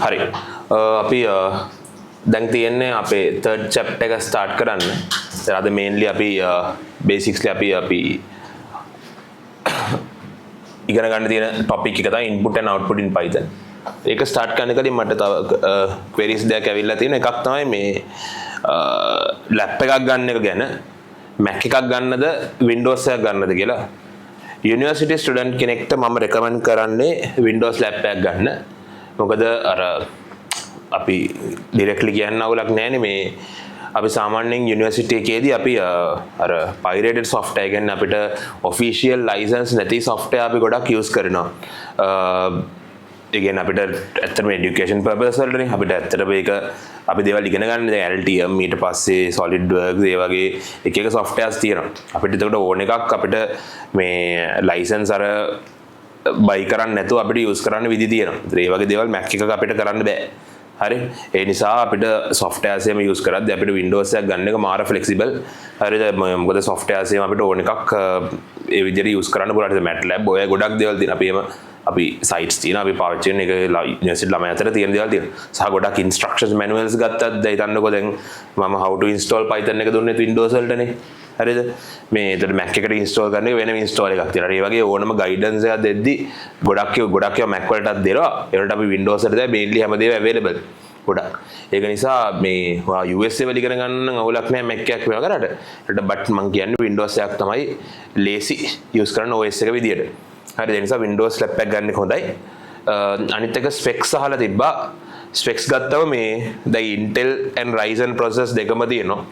හරි, අපි දැන් තියෙන්නේ අපේ තර්ඩ් චැප්ටර් එක ස්ටාර්ට් කරන්න. දැන් අද මේන්ලි අපි බේසික්ස්ලි අපි අපි ඉගෙන ගන්න තියෙන ටොපික් එක තමයි input and output in Python. ඒක ස්ටාර්ට් කරන්න කලින් මට තව ක්වෙරිස් දෙයක් ඇවිල්ලා තියෙනවා. එකක් තමයි මේ ලැප් එකක් ගන්න එක ගැන, Mac එකක් ගන්නද Windows එකක් ගන්නද කියලා. යුනිවර්සිටි ස්ටුඩන්ට් කෙනෙක්ට මම රෙකමන්ඩ් කරන්නේ Windows lap එකක් ගන්න. මොකද අර අපි ඩිරෙක්ට්ලි කියන්න අවුලක් නෑනේ, මේ අපි සාමාන්‍යයෙන් යුනිවර්සිටි එකේදී අපි අර පයිරේටඩ් සොෆ්ට්වෙයාර් කියන්නේ අපිට ඔෆිෂියල් ලයිසන්ස් නැති සොෆ්ට්වෙයාර් අපි ගොඩක් යූස් කරනවා. ඒ කියන්නේ අපිට ඇත්තටම එඩියුකේෂන් පර්පස් වලටනේ අපිට ඇත්තටම ඒක අපි දේවල් ඉගෙන ගන්න. දැන් Altium, ඊට පස්සේ SolidWorks, ඒ වගේ එක එක සොෆ්ට්වෙයාර්ස් තියෙනවා. අපිට එතකොට ඕන එකක් අපිට මේ ලයිසන්ස් අර බයි කරන්න නැතුව අපිට යූස් කරන්න විදි තියෙනවා. ඒතර ඒ වගේ දේවල් Mac එකක අපිට කරන්න බෑ. හරි, ඒ නිසා අපිට සොෆ්ට්වෙයාර්ස් එහෙම යූස් කරද්දී අපිට Windows එකක් ගන්න එක මාර ෆ්ලෙක්සිබල්. හරිද? මොකද සොෆ්ට්වෙයාර්ස් එහෙම අපිට ඕන එකක් ඒ විදිහට යූස් කරන්න පුළුවන්. හරිද? MATLAB ඔය ගොඩක් දේවල් තියෙනවා. අපි එහෙම අපි සයිට්ස් තියෙනවා, අපි පාවිච්චි කරන එක යුනිවර්සිටි ළමයි අතර තියෙන දේවල් තියෙනවා. සහ ගොඩක් ඉන්ස්ට්‍රක්ෂන්ස් මැනුවල්ස් ගත්තත් දැන් හිතන්නකෝ, දැන් මම how to install Python එක දුන්නේ Windows වලටනේ. හරිද? මේ එතකොට Mac එකට ඉන්ස්ටෝල් කරන එක වෙනම ඉන්ස්ටෝල් එකක් තියෙනවා. ඒ වගේ ඕනම ගයිඩන්ස් එකක් දෙද්දි ගොඩක් ඒවා ගොඩක් ඒවා Mac වලටත් දෙනවා. ඒ වලට අපි Windows වලට දැන් මේන්ලි හැමදේම අවైలබල් ගොඩක්. ඒක නිසා මේ ඔයා USA වල ඉගෙන ගන්න නම් අවුලක් නෑ Mac එකක් වේවා කරාට. ඒකට බට් මං කියන්නේ Windows එකක් තමයි ලේසි යූස් කරන්න OS එක විදියට. හරි, ඒ නිසා Windows lap එකක් ගන්න එක හොඳයි. අනිත් එක ස්පෙක්ස් අහලා තිබ්බා. ස්පෙක්ස් ගත්තම මේ දැන් Intel and Ryzen processors දෙකම තියෙනවා.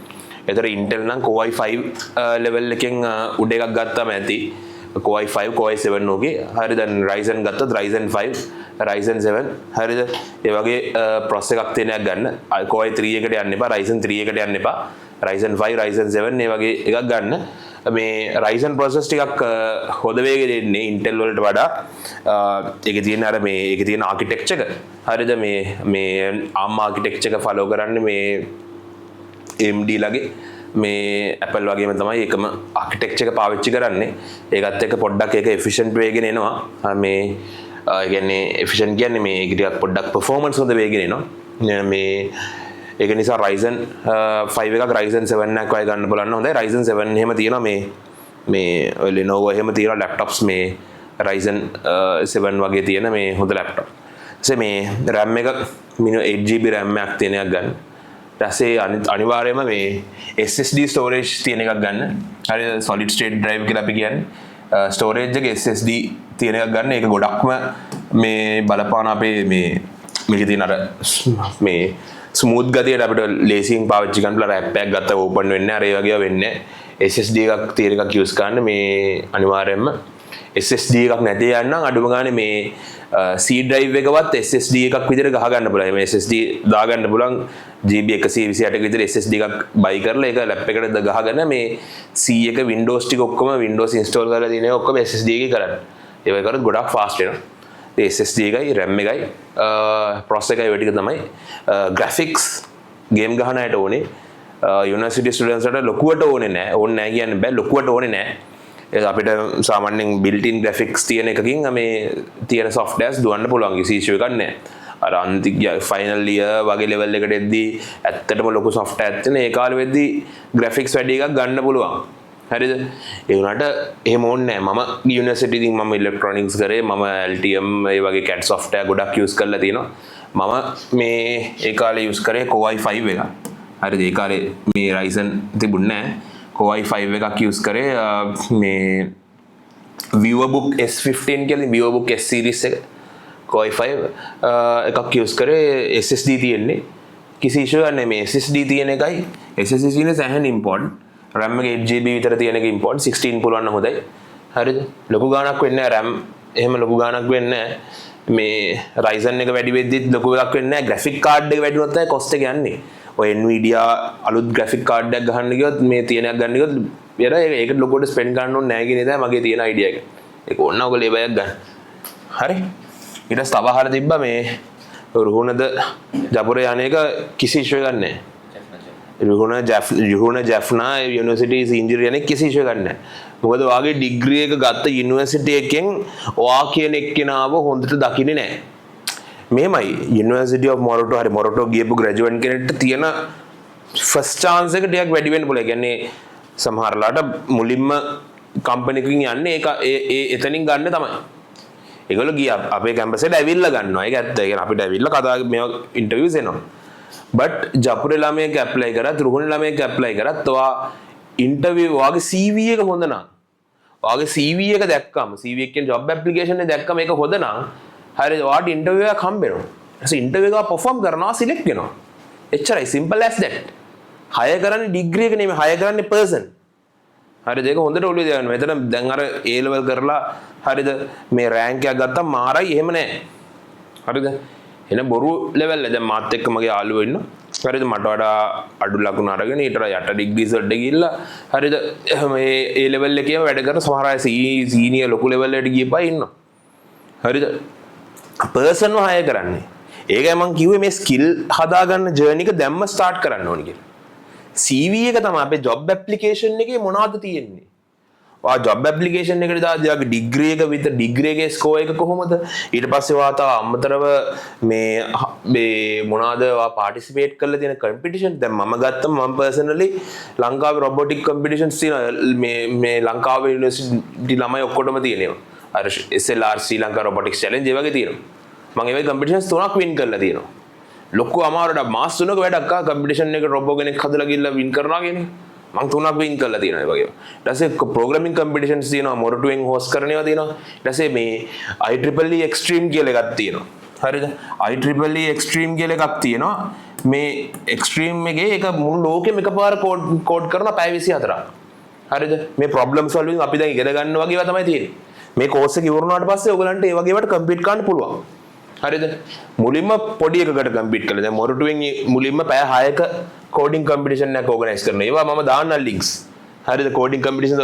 එතකොට Intel නම් Core i5 level එකෙන් උඩ එකක් ගත්තම ඇති. Core i5, Core i7 වගේ. හරි, දැන් Ryzen ගත්තොත් Ryzen 5, Ryzen 7, හරිද? ඒ වගේ ප්‍රොසෙසර් එකක් තියෙන එකක් ගන්න. Core i3 එකට යන්න එපා, Ryzen 3 එකට යන්න එපා. Ryzen 5, Ryzen 7 ඒ වගේ එකක් ගන්න. මේ Ryzen processor ටිකක් හොඳ වේගෙ දෙන්නේ Intel වලට වඩා. ඒකේ තියෙන අර මේ ඒකේ තියෙන ආකිටෙක්චර් එක, හරිද? මේ මේ ARM architecture එක ෆලෝ කරන්නේ මේ AMD ලගේ, මේ Apple වගේම තමයි එකම ආකිටෙක්චර් එක පාවිච්චි කරන්නේ. ඒකත් එක්ක පොඩ්ඩක් ඒක එෆිෂන්ට් වේගෙන එනවා. මේ ඒ කියන්නේ එෆිෂන්ට් කියන්නේ මේ ඒක ටිකක් පොඩ්ඩක් පර්ෆෝමන්ස් හොඳ වේගෙන එනවා. මේ ඒක නිසා Ryzen 5 එකක්, Ryzen 7 එකක් වගේ ගන්න බලන්න හොඳයි. Ryzen 7 එහෙම තියෙනවා, මේ මේ ඔය Lenovo එහෙම තියෙනවා ලැප්ටොප්ස්, මේ Ryzen 7 වගේ තියෙන මේ හොඳ ලැප්ටොප්. ඊට මේ RAM එක මිනිමම් 8 GB RAM එකක් තියෙන එකක් ගන්න. ඊට පස්සේ අනිවාර්යයෙන්ම මේ SSD storage තියෙන එකක් ගන්න. හරි, solid state drive කියලා අපි කියන්නේ. ස්ටෝරේජ් එක SSD තියෙන එකක් ගන්න. ඒක ගොඩක්ම මේ බලපාන අපේ මේ මේකේ තියෙන අර මේ ස්මූත් ගතියට. අපිට ලේසියෙන් පාවිච්චි කරන්න පුළුවන්. අර ඇප් එකක් ගත්තා ඕපන් වෙන්නේ අර ඒ වගේ ඒවා වෙන්නේ නැහැ. SSD එකක් තියෙන එකක් යූස් කරන්න මේ අනිවාර්යයෙන්ම. SSD එකක් නැති යන්න නම් අඩුම ගානේ මේ C drive එකවත් SSD එකක් විදිහට ගහ ගන්න පුළුවන්. මේ SSD දාගන්න පුළුවන්. GB 128ක විතර SSD එකක් බයි කරලා ඒක ලැප් එකට ගහගෙන මේ C එක Windows ටික ඔක්කොම, Windows install කරලා තියෙන ඒවා ඔක්කොම SSD එකේ කරන්න. ඒ වගේ කරොත් ගොඩක් ෆාස්ට් වෙනවා. ඒ SSD එකයි RAM එකයි ප්‍රොසෙසර් එකයි ඔය ටික තමයි ග්‍රැෆික්ස් ගේම් ගහන අයට ඕනේ. යුනිවර්සිටි ස්ටුඩන්ට්ස් වලට ලොකුවට ඕනේ නෑ. ඕනේ නෑ කියන්න බෑ. ලොකුවට ඕනේ නෑ. ඒ අපිට සාමාන්‍යයෙන් බිල්ට් ඉන් ග්‍රැෆික්ස් තියෙන එකකින් මේ තියෙන සොෆ්ට්වෙයාර්ස් දුවන්න පුළුවන්, කිසි ඉෂුව එකක් නෑ. අර අන්තිම ෆයිනල් ඉයර් වගේ ලෙවල් එකට එද්දී ඇත්තටම ලොකු සොෆ්ට්වෙයාර් තියෙන ඒ කාලෙ වෙද්දී ග්‍රැෆික්ස් වැඩි එකක් ගන්න පුළුවන්. හරිද? ඒ වුණාට එහෙම ඕනේ නෑ. මම යුනිවර්සිටි ඉතින් මම ඉලෙක්ට්‍රොනික්ස් කරේ. මම Altium ඒ වගේ CAD software ගොඩක් යූස් කරලා තියෙනවා. මම මේ ඒ කාලේ යූස් කරේ Core i5 එක. හරිද? ඒ කාලේ මේ Ryzen තිබුණේ නෑ. Core i5 එකක් යූස් කරේ, මේ VivoBook S15 කියලා, VivoBook S series එක, Core i5 එකක් යූස් කරේ. SSD තියෙන්නේ, කිසි ඉෂුව එකක් නෑ. මේ SSD තියෙන එකයි, SSD තියෙන සෑහෙන ඉම්පෝටන්ට්. RAM එක 8 GB විතර තියෙන එක ඉම්පෝටන්ට්. 16 පුළුවන් නම් හොඳයි. හරිද? ලොකු ගාණක් වෙන්නේ නෑ. RAM එහෙම ලොකු ගාණක් වෙන්නේ නෑ. මේ Ryzen එක වැඩි වෙද්දිත් ලොකු එකක් වෙන්නේ නෑ. ග්‍රැෆික් කාඩ් එක වැඩි වුණොත් තමයි කොස්ට් එක යන්නේ. ඔය Nvidia අලුත් ග්‍රැෆික් කාඩ් එකක් ගහන්න ගියොත්, මේ තියෙන එකක් ගන්න ගියොත් වෙන ඒකට ලොකුවට ස්පෙන්ඩ් කරන්න ඕනේ නෑ කියන එක තමයි මගේ තියෙන අයිඩියා එක. ඒක ඕන නම් ඔයගොල්ලෝ ඒ බයක් ගන්න. හරි, ඊට පස්සේ තව අහලා තිබ්බා මේ රුහුණද ජපුර යන එක. කිසි ඉෂුව එකක් නෑ. රුහුණ ජැෆ් රුහුණ ජැෆ්නා යුනිවර්සිටි ඉංජිනේරින් යන කිසි ඉෂුව එකක් නෑ. මොකද ඔයාගේ ඩිග්‍රී එක ගත්ත යුනිවර්සිටි එකෙන් ඔයා කියන එක්කෙනාව හොඳට දකින්නේ නෑ. මෙහෙමයි, යුනිවර්සිටි ඔෆ් මොරටෝ හරි මොරටෝ ගියපු ග්‍රැජුවේට් කෙනෙක්ට තියෙන ෆස්ට් චාන්ස් එක ටිකක් වැඩි වෙන්න පුළුවන්. ඒ කියන්නේ සමහරලාට මුලින්ම කම්පැනි එකකින් යන්නේ ඒක ඒ ඒ එතනින් ගන්න තමයි. ඒගොල්ලෝ ගියා අපේ කැම්පස් එකට ඇවිල්ලා ගන්නවා. ඒක ඇත්ත. ඒ කියන්නේ අපිට ඇවිල්ලා කතා මේවා ඉන්ටර්විව්ස් එනවා. බට් ජපුරේ ළමයෙක් ඇප්ලයි කරත්, රුහුණ ළමයෙක් ඇප්ලයි කරත්, ඔයා ඉන්ටර්විව්, ඔයාගේ CV එක හොඳ නම්, ඔයාගේ CV එක දැක්කම, CV එක කියන්නේ ජොබ් ඇප්ලිකේෂන් එක දැක්කම ඒක හොඳ නම්, හරි, ඔයාට ඉන්ටර්විව් එකක් හම්බ වෙනවා. ඊට පස්සේ ඉන්ටර්විව් එක පර්ෆෝම් කරනවා, සිලෙක්ට් වෙනවා. එච්චරයි, සිම්පල් ඇස් දැට්. හයර් කරන්නේ ඩිග්‍රී එක නෙමෙයි, හයර් කරන්නේ පර්සන්. හරිද? ඒක හොඳට ඔළුවේ තියාගන්න. මෙතන දැන් අර ඒ ලෙවල් කරලා, හරිද, මේ රෑන්ක් එකක් ගත්තම මාරයි, එහෙම නෑ. හරිද? එන බොරු ලෙවල් එක. දැන් මාත් එක්ක මගේ යාළුවෝ ඉන්නවා. හරිද? මට වඩා අඩු ලකුණු අරගෙන ඊට වඩා යට ඩිග්‍රීස් වලට ගිහිල්ලා, හරිද, මේ ඒ ලෙවල් එකේම වැඩ කරන සමහර අය සීනියර් ලොකු ලෙවල් එකට ගියපු අය ඉන්නවා. හරිද? පර්සන්ව හයර් කරන්නේ. ඒකයි මං කිව්වේ මේ ස්කිල් හදාගන්න ජර්නි එක දැම්ම ස්ටාර්ට් කරන්න ඕනි කියලා. CV එක තමයි අපේ ජොබ් ඇප්ලිකේෂන් එකේ මොනවද තියෙන්නේ. ඔයා ජොබ් ඇප්ලිකේෂන් එකට දාද්දී ඔයාගේ ඩිග්‍රී එක විතර, ඩිග්‍රී එකේ ස්කෝර් එක කොහොමද? ඊට පස්සේ ඔයා තව අමතරව මේ මේ මොනවද ඔයා පාටිසිපේට් කරලා තියෙන කම්පිටිෂන්. දැන් මම ගත්තම මම පර්සනලි ලංකාවේ රොබොටික් කම්පිටිෂන්ස් තියෙනවා. මේ මේ ලංකාවේ යුනිවර්සිටි ළමයි ඔක්කොටම තියෙනවා. අර SLR ශ්‍රී ලංකා රොබොටික්ස් චැලෙන්ජ් ඒ වගේ තියෙනවා. මම ඒ වගේ කම්පිටිෂන්ස් තුනක් වින් කරලා තියෙනවා. ලොකු අමාරුවට මාස 3ක වැඩක් ආ කම්පිටිෂන් එක රොබෝ කෙනෙක් හදලා ගිහලා වින් කරනවා කියන්නේ. මං තුනක් වින් කරලා තියෙනවා ඒ වගේ. ඊට පස්සේ ප්‍රෝග්‍රෑමින් කම්පිටිෂන්ස් තියෙනවා, මොරටුවෙන් හෝස්ට් කරන ඒවා තියෙනවා. ඊට පස්සේ මේ IEEE Extreme කියලා එකක් තියෙනවා. හරිද? IEEE Extreme කියලා එකක් තියෙනවා. මේ Extreme එකේ ඒක මුළු ලෝකෙම එකපාර කෝඩ් කෝඩ් කරන පැය 24ක්. හරිද? මේ ප්‍රොබ්ලම් සොල්විං අපි දැන් ඉගෙන ගන්න වගේ ඒවා තමයි තියෙන්නේ. මේ කෝස් එක ඉවර වුණාට පස්සේ ඔයගලන්ට ඒ වගේ ඒවාට කම්පීට් කරන්න පුළුවන්. හරිද? මුලින්ම පොඩි එකකට කම්පීට් කළා. දැන් මොරටුවෙන් මුලින්ම පැය 6ක කෝඩින් කම්පිටිෂන් එකක් ඕගනයිස් කරනවා. ඒවා මම දාන්නම් ලින්ක්ස්. හරිද? කෝඩින් කම්පිටිෂන්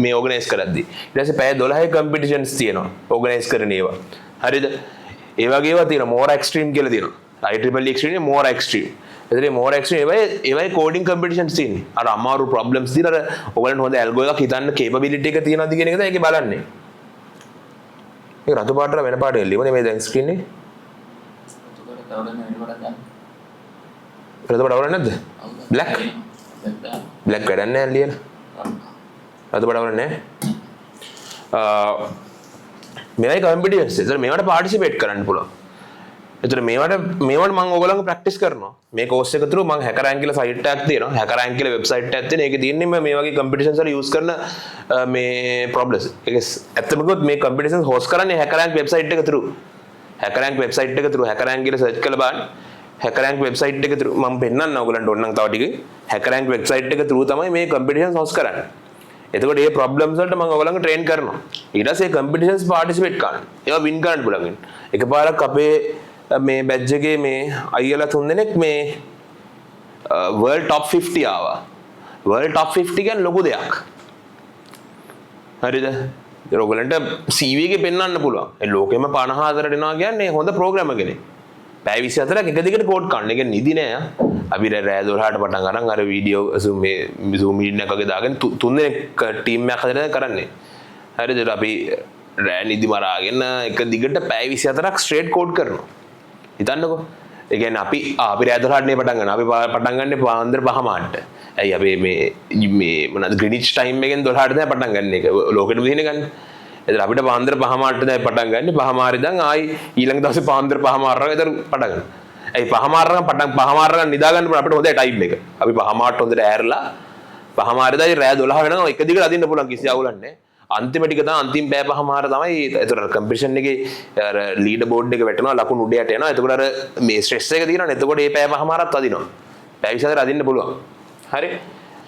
මේ ඕගනයිස් කරද්දි. ඊට පස්සේ පැය 12 කම්පිටිෂන්ස් තියෙනවා ඕගනයිස් කරන ඒවා. හරිද? ඒ වගේ ඒවා තියෙනවා. මෝරා එක්ස්ට්‍රීම් කියලා තියෙනවා. IEEE extreme, Mora extreme. එතන මෝරා එක්ස්ට්‍රීම් ඒවයි ඒවයි කෝඩින් කම්පිටිෂන්ස් තියෙන්නේ. අර අමාරු ප්‍රොබ්ලම්ස් දීලා අර ඔයගලන්ට හොඳ ඇල්ගෝ එකක් හිතන්න කේපබිලිටි එක තියෙනවද කියන එක තමයි ඒකේ බලන්නේ. ඒක රතු පාටට වෙන පාටක ලියුනේ මේ දැන් ස්ක්‍රීන් එකේ. එතකොට තව දැන් වෙන පාටක් දාන්න. රතු පාට අවුලක් නැද්ද? බ්ලැක් බ්ලැක් දාන්න. බ්ලැක් වැඩක් නැහැ ලියලා. රතු පාට අවුලක් නැහැ. මේවයි කම්පිටිෂන්ස්. ඒතර මේවට පාටිසිපේට් කරන්න පුළුවන්. ඒතර මේවට මේවට මම ඔයගොල්ලන්ව ප්‍රැක්ටිස් කරනවා. මේ කෝස් එක තුරු මම හැකරෑන්ක් කියලා සයිට් එකක් තියෙනවා. හැකරෑන්ක් කියලා වෙබ්සයිට් එකක් තියෙනවා. ඒකේ තියෙන්නේ මේ වගේ කම්පිටිෂන්ස් වල යූස් කරන මේ ප්‍රොබ්ලම්ස්. ඒක ඇත්තම කිව්වොත් මේ කම්පිටිෂන්ස් හෝස්ට් කරන්නේ හැකරෑන්ක් වෙබ්සයිට් එක තුරු. හැකරෑන්ක් වෙබ්සයිට් එක තුරු හැකරෑන්ක් කියලා සර්ච් කරලා බලන්න. හැකරෑන්ක් වෙබ්සයිට් එක තුරු මම පෙන්නන්න ඔයගොල්ලන්ට ඕනනම් තව ටික. හැකරෑන්ක් වෙබ්සයිට් එක තුරු තමයි මේ කම්පිටිෂන්ස් හෝස්ට් කරන්නේ. එතකොට මේ ප්‍රොබ්ලම්ස් වලට මම ඔයගොල්ලන්ව ට්‍රේන් කරනවා. ඊට පස්සේ කම්පිටිෂන්ස් පාටිසිපේට් කරන්න. ඒවා වින් කරන්න පුළුවන්. එකපාරක් අපේ මේ බැච් එකේ මේ අයියලා තුන්දෙනෙක් මේ වර්ල්ඩ් টොප් 50 ආවා. වර්ල්ඩ් টොප් 50 කියන්නේ ලොකු දෙයක්. හරිද? ඒත් ඔයගොල්ලන්ට CV එකේ පෙන්වන්න පුළුවන්. ඒ ලෝකෙම 54ට එනවා කියන්නේ හොඳ ප්‍රෝග්‍රෑමර් කෙනෙක්. පැය 24ක් එක දිගට කෝඩ් කරන්න. ඒ කියන්නේ නිදි නෑ. අපි රෑ 12ට පටන් අරන් අර වීඩියෝ Zoom මේ Zoom meeting එකක් වගේ දාගෙන තුන් දෙනෙක් ටීම් එකක් හදලා කරන්නේ. හරිද? අපි රෑ නිදි මරාගෙන එක දිගට පැය 24ක් ස්ට්‍රේට් කෝඩ් කරනවා. හිතන්නකෝ. ඒ කියන්නේ අපි අපි රෑ 12ට නේ පටන් ගන්න. අපි පටන් ගන්නේ පාන්දර 5:30ට. ඇයි අපි මේ මේ මොනවද ග්‍රීනිච් ටයිම් එකෙන් 12ට තමයි පටන් ගන්න එක. ලෝකෙටම තියෙන ගන්න. එතන අපිට පාන්දර 5:30ට තමයි පටන් ගන්න. 5:30 ඉඳන් ආයි ඊළඟ දවසේ පාන්දර 5:30 විතර පටන් ගන්නවා. ඇයි 5:30 පටන් 5:30 නිදා ගන්න පුළුවන් අපිට හොඳයි ටයිම් එක. අපි 5:30ට හොඳට ඈරලා 5:30 ඉඳන් රෑ 12 වෙනකම් එක දිගට අදින්න පුළුවන්, කිසි අවුලක් නැහැ. අන්තිම ටික තමයි, අන්තිම පැය පහමාර තමයි. ඒතර අර කම්පිටිෂන් එකේ අර ලීඩර් බෝඩ් එක වැටෙනවා, ලකුණු උඩ යට යනවා. එතකොට අර මේ ස්ට්‍රෙස් එක තියෙනවනේ. එතකොට මේ පැය පහමාරත් අදිනවා. පැය 24 අදින්න පුළුවන්. හරි,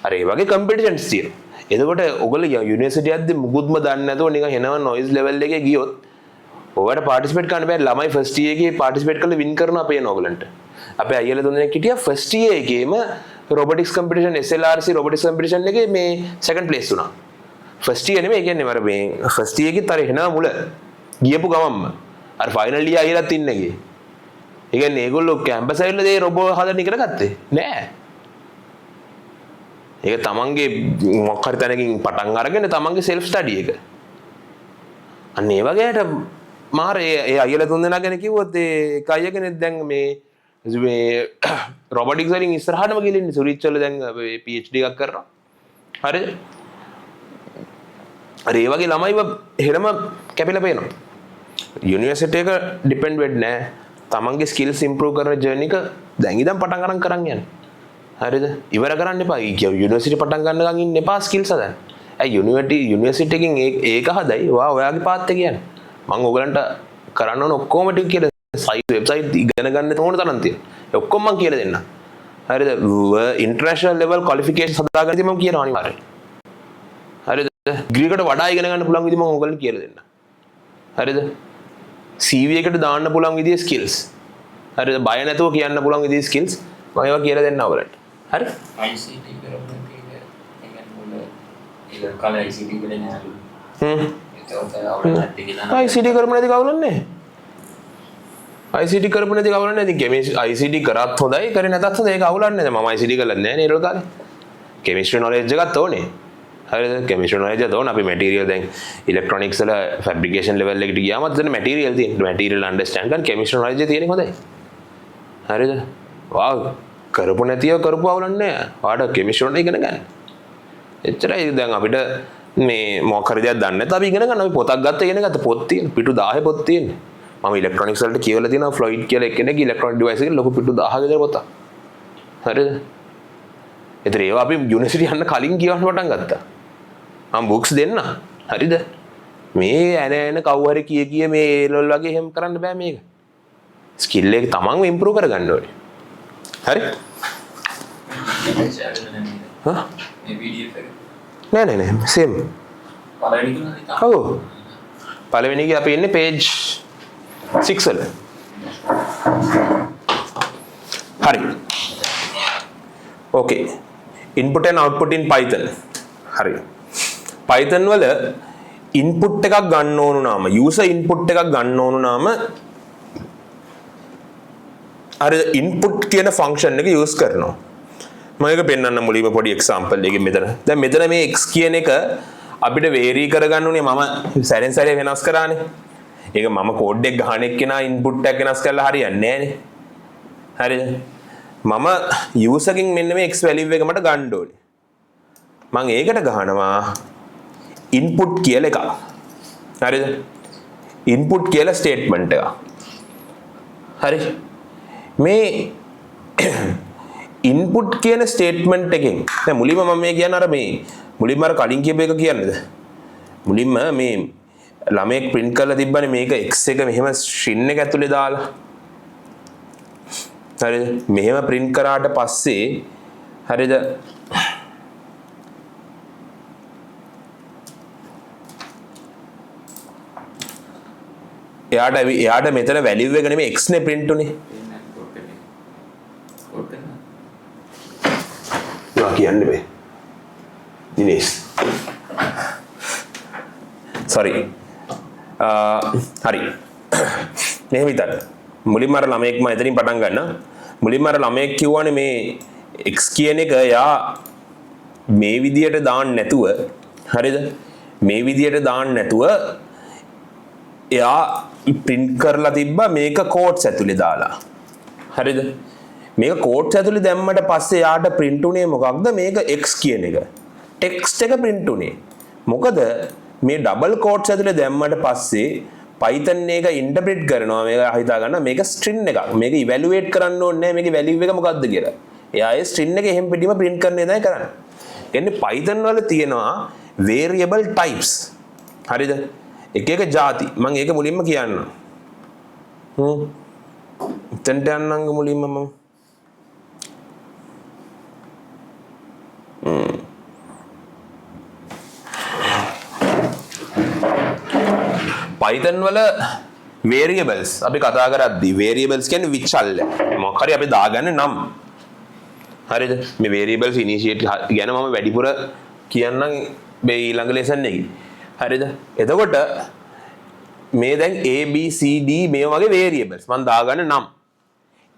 අර ඒ වගේ කම්පිටිෂන්ස් තියෙනවා. එතකොට ඔයගොල්ලෝ යුනිවර්සිටි යද්දි මුකුත්ම දන්නේ නැතුව නිකන් එනව නොයිස් ලෙවල් එකේ ගියොත් ඔයාලට පාටිසිපේට් කරන්න බෑ. ළමයි ෆස්ට් ඉයර් එකේ පාටිසිපේට් කරලා වින් කරනවා පේනවා ඔයගලන්ට. අපේ අයියලා තුන්දෙනෙක් හිටියා, ෆස්ට් ඉයර් එකේම robotics competition, SLRC robotics competition එකේ මේ සෙකන්ඩ් ප්ලේස් වුණා. ෆස්ට් ඉයර් නෙමෙයි, ඒ කියන්නේ අර මේ ෆස්ට් ඉයර් එකෙත් අර එනවා මුල ගියපු ගමන්ම අර ෆයිනල් ඉයර් අයියලාත් ඉන්න එකේ. ඒ කියන්නේ ඒගොල්ලෝ කැම්පස් ඇවිල්ලා ඒ රොබෝ හදන්න ඉගෙන ගත්තේ නෑ. ඒක තමන්ගේ මොකක් හරි තැනකින් පටන් අරගෙන තමන්ගේ සෙල්ෆ් ස්ටඩි එක. අන්න ඒ වගේ අයට මාර ඒ ඒ අයියලා තුන් දෙනා ගැන කිව්වොත් ඒ එක අයියා කෙනෙක් දැන් මේ මේ රොබොටික්ස් වලින් ඉස්සරහටම ගිහින් ඉන්නේ සුරිච් වල දැන් PhD එකක් කරනවා. හරිද? අර ඒ වගේ ළමයිව හෙළම කැපිලා පේනවා. යුනිවර්සිටි එක ඩිපෙන්ඩ් වෙන්නේ නෑ. තමන්ගේ ස්කිල්ස් ඉම්ප්‍රූව් කරන ජර්නි එක දැන් ඉඳන් පටන් අරන් කරන් යන්න. හරිද? ඉවර කරන්න එපා. යුනිවර්සිටි පටන් ගන්නකම් ඉන්න එපා ස්කිල්ස් හදන්න. ඇයි යුනිවර්සිටි එකෙන් ඒක හදයි. ඔයා ඔයාගේ පාත් එක යන්න. මං ඔයගලන්ට කරන්න ඕන ඔක්කොම ටික කියලා සයිට් වෙබ්සයිට් ඉගෙන ගන්න ඕන තරම් තියෙනවා. ඒ ඔක්කොම මං කියලා දෙන්නම්. හරිද? ඉන්ටර්නැෂනල් ලෙවල් ක්වොලිෆිකේෂන්ස් හදාගන්න ඉතින් මං කියනවා අනිවාර්යයෙන්. හරිද? ඩිග්‍රී එකට වඩා ඉගෙන ගන්න පුළුවන් විදිහ මං ඔයගලන්ට කියලා දෙන්නම්. හරිද? CV එකට දාන්න පුළුවන් විදිහේ ස්කිල්ස්. හරිද? බය නැතුව කියන්න පුළුවන් විදිහේ ස්කිල්ස් මම ඒවා කියලා දෙන්නම් ඔයගලන්ට. හරි? ICT කරපු එක ඒ කියන්නේ මුල ඒ කාලේ ICT වල නෑලු. එතකොට අවුල නැති කියලා. ICT කරපු නැති කවුලක් නෑ. ICT කරපු නැති කවුලක් නෑ. ඉතින් කෙමිස්ට්‍රි ICT කරත් හොඳයි, කරේ නැතත් හොඳයි. ඒක අවුලක් නෑ. මම ICT කරලත් නෑ නේ ඒ කාලේ. කෙමිස්ට්‍රි නොලෙජ් එකත් ඕනේ. හරිද? කෙමිස්ට්‍රි නොලෙජ් එක ඕනේ. අපි මැටීරියල් දැන් ඉලෙක්ට්‍රොනික්ස් වල ෆැබ්‍රිකේෂන් ලෙවල් එකට ගියාම එතන මැටීරියල් තියෙනවා. මැටීරියල් අන්ඩර්ස්ටෑන්ඩ් කරන් කෙමිස්ට්‍රි නොලෙජ් එක තියෙන එක හොඳයි. හරිද? වා කරපු නැතිව කරපු අවුලක් නෑ. ඔයාට කෙමිස්ට්‍රි වල ඉගෙන ගන්න. එච්චරයි. දැන් අපිට මේ මොකක් හරි දෙයක් දන්නේ නැත්නම් අපි ඉගෙන ගන්න. අපි පොතක් ගත්තා ඉගෙන ගත්තා. පොත් තියෙන. පිටු 10 පොත් තියෙන. මම ඉලෙක්ට්‍රොනික්ස් වලට කියවලා තියෙනවා ෆ්ලොයිඩ් කියලා එක්කෙනෙක් ඉලෙක්ට්‍රොනික් ඩිවයිස් එකේ ලොකු පිටු 1000 විතර පොතක්. හරිද? ඒතර ඒවා අපි යුනිවර්සිටි යන්න කලින් කියවන්න පටන් ගත්තා. මම බුක්ස් දෙන්න. හරිද? මේ ඇන ඇන කවුරු හරි කිය කිය මේ ඒ ලෙවල් වගේ එහෙම කරන්න බෑ මේක. ස්කිල් එක තමන්ව ඉම්ප්‍රූව් කරගන්න ඕනේ. හරි? ෂෙයාර් කරන්න නේද? හා? මේ PDF එක. නෑ නෑ නෑ සේම්. පළවෙනි තුන නිකන්. ඔව්. පළවෙනි එකේ අපි ඉන්නේ පේජ් 6 වල. හරි. ඕකේ. Input and output in Python. හරි. Python වල input එකක් ගන්න ඕන වුණාම, user input එකක් ගන්න ඕන වුණාම අර input කියන function එක use කරනවා. මම ඒක පෙන්වන්න මුලින්ම පොඩි example එකකින් මෙතන. දැන් මෙතන මේ x කියන එක අපිට vary කරගන්න උනේ මම සැරෙන් සැරේ වෙනස් කරානේ. ඒක මම කෝඩ් එක ගහන එක්කෙනා ඉන්පුට් එකක් වෙනස් කරලා හරියන්නේ නෑනේ. හරිද? මම user කින් මෙන්න මේ x value එක මට ගන්න ඕනේ. මං ඒකට ගහනවා input කියලා එකක්. හරිද? Input කියලා ස්ටේට්මන්ට් එකක්. හරි. මේ ඉන්පුට් කියන ස්ටේට්මන්ට් එකෙන් දැන් මුලින්ම මම මේ කියන්නේ අර මේ මුලින්ම අර කලින් කියපු එක කියන්නද? මුලින්ම මේ ළමයෙක් ප්‍රින්ට් කරලා තිබ්බනේ මේක x එක මෙහෙම ස්ට්‍රින් එක ඇතුලේ දාලා. හරිද? මෙහෙම ප්‍රින්ට් කරාට පස්සේ, හරිද? එයාට මෙතන වැලියු එක නෙමෙයි x නේ ප්‍රින්ට් උනේ. කෝඩ් කරන්නේ. කෝඩ් කරනවා. ඒවා කියන්න බෑ. දිනේෂ්. සෝරි. හරි. මෙහෙම හිතන්න. මුලින්ම අර ළමයෙක් මම එතනින් පටන් ගන්න. මුලින්ම අර ළමයෙක් කිව්වනේ මේ x කියන එක යා මේ විදියට දාන්න නැතුව, හරිද? මේ විදියට දාන්න නැතුව එයා ප්‍රින්ට් කරලා තිබ්බා මේක කෝට්ස් ඇතුලේ දාලා. හරිද? මේක කෝට්ස් ඇතුලේ දැම්මට පස්සේ යාට ප්‍රින්ට් උනේ මොකක්ද? මේක x කියන එක. ටෙක්ස්ට් එක ප්‍රින්ට් උනේ. මොකද මේ ඩබල් කෝට්ස් ඇතුලේ දැම්මට පස්සේ Python එක ඉන්ටර්ප්‍රිට් කරනවා මේක හිතා ගන්න මේක ස්ට්‍රින්ග් එකක්. මේක ඉවැලුවේට් කරන්න ඕනේ නැහැ මේකේ වැලියු එක මොකක්ද කියලා. එයා ඒ ස්ට්‍රින්ග් එක එහෙම් පිටින්ම ප්‍රින්ට් කරන එක තමයි කරන්නේ. කියන්නේ Python වල තියෙනවා variable types. හරිද? එක එක ජාති. මම ඒක මුලින්ම කියන්නම්. එතනට යන්නම්කෝ මුලින්ම මම. Python වල variables අපි කතා කරද්දී variables කියන්නේ විචල්‍ය. මොකක් හරි අපි දාගන්න නම්. හරිද? මේ variables initiate ගැන මම වැඩිපුර කියන්නම් මේ ඊළඟ ලෙසන් එකේ. හරිද? එතකොට මේ දැන් A B C D මේ වගේ variables මම දාගන්න නම්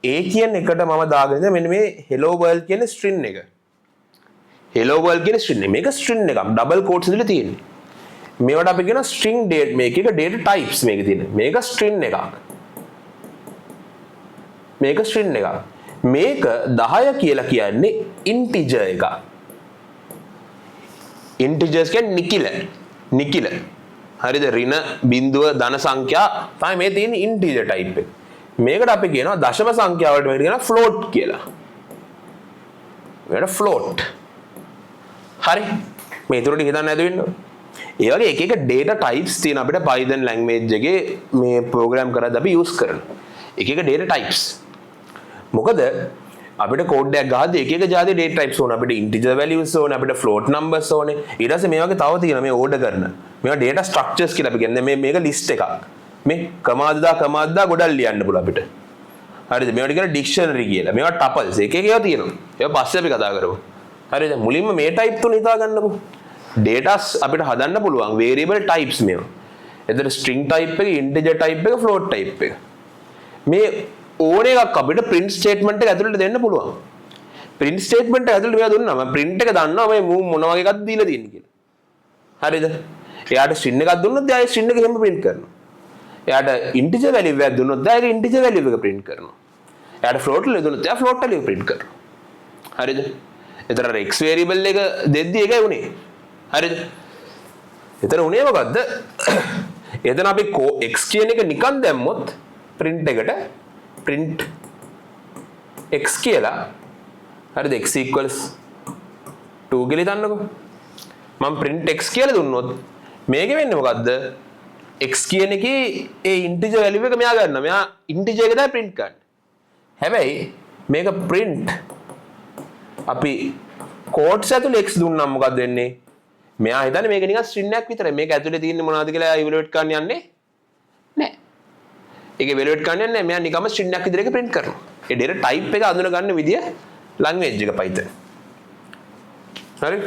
A කියන එකට මම දාගෙන ඉන්නේ මෙන්න මේ hello world කියන string එක. Hello world කියන string එක. මේක string එකක්. Double quotes ඇතුලේ තියෙන්නේ. මේවට අපි කියන string date, මේක එක data types මේකේ තියෙන. මේක string එකක්. මේක string එකක්. මේක 10 කියලා කියන්නේ integer එකක්. Integers කියන්නේ නිකිල. නිකිල. හරිද? ඍණ බිඳුව ධන සංඛ්‍යා තමයි මේ තියෙන integer type එක. මේකට අපි කියනවා දශම සංඛ්‍යා වලට මේකට කියනවා float කියලා. මේකට float. හරි. මේ ඊටු ටික හිතන්න නැතුව ඉන්න ඕනේ. ඒ වගේ එක එක data types තියෙන අපිට Python language එකේ මේ program කරද්දී අපි use කරන. එක එක data types. මොකද අපිට කෝඩ් එකක් ගහද්දී එක එක ජාති data types ඕන. අපිට integer values ඕන, අපිට float numbers ඕනේ. ඊට පස්සේ මේ වගේ තව තියෙනවා මේ order කරන. මේවා data structures කියලා අපි කියන්නේ. මේ මේක list එකක්. මේ කමා දා කමා දා ගොඩක් ලියන්න පුළුවන් අපිට. හරිද? මේවට කියන dictionary කියලා. මේවා tuples එක එක ඒවා තියෙනවා. ඒවා පස්සේ අපි කතා කරමු. හරිද? මුලින්ම මේ type තුන හිතා ගන්නකෝ. Datas අපිට හදන්න පුළුවන් variable types මේවා. එතකොට string type එක, integer type එක, float type එක. මේ ඕන එකක් අපිට print statement එක ඇතුළට දෙන්න පුළුවන්. Print statement එක ඇතුළට මේවා දුන්නාම print එක දන්නවා මේ මූ මොන වගේ එකක්ද දීලා තියෙන්නේ කියලා. හරිද? එයාට string එකක් දුන්නොත් එයා ඒ string එක එහෙම print කරනවා. එයාට integer value එකක් දුන්නොත් එයා ඒක integer value එක print කරනවා. එයාට float value දුන්නොත් එයා float value print කරනවා. හරිද? එතන අර x variable එක දෙද්දි ඒකයි උනේ. හරිද? එතන උනේ මොකද්ද? එතන අපි x කියන එක නිකන් දැම්මොත් print එකට print x කියලා, හරිද? X equals 2 කියලා හිතන්නකෝ. මම print x කියලා දුන්නොත් මේකේ වෙන්නේ මොකද්ද? X කියන එකේ ඒ integer value එක මෙයා ගන්නවා. මෙයා integer එක තමයි print කරන්නේ. හැබැයි මේක print අපි quotes ඇතුලේ x දුන්නම් මොකද්ද වෙන්නේ? මෙයා හිතන්නේ මේක නිකන් string එකක් විතරයි. මේක ඇතුලේ තියෙන්නේ මොනවද කියලා එයා evaluate කරන්න යන්නේ නෑ. ඒක evaluate කරන්න යන්නේ නෑ. මෙයා නිකම්ම string එකක් විතර එක print කරනවා. ඒ data type එක අඳුන ගන්න විදිය language එක Python. හරි?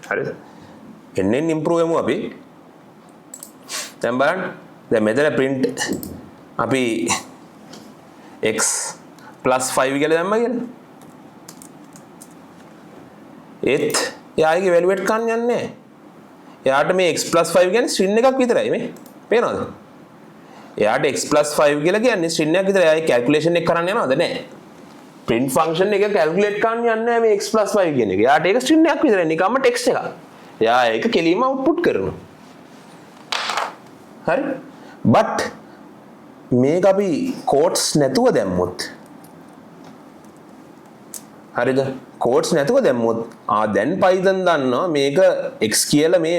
හරිද? එන්න එන්න improve වෙමු අපි. දැන් බලන්න. දැන් මෙතන print අපි x plus 5 කියලා දැම්මා කියලා. ඒත් එයා ඒක evaluate කරන්න යන්නේ නෑ. එයාට මේ x plus 5 කියන්නේ string එකක් විතරයි මේ. පේනවද? එයාට x plus 5 කියලා කියන්නේ string එකක් විතරයි. එයා ඒ calculation එක කරන්න යනවද? නෑ. Print function එක calculate කරන්න යන්නේ නෑ මේ x plus 5 කියන එක. එයාට ඒක string එකක් විතරයි. නිකම්ම text එකක්. එයා ඒක කෙලින්ම output කරනවා. හරි? But මේක අපි quotes නැතුව දැම්මොත්, හරිද? Quotes නැතුව දැම්මොත් ආ දැන් Python දන්නවා මේක x කියලා මේ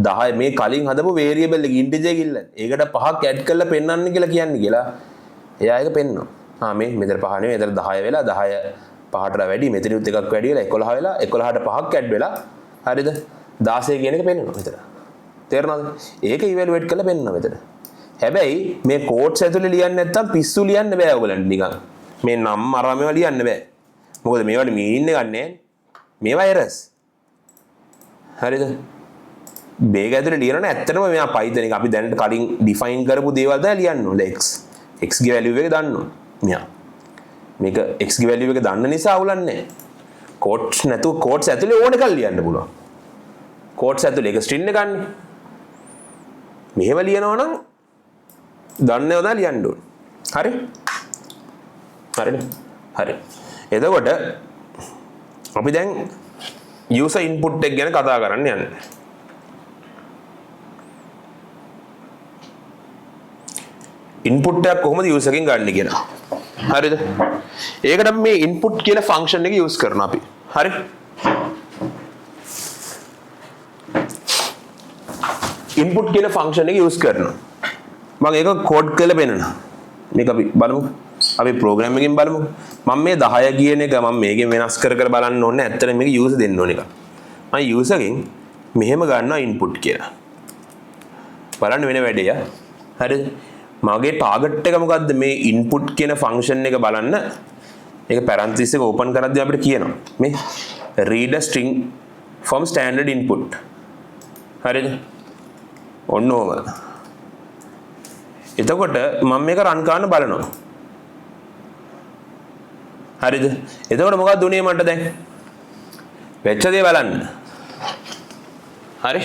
10 මේ කලින් හදපු variable එක integer එක ඉල්ලන්නේ. ඒකට පහක් add කරලා පෙන්වන්න කියලා කියන්නේ කියලා. එයා ඒක පෙන්වනවා. ආ මේ මෙතන පහ නෙමෙයි, මෙතන 10 වෙලා, 10 පහට වැඩි, මෙතනිනුත් එකක් වැඩි වෙලා 11 වෙලා, 11ට පහක් ඇඩ් වෙලා, හරිද? 16 කියන එක පෙන්වනවා මෙතන. තේරුණාද? ඒක ඉවැලුවේට් කරලා පෙන්වනවා මෙතන. හැබැයි මේ කෝඩ්ස් ඇතුලේ ලියන්න නැත්තම් පිස්සු ලියන්න බෑ ඔයගලන්ට නිකන්. මේ නම් අරවා මේවා ලියන්න බෑ. මොකද මේවට මීනින් එකක් නෑනේ. මේවා එරර්ස්. හරිද? මේක ඇතුලේ ලියනවනේ ඇත්තටම මෙයා Python එක අපි දැනට කලින් ඩිෆයින් කරපු දේවල් තමයි ලියන්න ඕනේ. දැන් x x ගේ වැලියු එක දන්න ඕනේ. මෙයා මේක x ගේ වැලියු එක දන්න නිසා අවුලක් නෑ. කෝඩ්ස් නැතුව කෝඩ්ස් ඇතුලේ ඕන එකක් ලියන්න පුළුවන්. කෝඩ්ස් ඇතුලේ ඒක ස්ට්‍රින්ග් එකන්නේ. මෙහෙම ලියනවා නම් දන්නේ ඒවා තමයි ලියන්න ඕනේ. හරි? හරිනේ? හරි. එතකොට අපි දැන් user input එක ගැන කතා කරන්න යන්නේ. ඉන්පුට් එකක් කොහොමද user එකෙන් ගන්න කියලා. හරිද? ඒකට අපි මේ input කියන ෆන්ක්ෂන් එක යූස් කරනවා අපි. හරි? Input කියන ෆන්ක්ෂන් එක යූස් කරනවා. මම ඒක කෝඩ් කරලා පෙන්නනවා. මේක අපි බලමු. අපි ප්‍රෝග්‍රෑම් එකෙන් බලමු. මම මේ 10 කියන එක මම මේකෙන් වෙනස් කර කර බලන්න ඕනේ. ඇත්තටම මේක යූසර් දෙන්න ඕන එක. මම යූසර් ගෙන් මෙහෙම ගන්නවා ඉන්පුට් කියලා. බලන්න වෙන වැඩේ යා. හරිද? මගේ ටාගට් එක මොකද්ද? මේ ඉන්පුට් කියන ෆන්ක්ෂන් එක බලන්න. ඒක පැරන්තිස් එක ඕපන් කරද්දී අපිට කියනවා මේ read a string from standard input. හරිද? ඔන්න ඔහොම. එතකොට මම මේක රන් කරන්න බලනවා. හරිද? එතකොට මොකක්ද උනේ මට දැන්? වෙච්ච දේ බලන්න. හරි,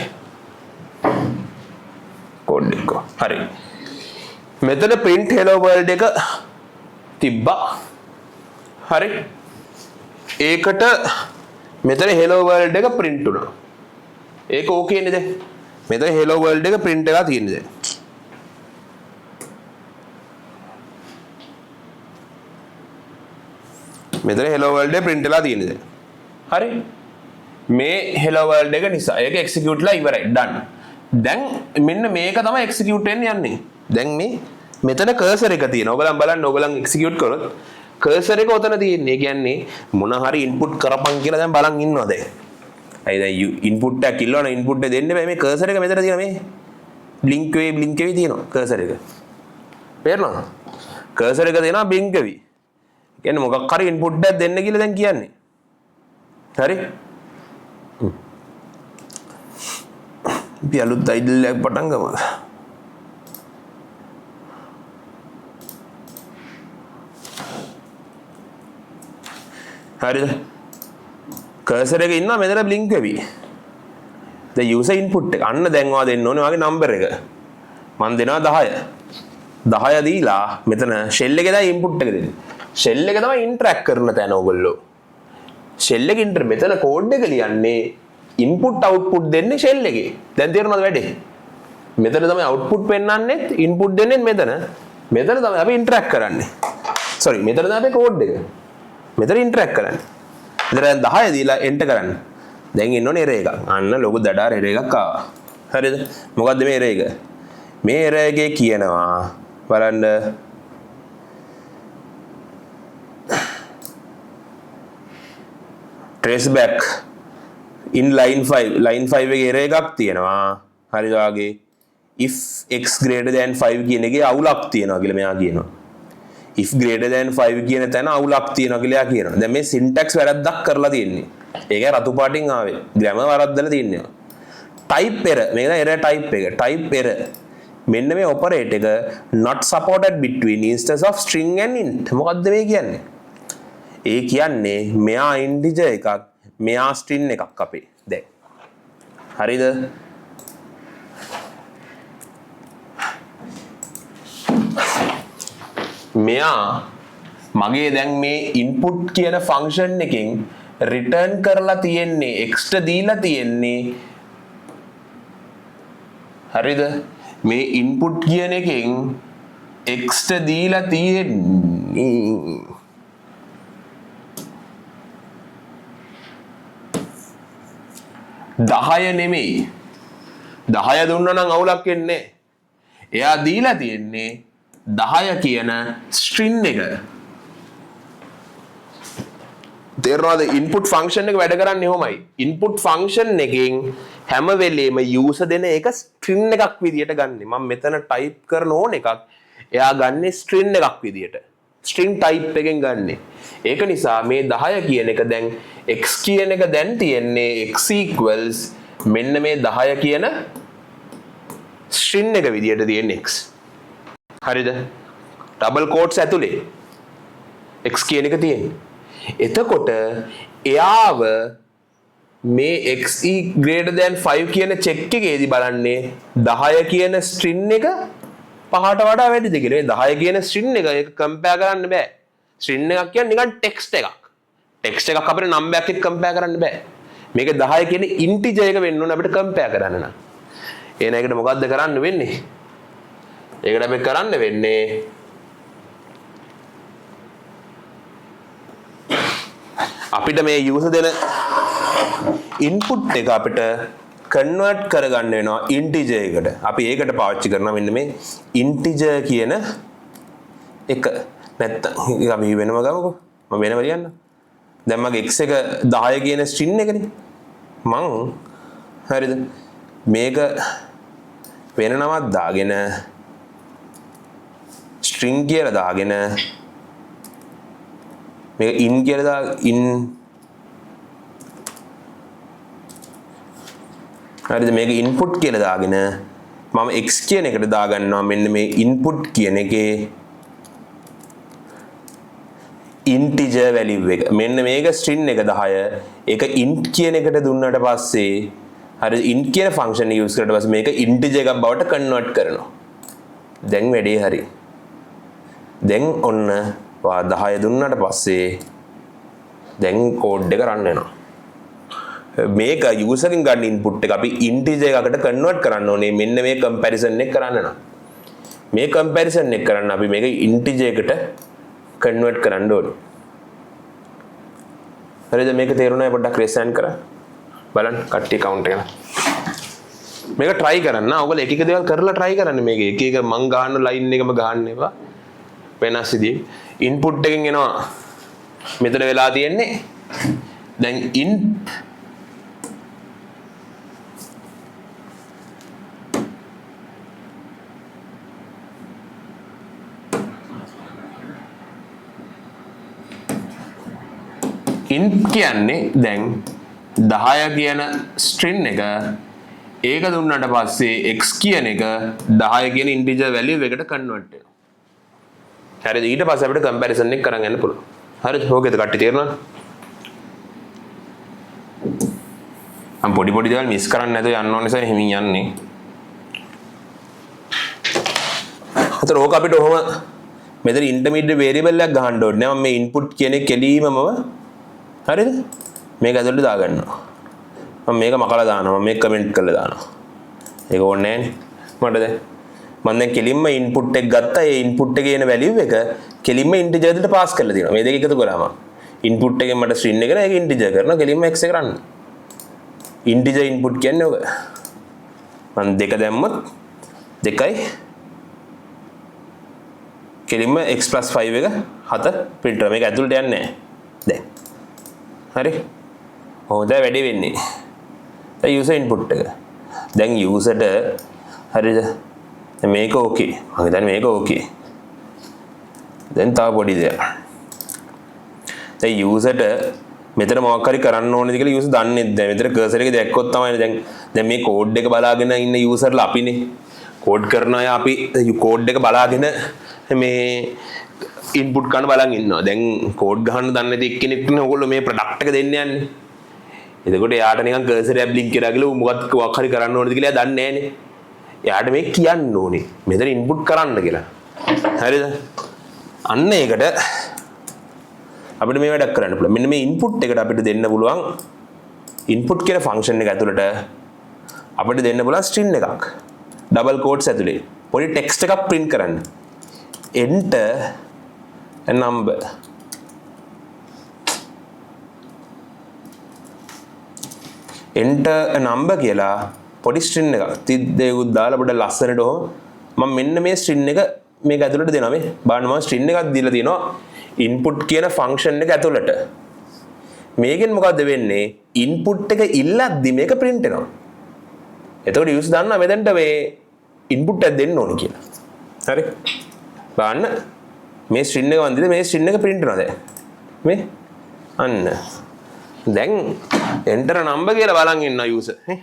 කෝඩ් එක හරි. මෙතන print hello world එක තිබ්බා. හරි, ඒකට මෙතන hello world එක print වුණා. ඒක ඕකේ නේද? මෙතන hello world එක print වෙලා තියෙන්නේ දැන්. මෙතන hello world එක print වෙලා තියෙන්නේ දැන්. හරි, මේ hello world එක නිසා ඒක execute වෙලා ඉවරයි, done. දැන් මෙන්න මේක තමයි execute වෙන්න යන්නේ. දැන් මේ මෙතන cursor එක තියෙනවා. ඔයගොල්ලන් බලන්න, ඔයගොල්ලන් execute කරොත් cursor එක ඔතන තියෙන්නේ. ඒ කියන්නේ මොන හරි input කරපන් කියලා දැන් බලන් ඉන්නවා දැන්. ඇයි දැන් input එකක් ඉල්ලවන input එක දෙන්න බෑ. මේ cursor එක මෙතන තියෙනවා. මේ blink වෙයි blink වෙයි තියෙනවා cursor එක. තේරෙනවද? Cursor එක තියෙනවා blink වෙවි. ඒ කියන්නේ මොකක් හරි input එකක් දෙන්න කියලා දැන් කියන්නේ. හරි? අපි අලුත් අයිඩල් එකක් පටන් ගමු. හරිද? කර්සර් එක ඉන්නවා මෙතන බ්ලින්ක් වෙවි. දැන් යූසර් ඉන්පුට් එක. අන්න දැන් ඔයා දෙන්න ඕනේ ඔයාගේ නම්බර් එක. මං දෙනවා 10. 10 දීලා මෙතන ෂෙල් එකේ තමයි ඉන්පුට් එක දෙන්නේ. ෂෙල් එක තමයි ඉන්ටරැක්ට් කරන තැන ඕගොල්ලෝ. ෂෙල් එක ඉන්ටර් මෙතන කෝඩ් එක ලියන්නේ ඉන්පුට් අවුට්පුට් දෙන්නේ ෂෙල් එකේ. දැන් තේරුණාද වැඩේ? මෙතන තමයි අවුට්පුට් පෙන්වන්නෙත් ඉන්පුට් දෙන්නෙත් මෙතන. මෙතන තමයි අපි ඉන්ටරැක්ට් කරන්නේ. සෝරි, මෙතන තමයි අපේ කෝඩ් එක. මෙතන ඉන්ටරැක්ට් කරන්නේ. මෙතන දැන් 10 දීලා එන්ටර් කරන්න. දැන් එන්න ඕනේ එරර් එකක්. අන්න ලොකු දඩාර එරර් එකක් ආවා. හරිද? මොකද්ද මේ එරර් එක? මේ එරර් එකේ කියනවා බලන්න, trace back in line 5, line 5 එකේ එරර් එකක් තියෙනවා. හරිද වාගේ if x greater than 5 කියන එකේ අවුලක් තියෙනවා කියලා මෙයා කියනවා. If greater than 5 කියන තැන අවුලක් තියෙනවා කියලා එයා කියනවා. දැන් මේ සින්ටැක්ස් වැරද්දක් කරලා තියෙන්නේ. ඒකයි රතු පාටින් ආවේ. ග්‍රැමර් වරද්දලා තියෙන්නේ. Type error, මේක තමයි error type එක. Type error. මෙන්න මේ ඔපරේටර් එක not supported between instance of string and int. මොකද්ද මේ කියන්නේ? ඒ කියන්නේ මෙයා integer එකක්, මෙයා string එකක් අපේ. දැන්. හරිද? මෙයා මගේ දැන් මේ ඉන්පුට් කියන ෆන්ක්ෂන් එකෙන් රිටර්න් කරලා තියෙන්නේ x ට දීලා තියෙන්නේ. හරිද? මේ ඉන්පුට් කියන එකෙන් x ට දීලා තියෙන්නේ 10 නෙමෙයි. 10 දුන්නා නම් අවුලක් වෙන්නේ නැහැ. එයා දීලා තියෙන්නේ 10 කියන ස්ට්‍රින්ග් එක. තේරෙනවද? ඉන්පුට් ෆන්ක්ෂන් එක වැඩ කරන්නේ කොහොමයි? ඉන්පුට් ෆන්ක්ෂන් එකෙන් හැම වෙලේම යූසර් දෙන එක ස්ට්‍රින්ග් එකක් විදියට ගන්නෙ. මම මෙතන ටයිප් කරන ඕන එකක් එයා ගන්නෙ ස්ට්‍රින්ග් එකක් විදියට. ස්ට්‍රින්ග් ටයිප් එකෙන් ගන්නෙ. ඒක නිසා මේ 10 කියන එක දැන් x කියන එක දැන් තියෙන්නේ x equals මෙන්න මේ 10 කියන ස්ට්‍රින්ග් එක විදියට තියෙන x. හරිද? ඩබල් කෝට්ස් ඇතුලේ x කියන එක තියෙන්නේ. එතකොට එයාව මේ x greater than 5 කියන චෙක් එකේදී බලන්නේ 10 කියන ස්ට්‍රින්ග් එක පහට වඩා වැඩිද කියලා. මේ 10 කියන ස්ට්‍රින්ග් එක ඒක කම්පෙයාර් කරන්න බෑ. ස්ට්‍රින්ග් එකක් කියන්නේ නිකන් ටෙක්ස්ට් එකක්. ටෙක්ස්ට් එකක් අපිට නම්බර් එකක් එක්ක කම්පෙයාර් කරන්න බෑ. මේක 10 කියන ඉන්ටිජර් එක වෙන්න ඕන අපිට කම්පෙයාර් කරන්න නම්. එහෙනම් ඒකට මොකද්ද කරන්න වෙන්නේ? ඒකට අපි කරන්න වෙන්නේ අපිට මේ යූසර් දෙන ඉන්පුට් එක අපිට කන්වර්ට් කරගන්න වෙනවා ඉන්ටිජර් එකට. අපි ඒකට පාවිච්චි කරනවා මෙන්න මේ ඉන්ටිජර් කියන එක. නැත්තම් ඒක අපි වෙනම ගමුකෝ. මම වෙනම ලියන්නම්. දැන් මගේ x එක 10 කියන ස්ට්‍රින්ග් එකනේ. මං හරිද? මේක වෙන නමක් දාගෙන ස්ට්‍රින්ග් කියලා දාගෙන මේක ඉන් කියලා දා ඉන් හරිද? මේක ඉන්පුට් කියලා දාගෙන මම x කියන එකට දාගන්නවා මෙන්න මේ ඉන්පුට් කියන එකේ ඉන්ටිජර් වැලියු එක. මෙන්න මේක ස්ට්‍රින්ග් එක 10. ඒක int කියන එකට දුන්නාට පස්සේ හරි int කියන ෆන්ක්ෂන් එක යූස් කරලා පස්සේ මේක ඉන්ටිජර් එකක් බවට කන්වර්ට් කරනවා. දැන් වැඩේ හරි. දැන් ඔන්න වා 10 දුන්නාට පස්සේ දැන් කෝඩ් එක රන් වෙනවා. මේක යූසර් කෙන් ගන්න ඉන්පුට් එක අපි ඉන්ටිජර් එකකට කන්වර්ට් කරන්න ඕනේ. මෙන්න මේ කම්පැරිසන් එක කරන්න නම්. මේ කම්පැරිසන් එක කරන්න අපි මේක ඉන්ටිජර් එකට කන්වර්ට් කරන්න ඕනේ. හරිද? මේක තේරුණා පොඩ්ඩක් රේස් හෑන්ඩ් කරා. බලන්න කට්ටිය කවුන්ට් එක. මේක try කරන්න. ඔයගොල්ලෝ එක එක දේවල් කරලා try කරන්න මේක. එක එක මං ගහන ලයින් එකම ගහන්න එපා. වෙනස් විදිහේ. ඉන්පුට් එකෙන් එනවා. මෙතන වෙලා තියෙන්නේ දැන් int කියන්නේ දැන් 10 කියන ස්ට්‍රින් එක ඒක දුන්නාට පස්සේ x කියන එක 10 කියන ඉන්ටිජර් වැලියු එකට කන්වර්ට් වෙනවා. හරිද? ඊට පස්සේ අපිට කම්පැරිසන් එක කරන් යන්න පුළුවන්. හරිද? ඕකේද කට්ටිය තේරුණාද? මම පොඩි පොඩි දේවල් මිස් කරන්නේ නැතුව යන්න ඕන නිසා හිමින් යන්නේ. අතන ඕක අපිට ඔහොම මෙතන ඉන්ටර්මීඩියට් වේරියබල් එකක් ගහන්න ඕනේ නෑ. මම මේ ඉන්පුට් කියන එක කෙලීමම හරිද? මේක ඇතුළට දාගන්නවා. මම මේක මකලා දානවා. මම මේක කමෙන්ට් කරලා දානවා. ඒක ඕනේ නෑනේ මට දැන්. මම දැන් කෙලින්ම ඉන්පුට් එක ගත්තා. ඒ ඉන්පුට් එකේ එන වැලියු එක කෙලින්ම ඉන්ටිජර් වලට පාස් කරලා තියෙනවා. මේ දෙක එකතු කරාම ඉන්පුට් එකෙන් මට ස්ට්‍රින් එක නෑ, ඒක ඉන්ටිජර් කරනවා. කෙලින්ම x එක රන්. ඉන්ටිජර් ඉන්පුට් කියන්නේ ඔක. මම දෙක දැම්මොත් දෙකයි කෙලින්ම x + 5 එක 7 ප්‍රින්ට් කරනවා. මේක ඇතුළට යන්නේ නෑ. දැන් හරි. කොහොමද වැඩේ වෙන්නේ? දැන් යූසර් ඉන්පුට් එක. දැන් යූසර්ට හරිද? දැන් මේක ඕකේ. මම හිතන්නේ මේක ඕකේ. දැන් තව පොඩි දෙයක්. දැන් යූසර්ට මෙතන මොකක් හරි කරන්න ඕනේද කියලා යූසර් දන්නේ නැහැ. මෙතන කර්සර් එක දැක්කොත් තමයි දැන් දැන් මේ කෝඩ් එක බලාගෙන ඉන්න යූසර්ලා අපිනේ. කෝඩ් කරන අය අපි කෝඩ් එක බලාගෙන මේ ඉන්පුට් ගන්න බලන් ඉන්නවා. දැන් කෝඩ් ගහන්න දන්නේ නැති එක්කෙනෙක් නේ ඔයගොල්ලෝ මේ ප්‍රොඩක්ට් එක දෙන්න යන්නේ. එතකොට එයාට නිකන් කර්සර් එක බ්ලින්ක් කරා කියලා ඌ මොකක් මොකක් හරි කරන්න ඕනේද කියලා එයා දන්නේ නැහනේ. එයාට මේ කියන්න ඕනේ. මෙතන ඉන්පුට් කරන්න කියලා. හරිද? අන්න ඒකට අපිට මේ වැඩක් කරන්න පුළුවන්. මෙන්න මේ ඉන්පුට් එකට අපිට දෙන්න පුළුවන් ඉන්පුට් කියන ෆන්ක්ෂන් එක ඇතුළට අපිට දෙන්න පුළුවන් ස්ට්‍රින් එකක්. ඩබල් කෝට්ස් ඇතුලේ පොඩි ටෙක්ස්ට් එකක් ප්‍රින්ට් කරන්න. Enter a number. Enter a number කියලා පොඩි ස්ට්‍රින් එකක් තිද්දේකුත් දාලා පොඩ ලස්සනට ඔහොම මම මෙන්න මේ ස්ට්‍රින් එක මේක ඇතුළට දෙනවා. මේ බලන්න මම ස්ට්‍රින් එකක් දීලා තියෙනවා ඉන්පුට් කියන ෆන්ක්ෂන් එක ඇතුළට. මේකෙන් මොකද්ද වෙන්නේ? ඉන්පුට් එක ඉල්ලද්දි මේක ප්‍රින්ට් වෙනවා. එතකොට යූසර් දන්නවා මෙතනට මේ ඉන්පුට් එකක් දෙන්න ඕනේ කියලා. හරි. බලන්න මේ ස්ට්‍රින් එක මන් දීලා මේ ස්ට්‍රින් එක ප්‍රින්ට් වෙනවා දැන්. මේ අන්න දැන් enter a number කියලා බලන් ඉන්නවා යූසර්. නේ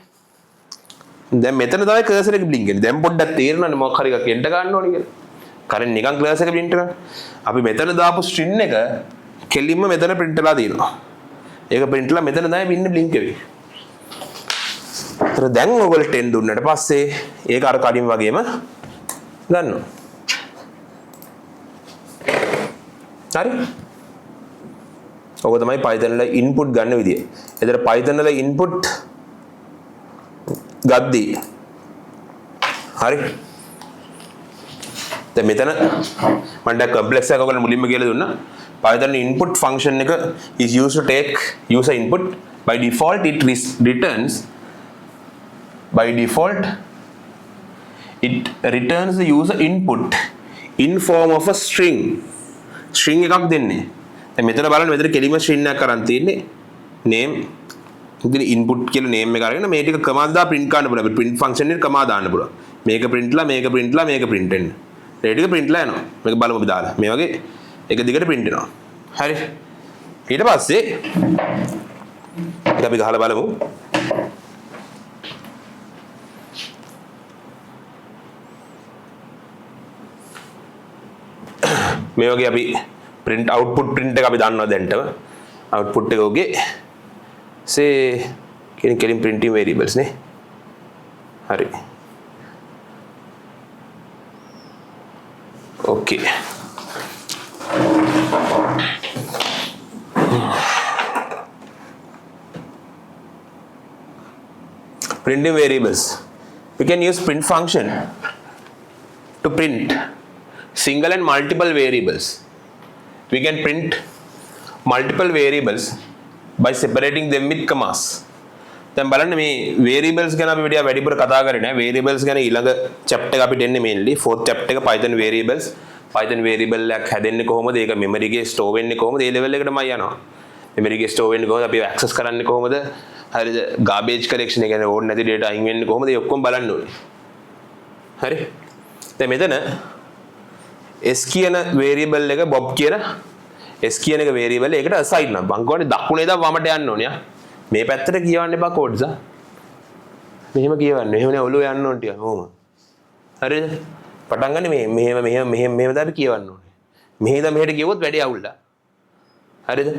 දැන් මෙතන තමයි කර්සර් එක බ්ලින්ක් වෙන්නේ. දැන් පොඩ්ඩක් තේරෙනවනේ මොකක් හරි එකක් එන්ටර් ගන්න ඕනේ කියලා. කලින් නිකන් කර්සර් එක ප්‍රින්ට් කරා. අපි මෙතන දාපු ස්ට්‍රින් එක කෙලින්ම මෙතන ප්‍රින්ට් වෙලා තියෙනවා. ඒක ප්‍රින්ට් වෙලා මෙතන තමයි පින්න බ්ලින්ක් වෙන්නේ. ඒතර දැන් ඔයගොල්ලෝ 10 දුන්නට පස්සේ ඒක අර කලින් වගේම ගන්නවා. හරි? ඔක තමයි Python වල ඉන්පුට් ගන්න විදිය. ඒතර Python වල ඉන්පුට් ගද්දී හරි දැන් මෙතන මම දැන් කම්ප්ලෙක්ස් එකක් ඔයගොල්ලෝ මුලින්ම කියලා දුන්නා. Python input function එක is used to take user input. By default it returns, by default it returns the user input in form of a string. String එකක් දෙන්නේ. දැන් මෙතන බලන්න මෙතන කෙලිම string එකක් අරන් තියෙන්නේ. Name ඉතින් input කියලා name එක අරගෙන මේ ටික කමා දා print කරන්න පුළුවන්. අපිට print function එකට කමා දාන්න පුළුවන්. මේක print ලා මේක print ලා මේක print වෙන්න. ඒ ටික print ලා යනවා. මේක බලමු අපි දාලා. මේ වගේ එක දිගට print වෙනවා. හරි. ඊට පස්සේ ඒක අපි ගහලා බලමු. මේ වගේ අපි print output print එක අපි දන්නවා දැන්ටම. Output එක ඔගේ Say කියන කෙලින් printing variables නේ. හරි. Okay. Printing variables. We can use print function to print single and multiple variables. We can print multiple variables by separating them with commas. දැන් බලන්න මේ variables ගැන අපි වැඩි වැඩිපුර කතා කරේ නෑ. Variables ගැන ඊළඟ chapter එක අපිට එන්නේ mainly fourth chapter එක Python variables. Python variable එකක් හැදෙන්නේ කොහොමද? ඒක memory එකේ store වෙන්නේ කොහොමද? ඒ level එකටමයි යනවා. Memory එකේ store වෙන්නේ කොහොමද? අපි access කරන්නේ කොහොමද? හරිද? Garbage collection එක කියන්නේ ඕනේ නැති data අයින් වෙන්නේ කොහොමද? ඒ ඔක්කොම බලන්න ඕනේ. හරි? දැන් මෙතන s කියන variable එක Bob කියන s කියන එක variable එකට assign නම් මං කියන්නේ දකුණේ ඉඳන් වමට යන්න ඕනේ ආ. මේ පැත්තට කියවන්න එපා codes ආ. මෙහෙම කියවන්න. එහෙම නෑ ඔළුව යන්න ඕන ටික. ඔහොම. හරිද? පටන් ගන්න මේ මෙහෙම මෙහෙම මෙහෙම මෙහෙම තමයි අපි කියවන්න ඕනේ. මෙහෙ ඉඳන් මෙහෙට කියවුවොත් වැඩේ අවුල් ආ. හරිද?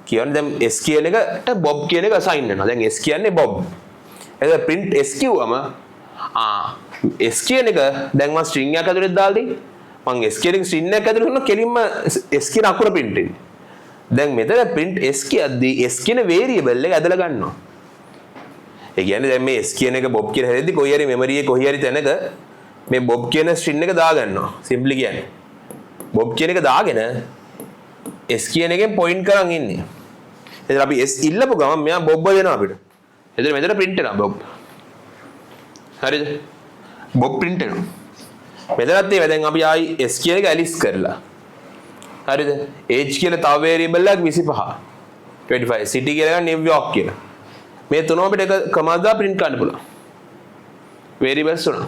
කියවන්න දැන් s කියන එකට Bob කියන එක assign වෙනවා. දැන් s කියන්නේ Bob. එතකොට print s කිව්වම ආ s කියන එක දැන් මං string එකක් ඇතුළේ දාලා තියෙන්නේ. මං s කියන එක string එකක් ඇතුළේ දුන්නොත් කෙලින්ම s කියන අකුර print වෙන්නේ. දැන් මෙතන print s කියද්දී s කියන variable එක ඇදලා ගන්නවා. ඒ කියන්නේ දැන් මේ s කියන එක Bob කියලා හැදෙද්දි කොයි හරි memory එකේ කොයි හරි තැනක මේ Bob කියන string එක දාගන්නවා. Simply කියන්නේ. Bob කියන එක දාගෙන s කියන එකෙන් point කරන් ඉන්නේ. එතන අපි s ඉල්ලපු ගමන් මෙයා Bob දෙනවා අපිට. එතන මෙතන print වෙනවා Bob. හරිද? Bob print වෙනවා. මෙතනත් ඒවා දැන් අපි ආයි s කියන එක ඇලිස් කරලා. හරිද? Age කියලා තව variable එකක් 25. 25. City කියලා එකක් New York කියලා. මේ තුනම අපිට එක කමාස් දා print කරන්න පුළුවන්. Variables තුන.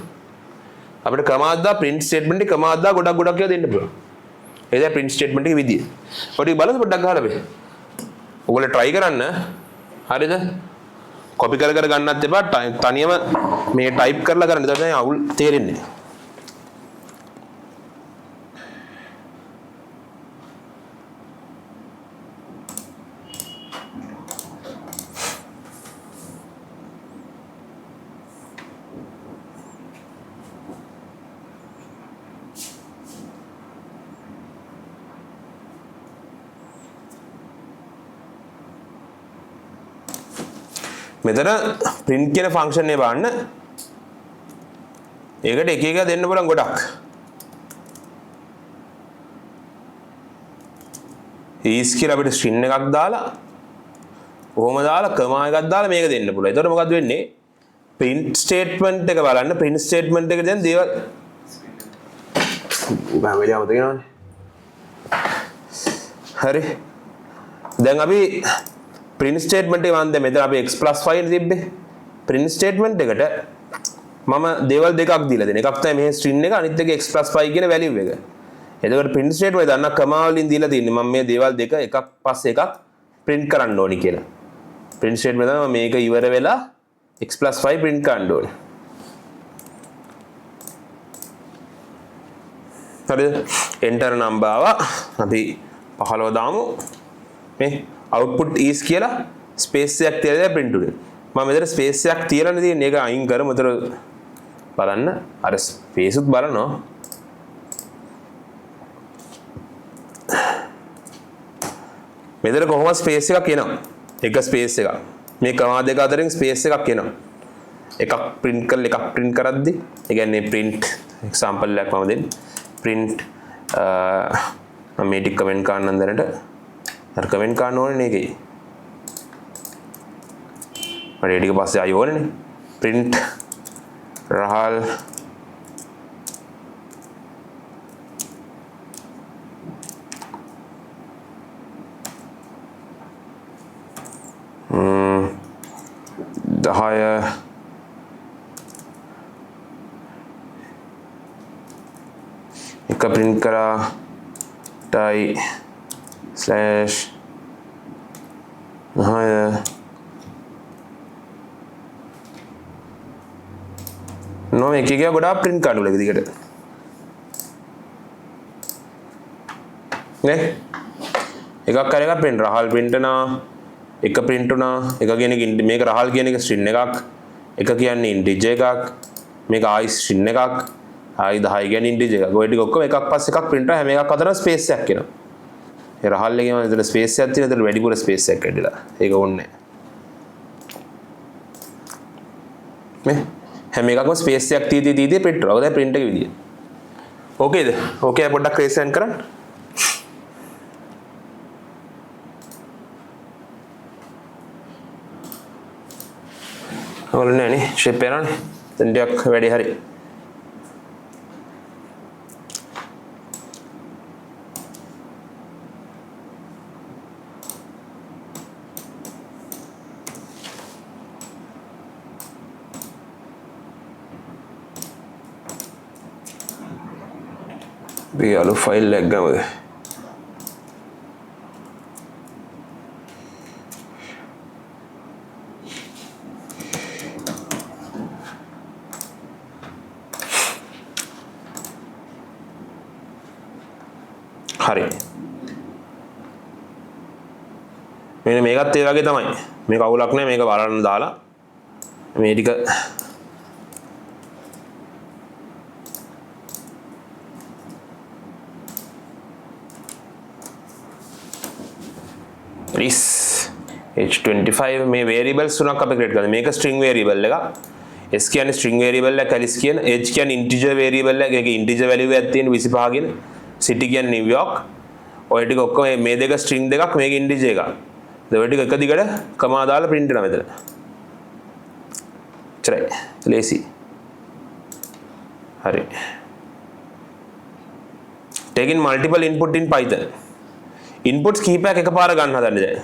අපිට කමාස් දා print statement එක කමාස් දා ගොඩක් ගොඩක් ඒවා දෙන්න පුළුවන්. ඒ තමයි print statement එකේ විදිය. ඔය ටික බලන්න පොඩ්ඩක් ගහලා බෑ. ඔයගොල්ලෝ try කරන්න. හරිද? කොපි කර කර ගන්නත් එපා. තනියම මේ ටයිප් කරලා කරන්න. එතකොට තමයි අවුල් තේරෙන්නේ. මෙතන print කියන ෆන්ක්ෂන් එක බලන්න. ඒකට එක එක දෙන්න පුළුවන් ගොඩක්. Is කියලා අපිට string එකක් දාලා කොහොම දාලා කමා එකක් දාලා මේක දෙන්න පුළුවන්. එතකොට මොකද්ද වෙන්නේ? Print statement එක බලන්න. Print statement එක දැන් දේවල් හැම වෙලේම මතක වෙනවනේ. හරි. දැන් අපි print statement එක මම දැන් මෙතන අපි x + 5 නේ තිබ්බේ. Print statement එකට මම දේවල් දෙකක් දීලා දෙන. එකක් තමයි මෙහෙ string එක, අනිත් එක x + 5 කියන value එක. එතකොට print statement එක දන්නා කමා වලින් දීලා තින්නේ මම මේ දේවල් දෙක එකක් පස්සේ එකක් print කරන්න ඕනි කියලා. Print statement තමයි මම මේක ඉවර වෙලා x + 5 print කරන්න ඕනේ. හරිද? Enter number ආවා. අපි 15 දාමු. මේ output is කියලා space එකක් තියලා දැන් print උනේ. මම මෙතන space එකක් තියලානේ තියෙන්නේ. ඒක අයින් කරමු. එතන බලන්න අර space උත් බලනවා. මෙතන කොහොම space එකක් එනවා. එක space එකක්. මේ කමා දෙක අතරින් space එකක් එනවා. එකක් print කරලා එකක් print කරද්දි, ඒ කියන්නේ print example එකක් මම දෙන්න. Print මම මේ ටික කමෙන්ට් කරන්නම් දැනට. අර කමෙන්ට් කරන්න ඕනේ නේ ඒකේ. මට ඒ ටික පස්සේ ආයෙ ඕනේනේ. Print Rahal 10 එක print කරා ටයි ස්ලෑෂ් 10 නෝ එක එක ගොඩාක් print කරන්න ඕනේ දිගට නේ. එකක් හරි එකක් print Rahal print වෙනවා. එක print වුණා. එක කියන එක මේක රහල් කියන එක string එකක්. එක කියන්නේ integer එකක්. මේක ආයි string එකක්. ආයි 10 කියන්නේ integer එකක්. ඔය ටික ඔක්කොම එකක් පස්සේ එකක් print වෙනවා. හැම එකක් අතරම space එකක් එනවා. ඒ රහල් එකේම එතන space එකක් තියෙන. එතන වැඩිපුර space එකක් වැඩිලා. ඒක ඕනේ නෑ. මේ හැම එකක්ම space එකක් තිය තිය තිය තිය print වෙනවා. ඔක තමයි print එකේ විදිය. ඕකේද? ඕකේ පොඩ්ඩක් රේස් හෑන්ඩ් කරන්න. ඔයාලා නෑ නේ ෂේප් යනවනේ. දැන් ටිකක් වැඩි හරි. අපි අලුත් ෆයිල් එකක් ගමුද? හරි. මෙන්න මේකත් ඒ වගේ තමයි. මේක අවුලක් නෑ. මේක බලන්න දාලා මේ ටික is h25 මේ variables තුනක් අපි ක්‍රියේට් කරනවා. මේක string variable එකක්. S කියන්නේ string variable එකක්, Alice කියන h කියන්නේ integer variable එකක්. ඒකේ integer value එකක් තියෙන 25 කියන. City කියන්නේ New York. ඔය ටික ඔක්කොම මේ දෙක string දෙකක්, මේක integer එකක්. ඔය ටික එක දිගට කමා දාලා print වෙනවා මෙතන. එච්චරයි. ලේසි. හරි. Taking multiple input in Python. Inputs කීපයක් එකපාර ගන්න හදන්නේ දැන්.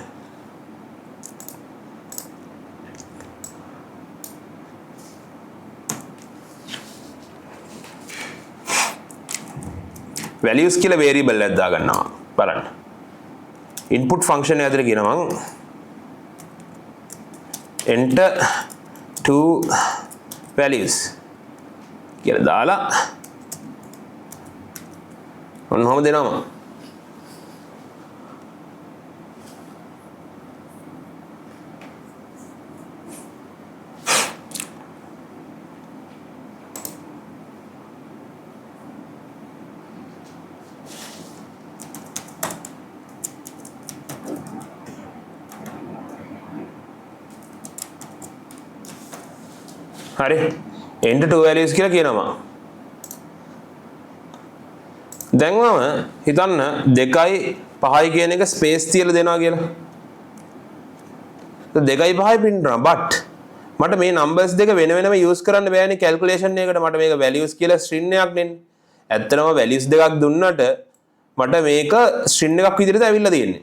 Values කියලා variable එකක් දාගන්නවා. බලන්න. Input function එක ඇතුලේ කියනවා මං enter two values කියලා දාලා ඔන්න ඔහොම දෙනවා මං. හරි, enter two values කියලා කියනවා මං. දැන් මම හිතන්න 2යි 5යි කියන එක ස්පේස් තියලා දෙනවා කියලා. 2යි 5යි print කරනවා. But මට මේ numbers දෙක වෙන වෙනම use කරන්න බෑනේ calculation එකකට. මට මේක values කියලා string එකක් දෙන්න. ඇත්තටම values දෙකක් දුන්නට මට මේක string එකක් විදිහට ඇවිල්ලා තියෙන්නේ.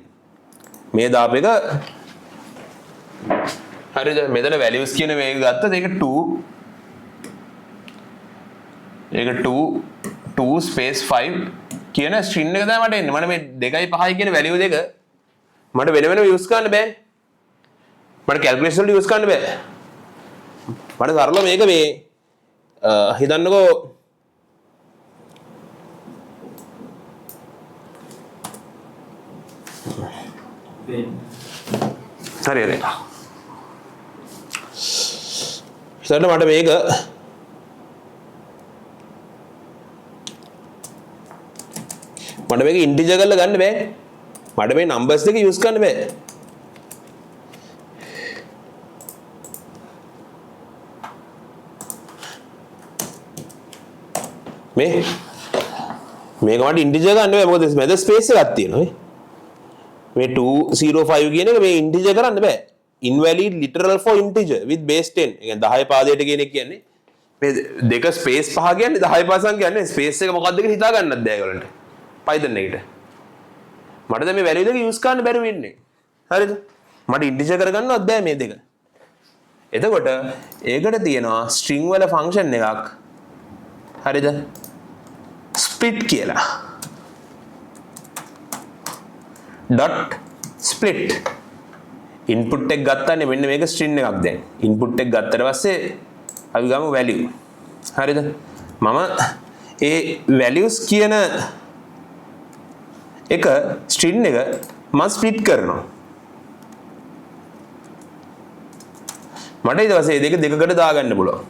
මේ දාපු එක හරිද? මෙතන values කියන මේක ගත්තත් ඒක 2 ඒක 2 2 space 5 කියන string එක තමයි මට එන්නේ. මට මේ 2යි 5යි කියන value දෙක මට වෙන වෙනම use කරන්න බෑ. මට calculation වලට use කරන්න බෑ. මට සරලව මේක මේ හිතන්නකෝ හරි හරි. හිතන්න මට මේක ඉන්ටිජර් කරලා ගන්න බෑ. මට මේ නම්බර්ස් දෙක යූස් කරන්න බෑ. මේ මේක මට ඉන්ටිජර් ගන්න බෑ. මොකද මැද ස්පේස් එකක් තියෙනවා මේ 205 කියන එක මේ ඉන්ටිජර් කරන්න බෑ. Invalid literal for integer with base 10. ඒ කියන්නේ 10 පාදයට කියන එක කියන්නේ මේ දෙක ස්පේස් පහ කියන්නේ 10 පාසම් කියන්නේ ස්පේස් එක මොකද්ද කියලා හිතා ගන්නත් බෑ ඒගොල්ලන්ට. Python එකට. මට දැන් මේ වැලියු දෙක යූස් කරන්න බැරි වෙන්නේ. හරිද? මට ඉන්ටිජර් කරගන්නවත් බෑ මේ දෙක. එතකොට ඒකට තියෙනවා string වල ෆන්ක්ෂන් එකක්. හරිද? Split කියලා. Dot split. Input එක ගත්තානේ මෙන්න මේක string එකක් දැන්. Input එක ගත්තට පස්සේ අපි ගමු value. හරිද? මම ඒ values කියන එක string එක මම split කරනවා. මට ඊට පස්සේ මේ දෙක දෙකකට දාගන්න පුළුවන්.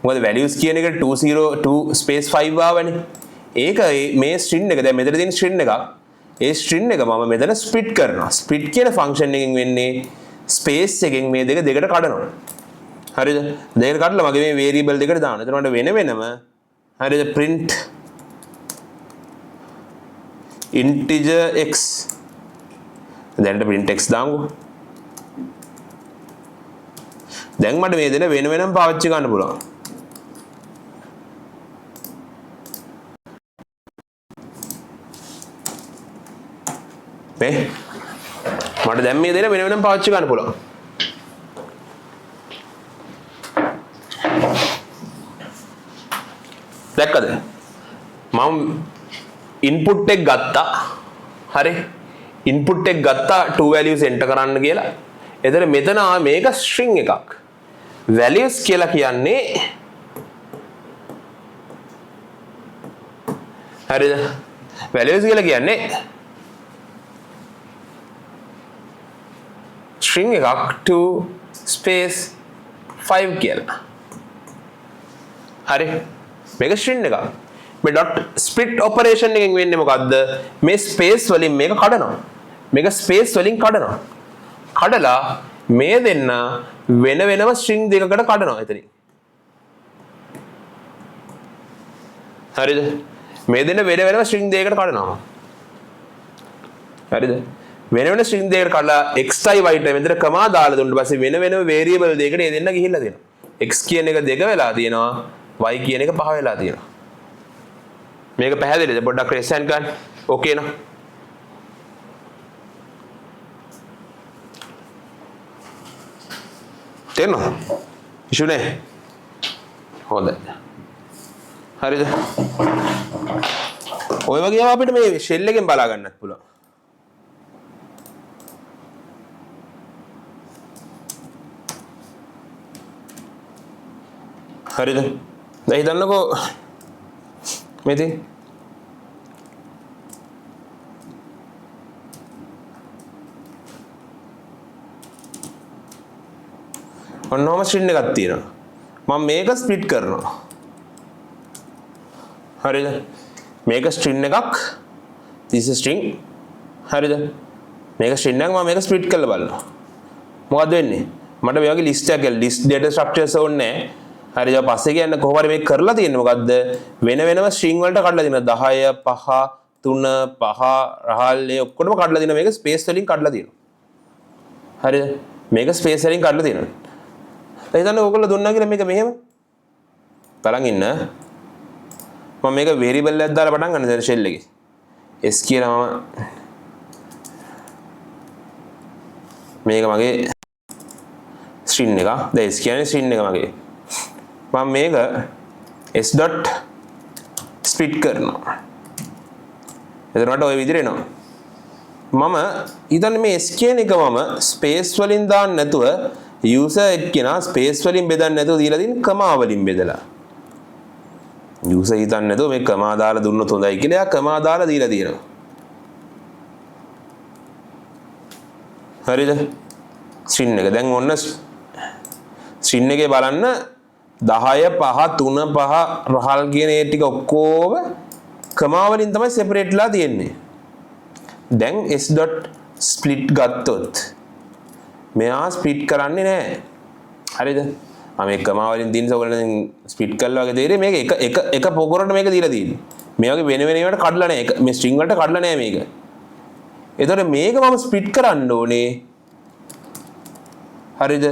මොකද values කියන එක 202 space 5 ආවනේ. ඒක මේ string එක දැන් මෙතන තියෙන string එකක්. ඒ string එක මම මෙතන split කරනවා. Split කියන function එකෙන් වෙන්නේ space එකෙන් මේ දෙක දෙකට කඩනවා. හරිද? දෙකට කඩලා මගේ මේ variable දෙකට දානවා. එතකොට මට වෙන වෙනම හරිද print integer x දැනට print x දාමුකෝ. දැන් මට මේ දෙන වෙන වෙනම පාවිච්චි කරන්න පුළුවන්. මේ මට දැන් මේ දෙන වෙන වෙනම පාවිච්චි කරන්න පුළුවන්. දැක්කද? මම ඉන්පුට් එක ගත්තා. හරි. ඉන්පුට් එක ගත්තා two values enter කරන්න කියලා. එතන මෙතන මේක string එකක්. Values කියලා කියන්නේ හරිද? Values කියලා කියන්නේ string එකක් 2 space 5 කියලා. හරි. මේක string එකක්. මේ dot split operation එකෙන් වෙන්නේ මොකද්ද? මේ space වලින් මේක කඩනවා. මේක space වලින් කඩනවා. කඩලා මේ දෙන්න වෙන වෙනම string දෙකකට කඩනවා එතනින්. හරිද? මේ දෙන්න වෙන වෙනම string දෙකකට කඩනවා. හරිද? වෙන වෙන string දෙකකට කඩලා x යි y ට මෙතන කමා දාලා දුන්න පස්සේ වෙන වෙනම variable දෙකකට ඒ දෙන්න ගිහිල්ලා තියෙනවා. X කියන එක දෙක වෙලා තියෙනවා, y කියන එක පහ වෙලා තියෙනවා. මේක පැහැදිලිද? පොඩ්ඩක් රේස් හෑන්ඩ් ගන්න. ඕකේ නෝ. තේරෙනවද? ඉෂු නෑ. හොඳයි. හරිද? ඔය වගේ ඒවා අපිට මේ ෂෙල් එකෙන් බලා ගන්නත් පුළුවන්. හරිද? දැන් හිතන්නකෝ මේ තියෙන ඔන්න ඔහම ස්ට්‍රින් එකක් තියෙනවා. මම මේක ස්ප්ලිට් කරනවා. හරිද? මේක ස්ට්‍රින් එකක්. This is string. හරිද? මේක ස්ට්‍රින් එකක් මම මේක ස්ප්ලිට් කරලා බලනවා. මොකද්ද වෙන්නේ? මට මේ වගේ ලිස්ට් එකක් ලිස්ට් ඩේටා ස්ට්‍රක්චර්ස් ඕනේ නැහැ. හරිද? පස්සේ කියන්න කොහොම හරි මේක කරලා තියෙන්නේ මොකද්ද? වෙන වෙනම ස්ට්‍රින් වලට කඩලා තියෙනවා. 10 5 3 5 රහල් ඒ ඔක්කොටම කඩලා තියෙනවා. මේක ස්පේස් වලින් කඩලා තියෙනවා. හරිද? මේක ස්පේස් වලින් කඩලා තියෙනවා. දැන් හිතන්න ඕගොල්ලෝ දුන්නා කියලා මේක මෙහෙම බලන් ඉන්න. මම මේක වේරියබල් එකක් දාලා පටන් ගන්න දැන් ෂෙල් එකේ. S කියලා මම මේක මගේ ස්ට්‍රින් එක. දැන් S කියන්නේ ස්ට්‍රින් එක මගේ. මම මේක S dot split කරනවා. එතකොට මට ඔය විදිහට එනවා. මම හිතන්නේ මේ S කියන එක මම ස්පේස් වලින් දාන්න නැතුව user එක්කෙනා ස්පේස් වලින් බෙදන්න නැතුව දීලා තියෙන කමා වලින් බෙදලා. User හිතන්නේ නැතුව මේ කමා දාලා දුන්නොත් හොඳයි කියලා එයා කමා දාලා දීලා තියෙනවා. හරිද? ස්ට්‍රින් එක. දැන් ඔන්න ස්ට්‍රින් එකේ බලන්න 10 5 3 5 රහල් කියන ඒ ටික ඔක්කොම කමා වලින් තමයි සෙපරේට් වෙලා තියෙන්නේ. දැන් s dot split ගත්තොත් මෙයා ස්ප්ලිට් කරන්නේ නැහැ. හරිද? මම මේ කමා වලින් දින ඔයගොල්ලෝ දැන් ස්ප්ලිට් කළා වගේ තේරෙයි මේක එක එක එක පොකරට මේක දීලා තියෙන්නේ. මේ වගේ වෙන වෙන ඒවාට කඩලා නැහැ. එක මේ ස්ට්‍රින්ග් වලට කඩලා නැහැ මේක. එතකොට මේක මම ස්ප්ලිට් කරන්න ඕනේ. හරිද?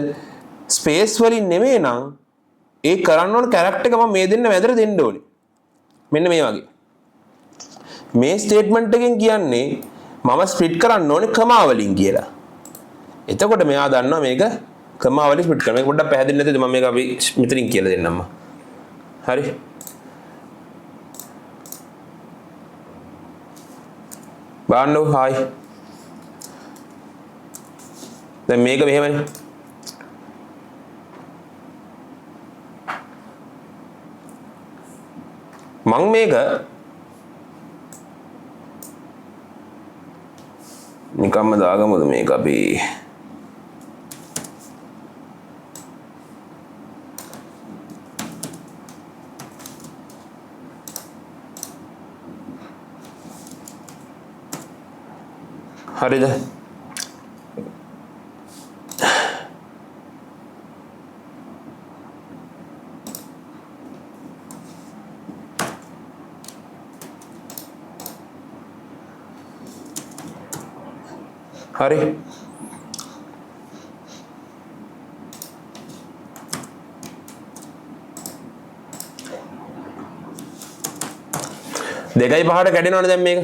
ස්පේස් වලින් නෙමෙයි නම් ඒ කරන්න ඕන කැරක්ටර් එක මම මේ දෙන්න මැදට දෙන්න ඕනේ. මෙන්න මේ වගේ. මේ ස්ටේට්මන්ට් එකෙන් කියන්නේ මම ස්ප්ලිට් කරන්න ඕනේ කමා වලින් කියලා. එතකොට මෙයා දන්නවා මේක කමා වලින් ස්ප්ලිට් කරනවා. මේක පොඩ්ඩක් පැහැදිලි නැතිද මම මේක අපි මෙතනින් කියලා දෙන්නම්. හරි. බලන්නකෝ හායි. දැන් මේක මෙහෙමනේ. මං මේක නිකම්ම දාගමුද මේක අපි හරිද? හරි. දෙකයි පහට කැඩෙනවනේ දැන් මේක.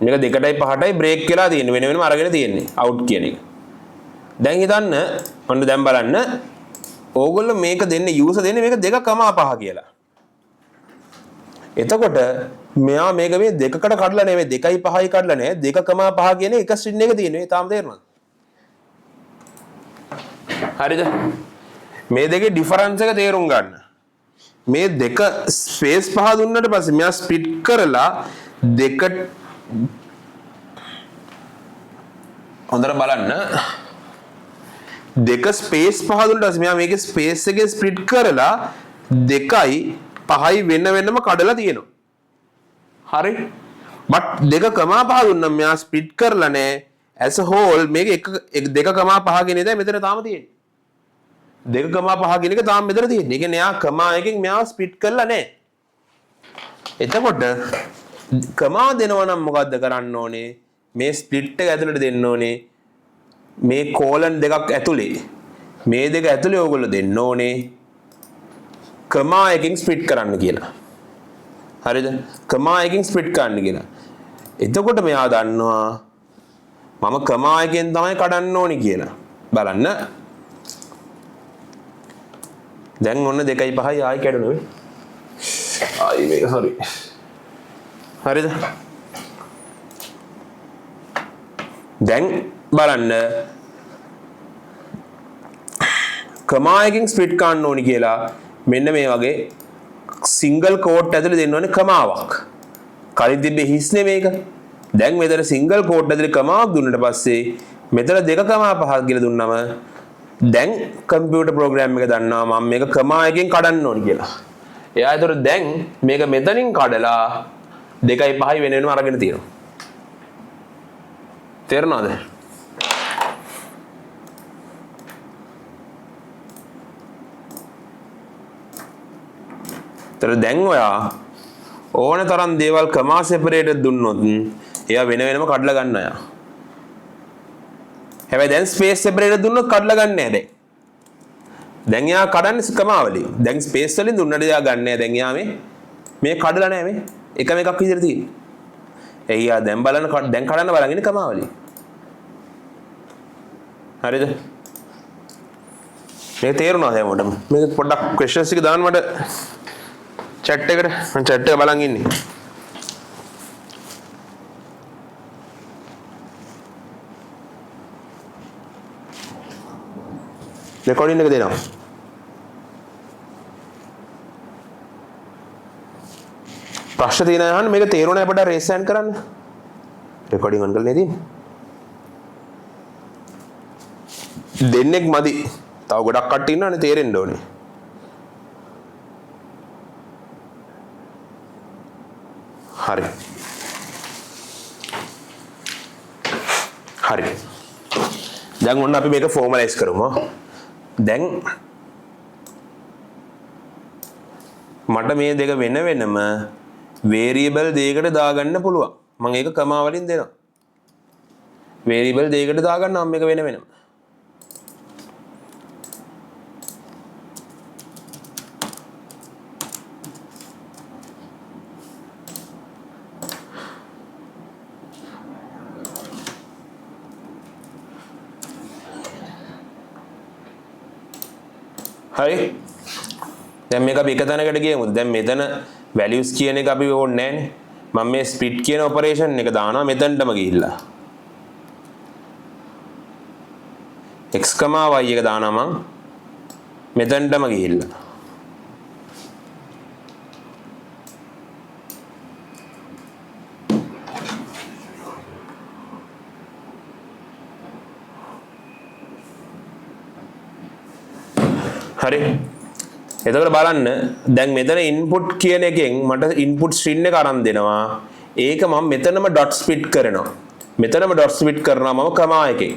මේක දෙකටයි පහටයි බ්‍රේක් වෙලා තියෙන්නේ, වෙන වෙනම අරගෙන තියෙන්නේ අවුට් කියන එක. දැන් හිතන්න, ඔන්න දැන් බලන්න ඕගොල්ලෝ මේක දෙන්නේ, යූසර් දෙන්නේ මේක 2.5 කියලා. එතකොට මෙයා මේක මේ දෙකකට කඩලා නෙමෙයි, දෙකයි පහයි කඩලා නෑ, 2.5 කියන එක ස්ට්‍රින්ග් එක තියෙන්නේ. තාම තේරුණාද? හරිද? මේ දෙකේ ඩිෆරන්ස් එක තේරුම් ගන්න. මේ දෙක ස්පේස් පහ දුන්නට පස්සේ මෙයා ස්ප්ලිට් කරලා දෙක හොඳට බලන්න. දෙක ස්පේස් පහ දුන්නට පස්සේ මෙයා මේකේ ස්පේස් එකේ ස්ප්ලිට් කරලා දෙකයි පහයි වෙන වෙනම කඩලා තියෙනවා. හරි? බට් 2.5 දුන්නම් මෙයා ස්ප්ලිට් කරලා නෑ. As a whole මේක එක 2.5 කියන එක මෙතන තාම තියෙන්නේ. 2.5 කියන එක තාම මෙතන තියෙන්නේ. ඒ කියන්නේ එයා කමා එකෙන් මෙයාව ස්ප්ලිට් කරලා නෑ. එතකොට කමා දෙනවා නම් මොකද්ද කරන්න ඕනේ? මේ ස්ප්ලිට් එක ඇතුළට දෙන්න ඕනේ. මේ කෝලන් දෙකක් ඇතුලේ, මේ දෙක ඇතුලේ ඕගොල්ලෝ දෙන්න ඕනේ කමා එකෙන් ස්ප්ලිට් කරන්න කියලා. හරිද? කමා එකෙන් ස්ප්ලිට් කරන්න කියලා. එතකොට මෙයා දන්නවා මම කමා එකෙන් තමයි කඩන්න ඕනේ කියලා. බලන්න. දැන් ඔන්න දෙකයි පහයි ආයි කැඩුණා වේ. ආයි මේක සෝරි. හරිද? දැන් බලන්න කමා එකෙන් ස්ප්ලිට් කරන්න ඕනි කියලා මෙන්න මේ වගේ සිංගල් කෝට් ඇතුලේ දෙන්න ඕනේ කමාවක්. කලින් තිබ්බේ හිස්නේ මේක. දැන් මෙතන සිංගල් කෝට් ඇතුලේ කමාවක් දුන්නට පස්සේ මෙතන 2.5 කියලා දුන්නම දැන් කම්පියුටර් ප්‍රෝග්‍රෑම් එක දන්නවා මම මේක කමා එකෙන් කඩන්න ඕනි කියලා. එයා ඒතර දැන් මේක මෙතනින් කඩලා දෙකයි පහයි වෙන වෙනම අරගෙන තියෙනවා. තේරුණාද? ඒතර දැන් ඔයා ඕන තරම් දේවල් කමා සෙපරේටර් දුන්නොත් එයා වෙන වෙනම කඩලා ගන්න ඔයා. හැබැයි දැන් ස්පේස් සෙපරේටර් දුන්නොත් කඩලා ගන්න නෑ දැන්. දැන් එයා කඩන්නේ කමා වලින්. දැන් ස්පේස් වලින් දුන්නට එයා ගන්න නෑ. දැන් එයා මේ කඩලා නෑ, මේ එකම එකක් විදිහට තියෙන්නේ. එයි එයා දැන් බලන්න දැන් කඩන්න බලන් ඉන්නේ කමා වලින්. හරිද? මේක තේරුණාද හැමෝටම? මේක පොඩ්ඩක් ක්වෙස්චන්ස් ටික දාන්න මට චැට් එකට. මං චැට් එක බලන් ඉන්නේ. රෙකෝඩින් එක දෙනවා. ප්‍රශ්න තියෙන අය අහන්න. මේක තේරුණා පොඩ්ඩක් රේස් හෑන්ඩ් කරන්න. රෙකෝඩින් ඔන් කරලා නේද තියෙන්නේ? දෙන්නෙක් මදි. තව ගොඩක් කට්ටිය ඉන්නවනේ තේරෙන්න ඕනේ. හරි. හරි. දැන් ඔන්න අපි මේක ෆෝමලයිස් කරමු. දැන් මට මේ දෙක වෙන වෙනම වේරියබල් දෙයකට දාගන්න පුළුවන්. මම ඒක කමා වලින් දෙනවා. වේරියබල් දෙයකට දාගන්න මම මේක වෙන වෙනම. හරි. දැන් මේක අපි එක තැනකට ගියමුද? දැන් මෙතන values කියන එක අපි ඕනේ නෑනේ. මම මේ split කියන ඔපරේෂන් එක දානවා මෙතනටම ගිහිල්ලා. x, y එක දානවා මං මෙතනටම ගිහිල්ලා. හරි. එතකොට බලන්න දැන් මෙතන input කියන එකෙන් මට input string එක අරන් දෙනවා. ඒක මම මෙතනම dot split කරනවා. මෙතනම ඩොට් ස්ප්ලිට් කරනවා මම කමා එකෙන්.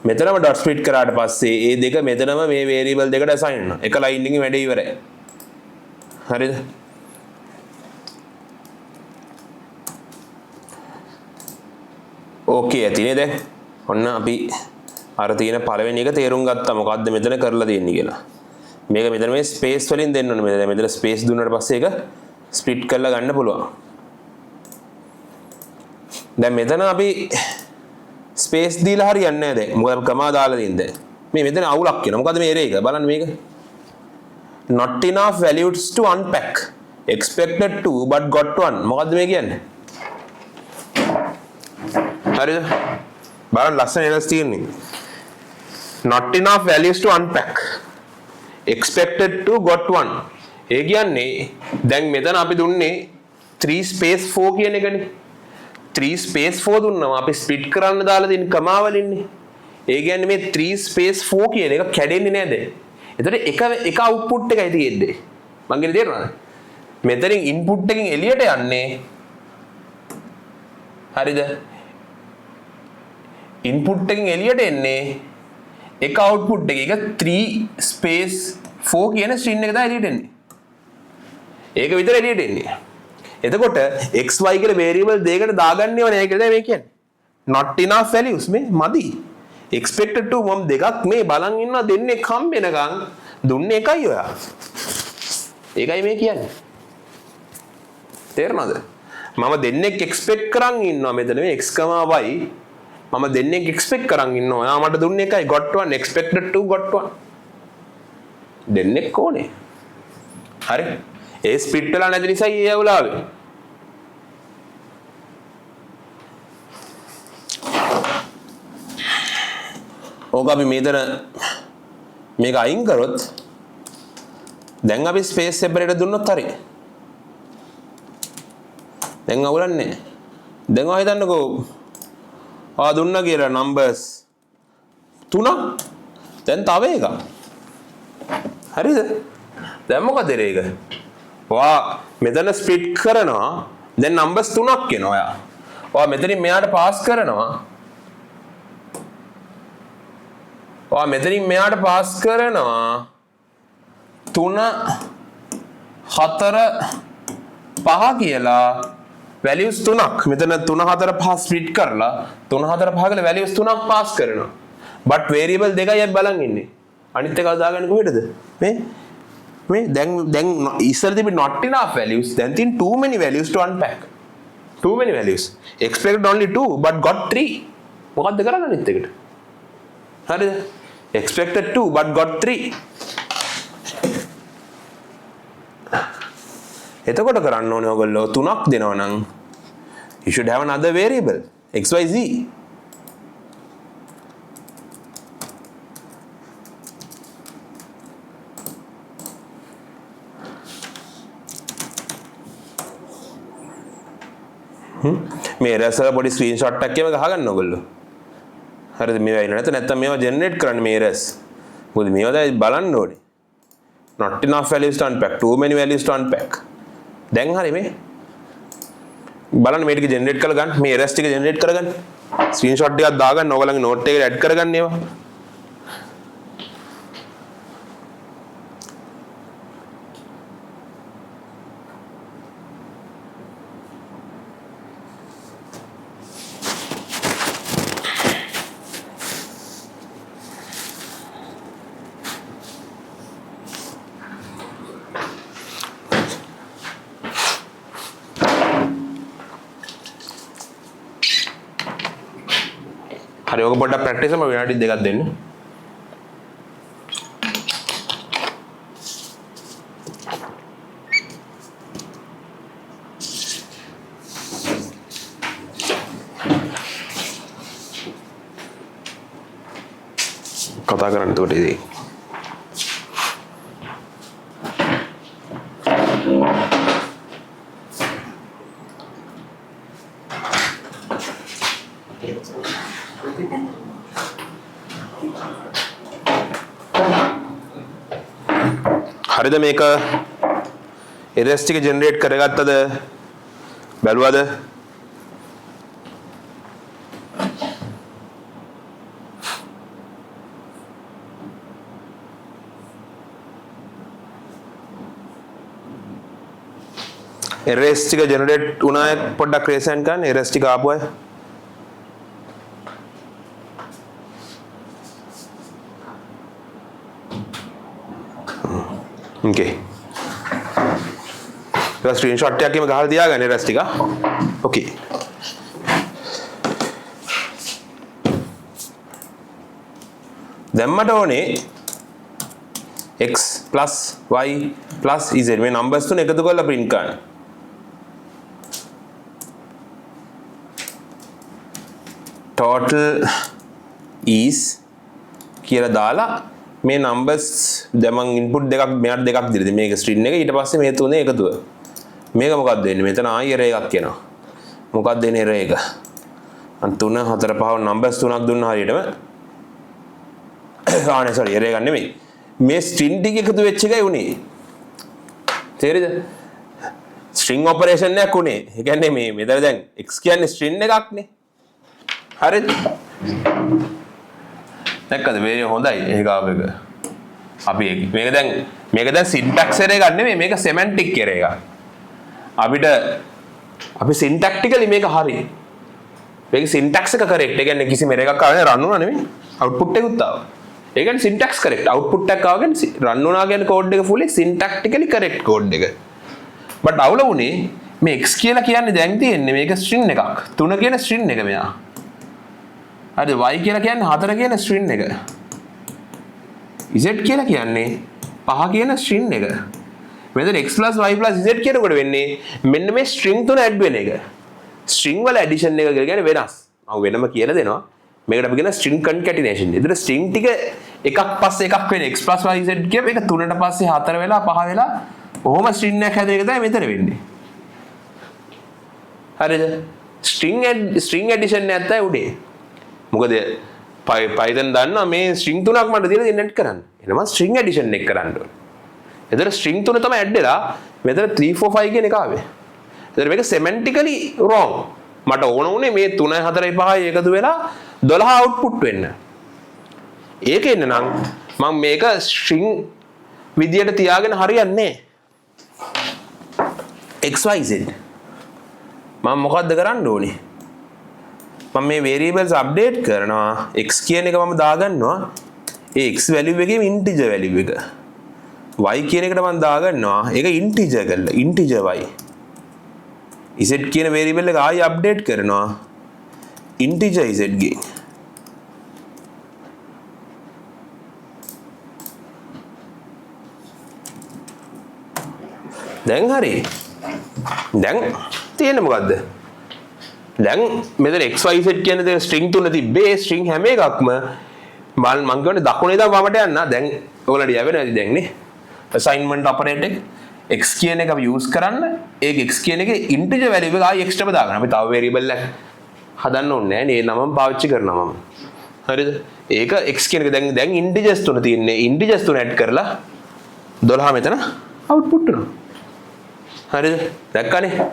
මෙතනම ඩොට් ස්ප්ලිට් කරාට පස්සේ ඒ දෙක මෙතනම මේ වේරියබල් දෙකට ඇසයින් වෙනවා. එක ලයින් එකකින් වැඩේ ඉවරයි. හරිද? ඕකේ ඇති නේද? ඔන්න අපි අර තියෙන පළවෙනි එක තේරුම් ගත්තා මොකද්ද මෙතන කරලා තියෙන්නේ කියලා. මේක මෙතන මේ ස්පේස් වලින් දෙන්න ඕනේ. මෙතන මෙතන ස්පේස් දුන්නාට පස්සේ ඒක ස්ප්ලිට් කරලා ගන්න පුළුවන්. දැන් මෙතන අපි ස්පේස් දීලා හරියන්නේ නැහැ දැන්. මොකද අපි කමා දාලා තියෙන්නේ දැන්. මේ මෙතන අවුලක් එනවා. මොකද්ද මේ එරේ එක? බලන්න මේක. Not enough values to unpack. Expected two but got one. මොකද්ද මේ කියන්නේ? හරිද? බලන්න ලස්සන එරස් තියෙන්නේ. Not enough values to unpack. Expected two got one. ඒ කියන්නේ දැන් මෙතන අපි දුන්නේ 3 space 4 කියන එකනේ. 3 space 4 දුන්නම අපි ස්ප්ලිට් කරන්න දාලා තියෙන කමා වලින්නේ. ඒ කියන්නේ මේ 3 space 4 කියන එක කැඩෙන්නේ නෑ දැන්. එතකොට එක එක අවුට්පුට් එකයි තියෙන්නේ. මං කියන්නේ තේරුණාද? මෙතනින් ඉන්පුට් එකෙන් එළියට යන්නේ හරිද? ඉන්පුට් එකෙන් එළියට එන්නේ එක අවුට්පුට් එක. ඒක 3 space 4 කියන ස්ට්‍රින්ග් එක තමයි එළියට එන්නේ. ඒක විතර එළියට එන්නේ. එතකොට x y කියලා වේරියබල් දෙකකට දාගන්නේව නෑ කියලා තමයි මේ කියන්නේ. Not enough values මේ මදි. Expected to මම දෙකක් මේ බලන් ඉන්නවා දෙන්නේ හම්බෙනකන් දුන්නේ එකයි ඔයා. ඒකයි මේ කියන්නේ. තේරුණාද? මම දෙන්නෙක් එක්ස්පෙක්ට් කරන් ඉන්නවා මෙතන මේ x, y මම දෙන්නෙක් එක්ස්පෙක්ට් කරන් ඉන්නවා. ඔයා මට දුන්නේ එකයි. Got one, expected two, got one. දෙන්නෙක් ඕනේ. හරි. ඒ ස්ප්ලිට් වෙලා නැති නිසා ඒ අවුල ආවේ. ඕක අපි මෙතන මේක අයින් කරොත් දැන් අපි ස්පේස් සෙපරේටර් දුන්නොත් හරි. දැන් අවුලක් නැහැ. දැන් ඔයා හිතන්නකෝ ඔයා දුන්නා කියලා නම්බර්ස් තුනක්. දැන් තව එකක්. හරිද? දැන් මොකද ඒක? ඔයා මෙතන ස්ප්ලිට් කරනවා. දැන් නම්බර්ස් තුනක් එනවා ඔයා. ඔයා මෙතනින් මෙයාට පාස් කරනවා. ඔයා මෙතනින් මෙයාට පාස් කරනවා 3 4 5 කියලා වැලියුස් තුනක්. මෙතන 3 4 5 ස්ප්ලිට් කරලා 3 4 5 කියලා වැලියුස් තුනක් පාස් කරනවා. බට් වේරියබල් දෙකයි අපි බලන් ඉන්නේ. අනිත් එක දාගන්නේ කොහෙටද? මේ මේ දැන් දැන් ඉස්සර තිබි not enough values, දැන් තියෙන too many values to unpack. Too many values. Expected only two but got three. මොකද්ද කරන්නේ අනිත් එකට? හරිද? Expected two but got three. එතකොට කරන්න ඕනේ ඔයගොල්ලෝ තුනක් දෙනවා නම් you should have another variable x y z. මේ එරර්ස් වල පොඩි ස්ක්‍රීන්ෂොට් එකක් එහෙම ගහගන්න ඔයගොල්ලෝ. හරිද? මේවා එන්න නැත්නම් මේවා ජෙනරේට් කරන්න මේ එරර්ස්. මොකද මේවා දැන් බලන්න ඕනේ. Not enough values to unpack, too many values to unpack. දැන් හරි මේ බලන්න මේ ටික ජෙනරේට් කරලා ගන්න. මේ එරර්ස් ටික ජෙනරේට් කරගන්න. ස්ක්‍රීන්ෂොට් ටිකක් දාගන්න ඔයගොල්ලන්ගේ නෝට් එකට ඇඩ් කරගන්න ඒවා. හරි ඔක පොඩ්ඩක් ප්‍රැක්ටිස් කරමු විනාඩි දෙකක් දෙන්න. කතා කරන්න එතකොට ඉතින්. හරිද මේක එරර්ස් ටික ජෙනරේට් කරගත්තද බැලුවද? එරර්ස් ටික ජෙනරේට් වුණා අය පොඩ්ඩක් රේස් හෑන්ඩ් කරන්න. එරර්ස් ටික ආපු අය. ඕකේ. ඒක ස්ක්‍රීන්ෂොට් එකක් එහෙම ගහලා තියාගන්න එරර්ස් ටික. ඕකේ. දැන් මට ඕනේ x plus y plus z මේ නම්බර්ස් තුන එකතු කරලා print කරන්න. Total is කියලා දාලා මේ නම්බර්ස් දැන් මං ඉන්පුට් දෙකක් මෙයාට දෙකක් දීලා තියෙනවා. මේක ස්ට්‍රින්ග් එක, ඊට පස්සේ මේ තුනේ එකතුව. මේක මොකක්ද වෙන්නේ? මෙතන ආයි එරර් එකක් එනවා. මොකක්ද එන්නේ එරර් එක? අන් 3 4 5 නම්බර්ස් තුනක් දුන්නා හරියටම. ආ නේ, සෝරි, එරර් එකක් නෙමෙයි. මේ ස්ට්‍රින්ග් ටික එකතු වෙච්ච එකයි උනේ. තේරෙයිද? ස්ට්‍රින්ග් ඔපරේෂන් එකක් උනේ. ඒ කියන්නේ මේ මෙතන දැන් x කියන්නේ ස්ට්‍රින්ග් එකක් නේ. හරිද? දැක්කද? මේ හොඳයි ඒක ආව එක. අපි මේක දැන් සින්ටැක්ස් එරර් එකක් නෙමෙයි, මේක සෙමැන්ටික් එරර් එකක්. අපිට අපි සින්ටැක්ටිකලි මේක හරි. මේක සින්ටැක්ස් එක කරෙක්ට්. ඒ කියන්නේ කිසිම එරර් එකක් ආවේ නෑ, රන් වුණා නෙමෙයි. අවුට්පුට් එකකුත් ආවා. ඒ කියන්නේ සින්ටැක්ස් කරෙක්ට්. අවුට්පුට් එකක් ආවා කියන්නේ රන් වුණා කියන්නේ කෝඩ් එක ෆුලි සින්ටැක්ටිකලි කරෙක්ට් කෝඩ් එක. බට් අවුල වුණේ මේ x කියලා කියන්නේ දැන් තියෙන්නේ මේක ස්ට්‍රින්ග් එකක්. 3 කියන ස්ට්‍රින්ග් එක මෙයා. හරිද? Y කියලා කියන්නේ 4 කියන ස්ට්‍රින්ග් එක. Z කියලා කියන්නේ 5 කියන ස්ට්‍රින්ග් එක. මෙතන x y z කියනකොට වෙන්නේ මෙන්න මේ ස්ට්‍රින්ග් තුන ඇඩ් වෙන එක. ස්ට්‍රින්ග් වල ඇඩිෂන් එක කියලා කියන්නේ වෙනස්. මම වෙනම කියලා දෙනවා. මේකට අපි කියන ස්ට්‍රින්ග් කන්කැටිනේෂන්. ඒතර ස්ට්‍රින්ග් ටික එකක් පස්සේ එකක් වෙන x y z කියප එක තුනට පස්සේ 4 වෙලා 5 වෙලා ඔහොම ස්ට්‍රින්ග් එකක් හැදෙන එක තමයි මෙතන වෙන්නේ. හරිද? ස්ට්‍රින්ග් ඇඩිෂන් එකක් තමයි උනේ. මොකද Python දන්නවා මේ ස්ට්‍රින්ග් තුනක් මට දීලා දෙන්න ඇඩ් කරන්න. එහෙනම් මම ස්ට්‍රින්ග් ඇඩිෂන් එක කරන්න ඕනේ. එතන ස්ට්‍රින්ග් තුන තමයි ඇඩ් වෙලා මෙතන 3 4 5 කියන එක ආවේ. එතන මේක සෙමැන්ටිකලි රෝං. මට ඕන වුණේ මේ 3 4 5 එකතු වෙලා 12 අවුට්පුට් වෙන්න. ඒක එන්න නම් මම මේක ස්ට්‍රින්ග් විදියට තියාගෙන හරියන්නේ නෑ. X y z මම මොකද්ද කරන්න ඕනේ? මම මේ වේරියබල්ස් අප්ඩේට් කරනවා. X කියන එක මම දාගන්නවා ඒ x value එකේම ඉන්ටිජර් වැලියු එක. Y කියන එකට මම දාගන්නවා ඒක ඉන්ටිජර් කරලා ඉන්ටිජර් y. Z කියන වේරියබල් එක ආයි අප්ඩේට් කරනවා ඉන්ටිජර් z ගෙන්. දැන් හරි. දැන් තියෙන්නේ මොකද්ද? දැන් මෙතන x y z කියන දේ ස්ට්‍රින්ග් තුන තිබ්බේ. ඒ ස්ට්‍රින්ග් හැම එකක්ම මං කියන්නේ දකුණේ ඉඳන් වමට යන්න. දැන් ඔයගොල්ලන්ට යවෙනවා ඇති දැන් නේ. අසයින්මන්ට් ඔපරේටර් එක x කියන එක අපි යූස් කරන්න. ඒක x කියන එකේ ඉන්ටිජර් වැලියු එක ආයි x ටම දාගන්න. අපි තව වේරියබල් එකක් හදන්න ඕනේ නෑ නේ. නමම පාවිච්චි කරනවා මම. හරිද? ඒක x කියන එක දැන් ඉන්ටිජර්ස් තුන තියෙන්නේ. ඉන්ටිජර්ස් තුන ඇඩ් කරලා 12 මෙතන අවුට්පුට් වෙනවා. හරිද? දැක්කනේ?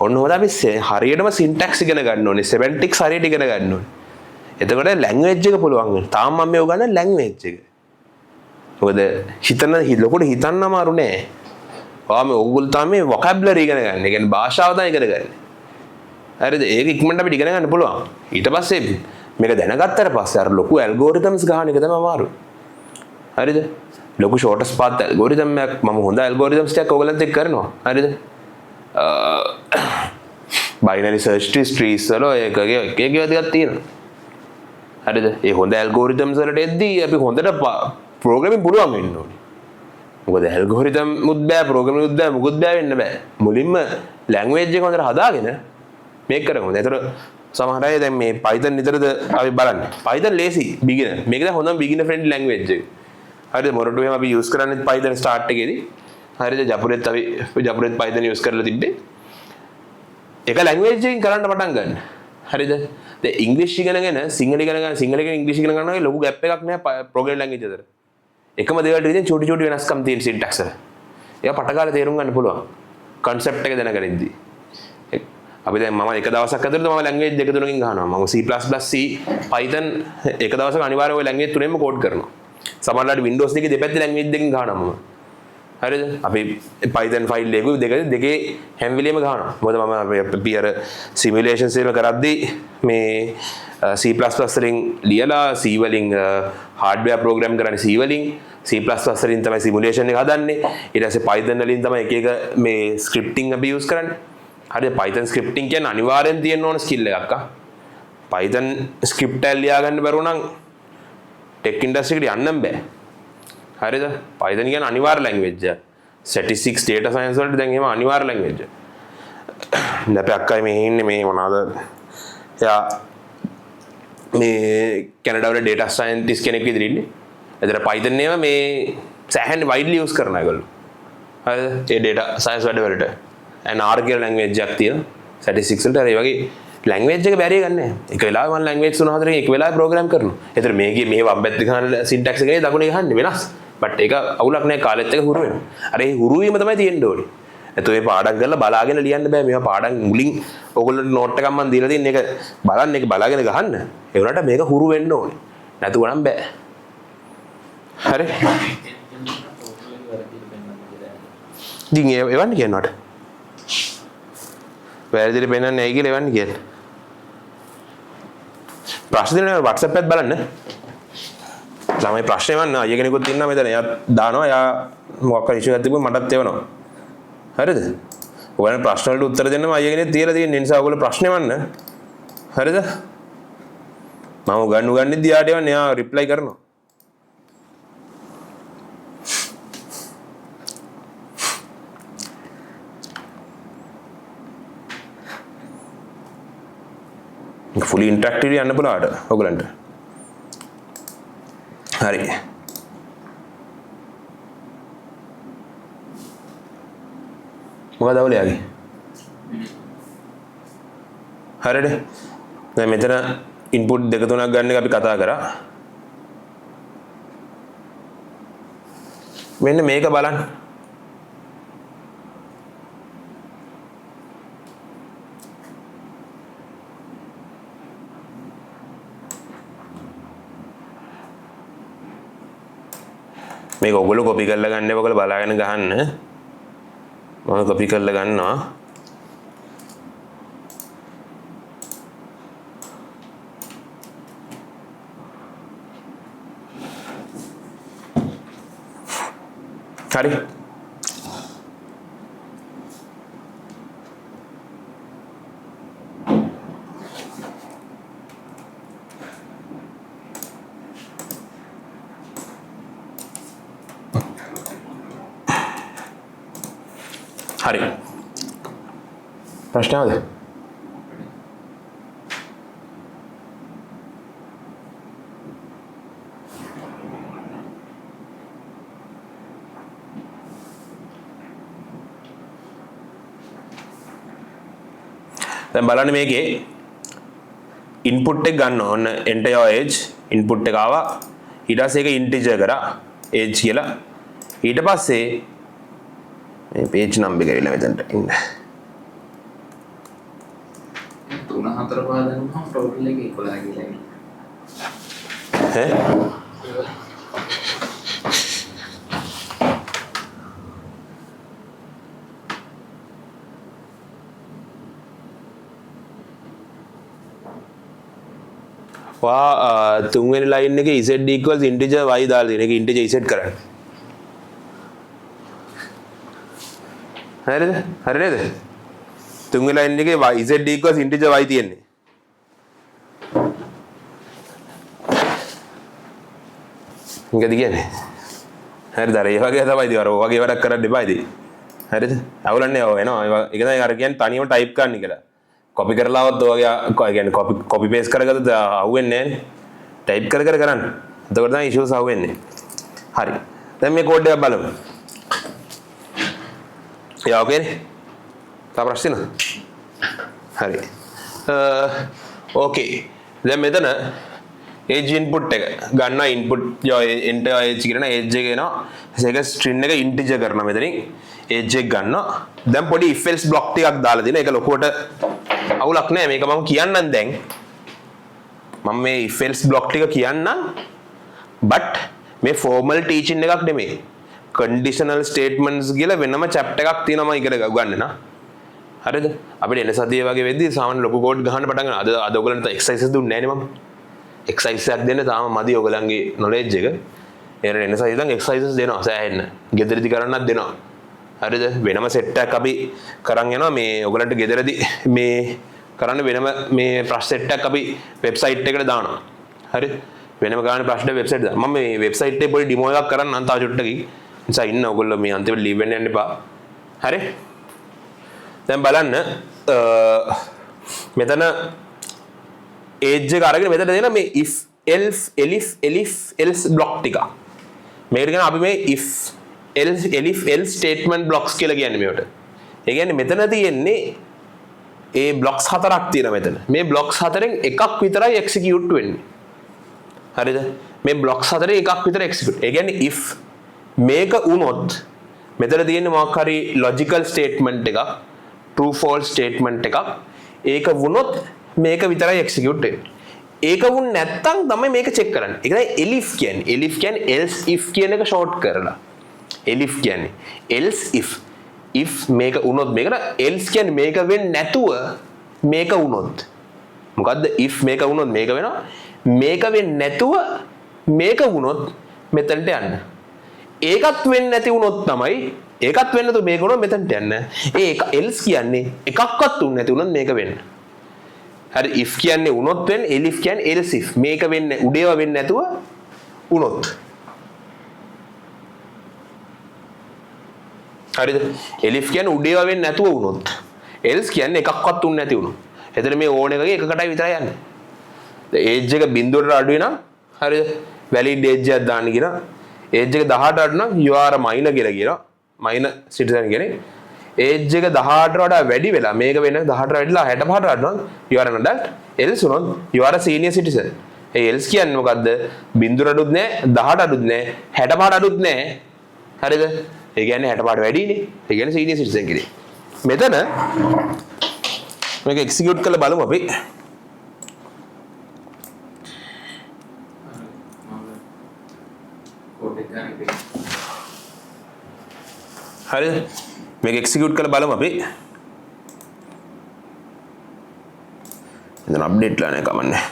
ඔන්න ඔහොම අපි හරියටම සින්ටැක්ස් ඉගෙන ගන්න ඕනේ. සෙමැන්ටික්ස් හරියට ඉගෙන ගන්න ඕනේ. එතකොට ලැන්ග්වේජ් එක පුළුවන් වෙනවා. තාම මම මේ උගන්වන්නේ ලැන්ග්වේජ් එක. මොකද හිතන ලොකුට හිතන්න අමාරු නෑ. ඔයා මේ ඔයගොල්ලෝ තාම මේ වොකැබුලරි ඉගෙන ගන්න. ඒ කියන්නේ භාෂාව තමයි ඉගෙන ගන්න. හරිද? ඒක ඉක්මනට අපිට ඉගෙන ගන්න පුළුවන්. ඊට පස්සේ මේක දැනගත්තට පස්සේ අර ලොකු ඇල්ගොරිතම්ස් ගහන එක තමයි අමාරු. හරිද? ලොකු ෂෝටස් පාත් ඇල්ගොරිතම් එකක් මම හොඳ ඇල්ගොරිතම්ස් ටිකක් ඔයගොල්ලන්ත් එක්ක කරනවා. හරිද? බයිනරි සර්ච් ට්‍රීස් වල ඔය එකගේ එක එක ඒවා ටිකක් තියෙනවා. හරිද? ඒ හොඳ ඇල්ගොරිතම්ස් වලට එද්දී අපි හොඳට ප්‍රෝග්‍රෑමින් පුළුවන් වෙන්න ඕනේ. මොකද ඇල්ගොරිතම් මුත් බෑ, ප්‍රෝග්‍රෑමින් මුත් බෑ, මුකුත් බෑ වෙන්න බෑ. මුලින්ම ලැන්ග්වේජ් එක හොඳට හදාගෙන මේක කරමු. ඒතර සමහර අය දැන් මේ Python විතරද අපි බලන්නේ. Python ලේසි බිගිනර්. මේක දැන් හොඳම බිගිනර් ෆ්‍රෙන්ඩ්ලි ලැන්ග්වේජ් එක. හරිද? මොරටුව එහෙම අපි යූස් කරන්නේ Python start එකේදී. හරිද? ජපුරෙත් අපි ජපුරෙත් Python use කරලා තිබ්බේ. එක ලැන්ග්වේජ් එකකින් කරන්න පටන් ගන්න. හරිද? දැන් ඉංග්‍රීසි ඉගෙනගෙන සිංහල ඉගෙන ගන්න, සිංහල ඉගෙන ඉංග්‍රීසි ඉගෙන ගන්න වගේ ලොකු ගැප් එකක් නෑ ප්‍රෝග්‍රෑම් ලැන්ග්වේජ් අතර. එකම දේවල් ටික ඉතින් චූටි චූටි වෙනස්කම් තියෙන සින්ටැක්ස් වල. ඒවා පට ගාලා තේරුම් ගන්න පුළුවන්. කන්සෙප්ට් එක දැනගෙන ඉද්දි. අපි දැන් මම එක දවසක් ඇතුළත මම ලැන්ග්වේජ් දෙක තුනකින් ගහනවා. මම C++, C, Python එක දවසක අනිවාර්යයෙන් ඔය ලැන්ග්වේජ් තුනෙන්ම කෝඩ් කරනවා. සමහරවිට Windows දෙකේ දෙපැත්තේ ලැන්ග්වේජ් දෙකකින් ගහනවා මම. හරිද? අපි Python file එකකුයි දෙක දෙකේ හැම වෙලෙම ගහනවා. මොකද මම අපි අර සිමියුලේෂන්ස් එහෙම කරද්දී මේ C++ වලින් ලියලා C වලින් හાર્ඩ්වෙයාර් ප්‍රෝග්‍රෑම් කරන්නේ C වලින්, C++ වලින් තමයි සිමුලේෂන් එක හදන්නේ. ඊට පස්සේ Python වලින් තමයි එක එක මේ ස්ක්‍රිප්ටිං අපි යූස් කරන්නේ. හරිද? Python scripting කියන්නේ අනිවාර්යෙන් තියෙන්න ඕන ස්කිල් එකක් ආ. Python script එක ලියා ගන්න බැරුව නම් ටෙක් ඉන්ඩස්ට්‍රි එකට යන්නම් බෑ. හරිද? Python කියන්නේ අනිවාර්ය ලැන්ග්වේජ් එකක්. ස්ටැටිස්ටික්ස්, ඩේටා සයන්ස් වලට දැන් එහෙම අනිවාර්ය ලැන්ග්වේජ් එකක්. දැන් අපේ අක්කයි මෙහි ඉන්නේ මේ මොනවාද? එයා මේ කැනඩා වල ඩේටා සයන්ටිස්ට් කෙනෙක් විදිහට ඉන්නේ. එතන Python ඒවා මේ සෑහෙන වයිඩ්ලි යූස් කරන ඒගොල්ලෝ. හරිද? ඒ ඩේටා සයන්ස් වැඩ වලට. and R කියලා ලැන්ග්වේජ් එකක් තියෙනවා. ස්ටැටිස්ටික්ස් වලට අර ඒ වගේ ලැන්ග්වේජ් එක බැරි ගන්න නෑ. එක වෙලාවෙ මම ලැන්ග්වේජ් තුන හතරකින් එක වෙලාවෙ ප්‍රෝග්‍රෑම් කරනවා. ඒතර මේකේ මේ වම් පැත්තේ ගහන සින්ටැක්ස් එක නෙවෙයි දකුණේ ගහන්නේ වෙනස්. බට් ඒක අවුලක් නෑ, කාලෙත් එක හුරු වෙනවා. අර ඒ හුරු වීම තමයි තියෙන්න ඕනේ. නැත්නම් මේ පාඩම් කරලා බලාගෙන ලියන්න බෑ. මේවා පාඩම් මුලින් ඔයගොල්ලන්ට නෝට් එකක් මම දීලා තියෙන එක බලන්න, ඒක බලාගෙන ගහන්න. ඒ වුණාට මේක හුරු වෙන්න ඕනේ. නැතුව නම් බෑ. හරි. ඉතින් එවන්න කියනවට. වැරදිට පෙන්වන්නේ ඇයි කියලා එවන්න කියන්න. ප්‍රශ්න දෙනවා WhatsApp එකත් බලන්න. ළමයි ප්‍රශ්න එවන්න අයියා කෙනෙකුත් ඉන්නවා මෙතන. එයාත් දානවා. එයා මොකක් හරි ඉෂුව එකක් තිබුණොත් මටත් එවනවා. හරිද? ඔයාලට ප්‍රශ්න වලට උත්තර දෙන්නම අයියා කෙනෙක් තියලා තියෙන නිසා ඔයගොල්ලෝ ප්‍රශ්න එවන්න. හරිද? මම උගන්වු ගන්නෙද්දි එයාට එවන්න, එයා රිප්ලයි කරනවා. ෆුලි ඉන්ටරැක්ටිව්ලි යන්න පුළුවන් ඔයගොල්ලන්ට. හරි. මොකද අවුල යාගේ? හරිද? දැන් මෙතන ඉන්පුට් දෙක තුනක් ගන්න එක අපි කතා කරා. මෙන්න මේක බලන්න. මේක ඔයගොල්ලෝ කොපි කරලා ගන්න එපා, ඔයගොල්ලෝ බලාගෙන ගහන්න. මම කොපි කරලා ගන්නවා. හරි. හරි. ප්‍රශ්න ආවද? දැන් බලන්න මේකේ ඉන්පුට් එක ගන්න ඕන. Enter your age input එක ආවා. ඊට පස්සේ ඒක ඉන්ටිජර් කරා age කියලා. ඊට පස්සේ මේ පේජ් නම්බර් එක ඇවිල්ලා මෙතනට ඉන්න. 3 4 5 දැම්මම ටෝටල් එක 11 කියලා එනවා. ඈ? වා තුන්වෙනි ලයින් එකේ z equals integer y දාලා තියෙන. ඒක integer z කරන්න. හරිද? හරි නේද? තුන්වෙනි ලයින් එකේ y z equals integer y තියෙන්නේ. මොකද කියන්නේ? හරිද? අර ඒ වගේ තමයි ඉතින් අර ඔය වගේ වැඩක් කරන්න එපා ඉතින්. හරිද? අවුලක් නෑ ඔය එනවා. ඒක තමයි අර කියන්නේ තනියම ටයිප් කරන්න කියලා. කොපි කරලාවත් ඔය වගේ ඒ කියන්නේ කොපි කොපි පේස්ට් කරගත්තොත් අහුවෙන්නේ නෑනේ. ටයිප් කර කර කරන්න. එතකොට තමයි ඉෂුස් අහුවෙන්නේ. හරි. දැන් මේ කෝඩ් එක බලමු. යා ඕකේනේ? තව ප්‍රශ්න තියෙනවද? හරි. ඕකේ. දැන් මෙතන age input එක ගන්නවා, input your enter your age කියන age එක එනවා. ඒක string එක integer කරනවා මෙතනින්. age එක ගන්නවා. දැන් පොඩි if else block ටිකක් දාලා දෙනවා. ඒක ලොකුවට අවුලක් නෑ. මේක මම කියන්නම් දැන්. මම මේ if else block ටික කියන්නම්. but මේ formal teaching එකක් නෙමෙයි. කන්ඩිෂනල් ස්ටේට්මන්ට්ස් කියලා වෙනම චැප්ටර් එකක් තියෙනවා මම ඉගෙන ගන්න නා. හරිද? අපිට එන සතිය වගේ වෙද්දී සාමාන්‍ය ලොකු කෝඩ් ගහන්න පටන් ගන්නවා. අද අද ඔයගොල්ලන්ට එක්සර්සයිසස් දුන්නේ නෑනේ මම. එක්සර්සයිස් එකක් දෙන්න තාම මදි ඔයගොල්ලන්ගේ නොලෙජ් එක. එහෙනම් එන සතිය ඉඳන් එක්සර්සයිසස් දෙනවා සෑහෙන්න. ගෙදරදි කරන්නත් දෙනවා. හරිද? වෙනම සෙට් එකක් අපි කරන් යනවා මේ ඔයගොල්ලන්ට ගෙදරදි මේ කරන්න වෙනම මේ ප්‍රශ්න සෙට් එකක් අපි වෙබ්සයිට් එකට දානවා. හරි? වෙනම ගාන ප්‍රශ්න වෙබ්සයිට් දානවා. මම මේ වෙබ්සයිට් එකේ පොඩි ඩිමෝ එකක් කරන්නම් තව චුට්ටකින්. නිසා ඉන්න ඔයගොල්ලෝ මේ අන්තිමට ලීව් වෙන්න යන්න එපා. හරි? දැන් බලන්න මෙතන ඒජ් එක අරගෙන මෙතන දෙන මේ if else elif elif else block ටික. මේකට කියන අපි මේ if else elif else statement blocks කියලා කියන්නේ මේවට. ඒ කියන්නේ මෙතන තියෙන්නේ ඒ බ්ලොක්ස් හතරක් තියෙනවා මෙතන. මේ බ්ලොක්ස් හතරෙන් එකක් විතරයි එක්සිකියුට් වෙන්නේ. හරිද? මේ බ්ලොක්ස් හතරෙන් එකක් විතර එක්සිකියුට්. ඒ කියන්නේ if මේක වුණොත් මෙතන තියෙන්නේ මොකක් හරි ලොජිකල් ස්ටේට්මන්ට් එකක්, true false statement එකක්. ඒක වුණොත් මේක විතරයි එක්සිකියුට් වෙන්නේ. ඒක වුණ නැත්තම් තමයි මේක චෙක් කරන්නේ. ඒක තමයි elif කියන්නේ. Elif කියන්නේ else if කියන එක ෂෝට් කරලා. Elif කියන්නේ else if. If මේක වුණොත් මේකට else කියන්නේ මේක වෙන්නේ නැතුව මේක වුණොත්. මොකද්ද if මේක වුණොත් මේක වෙනවා. මේක වෙන්නේ නැතුව මේක වුණොත් මෙතනට යන්න. ඒකත් වෙන්නේ නැති වුණොත් තමයි ඒකත් වෙන්නේ නැතුව මේක වුණොත් මෙතනට යන්න. ඒ එක else කියන්නේ එකක්වත් වුනේ නැති වුණොත් මේක වෙන්න. හරි, if කියන්නේ වුණොත් වෙන්නේ, elif කියන්නේ else if. මේක වෙන්නේ උඩේව වෙන්නේ නැතුව වුණොත්. හරිද? Elif කියන්නේ උඩේව වෙන්නේ නැතුව වුණොත්. Else කියන්නේ එකක්වත් වුනේ නැති වුණොත්. එතන මේ ඕන එකගේ එකකටයි විතරයි යන්නේ. දැන් age එක බිඳුවට අඩු වෙනම් හරිද? Valid age එකක් දාන්න කියනවා. Age එක 18 අඩු නම් you are a minor කියලා කියනවා. Minor citizen කියන්නේ. Age එක 18ට වඩා වැඩි වෙලා මේක වෙන 18ට වැඩිලා 65ට අඩු නම් you are an adult. Else වුණොත් you are a senior citizen. A else කියන්නේ මොකද්ද? බිඳුවට අඩුත් නෑ, 18 අඩුත් නෑ, 65ට අඩුත් නෑ. හරිද? ඒ කියන්නේ 65ට වැඩිනේ. ඒ කියන්නේ senior citizen කෙනෙක්. මෙතන මේක එක්සිකියුට් කරලා බලමු අපි. මම කෝඩ් එක ගන්න ඉතින්. හරිද? මේක එක්සිකියුට් කරලා බලමු අපි. මෙතන අප්ඩේට් ලා නෑ කමන්නේ.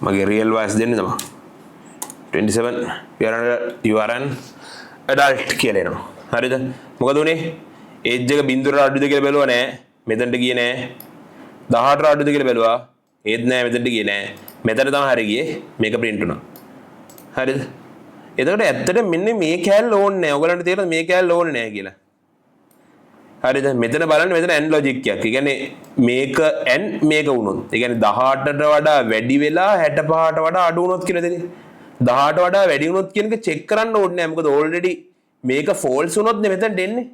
මගේ රියල් වයස දෙන්න තමයි 27. You are an adult කියලා එනවා. හරිද? මොකද උනේ? ඒජ් එක බිඳුවට අඩුද කියලා බැලුවා නෑ. මෙතනට ගියේ නෑ. 18ට අඩුද කියලා බැලුවා. ඒත් නෑ, මෙතනට ගියේ නෑ. මෙතන තමයි හරි ගියේ. මේක ප්‍රින්ට් වුණා. හරිද? එතකොට ඇත්තට මෙන්න මේ කෑල්ල ඕනේ නෑ. ඔයගලන්ට තේරෙනවද මේ කෑල්ල ඕනේ නෑ කියලා? හරිද? මෙතන බලන්න මෙතන ඇන් ලොජික් එකක්. ඒ කියන්නේ මේක ඇන් මේක වුණොත්. ඒ කියන්නේ 18ට වඩා වැඩි වෙලා 65ට වඩා අඩු වුණොත් කියලා දෙන්නේ. 18ට වඩා වැඩි වුණොත් කියන එක චෙක් කරන්න ඕනේ නෑ. මොකද ඕල්රෙඩි මේක ෆෝල්ස් වුණොත් නේ මෙතනට එන්නේ.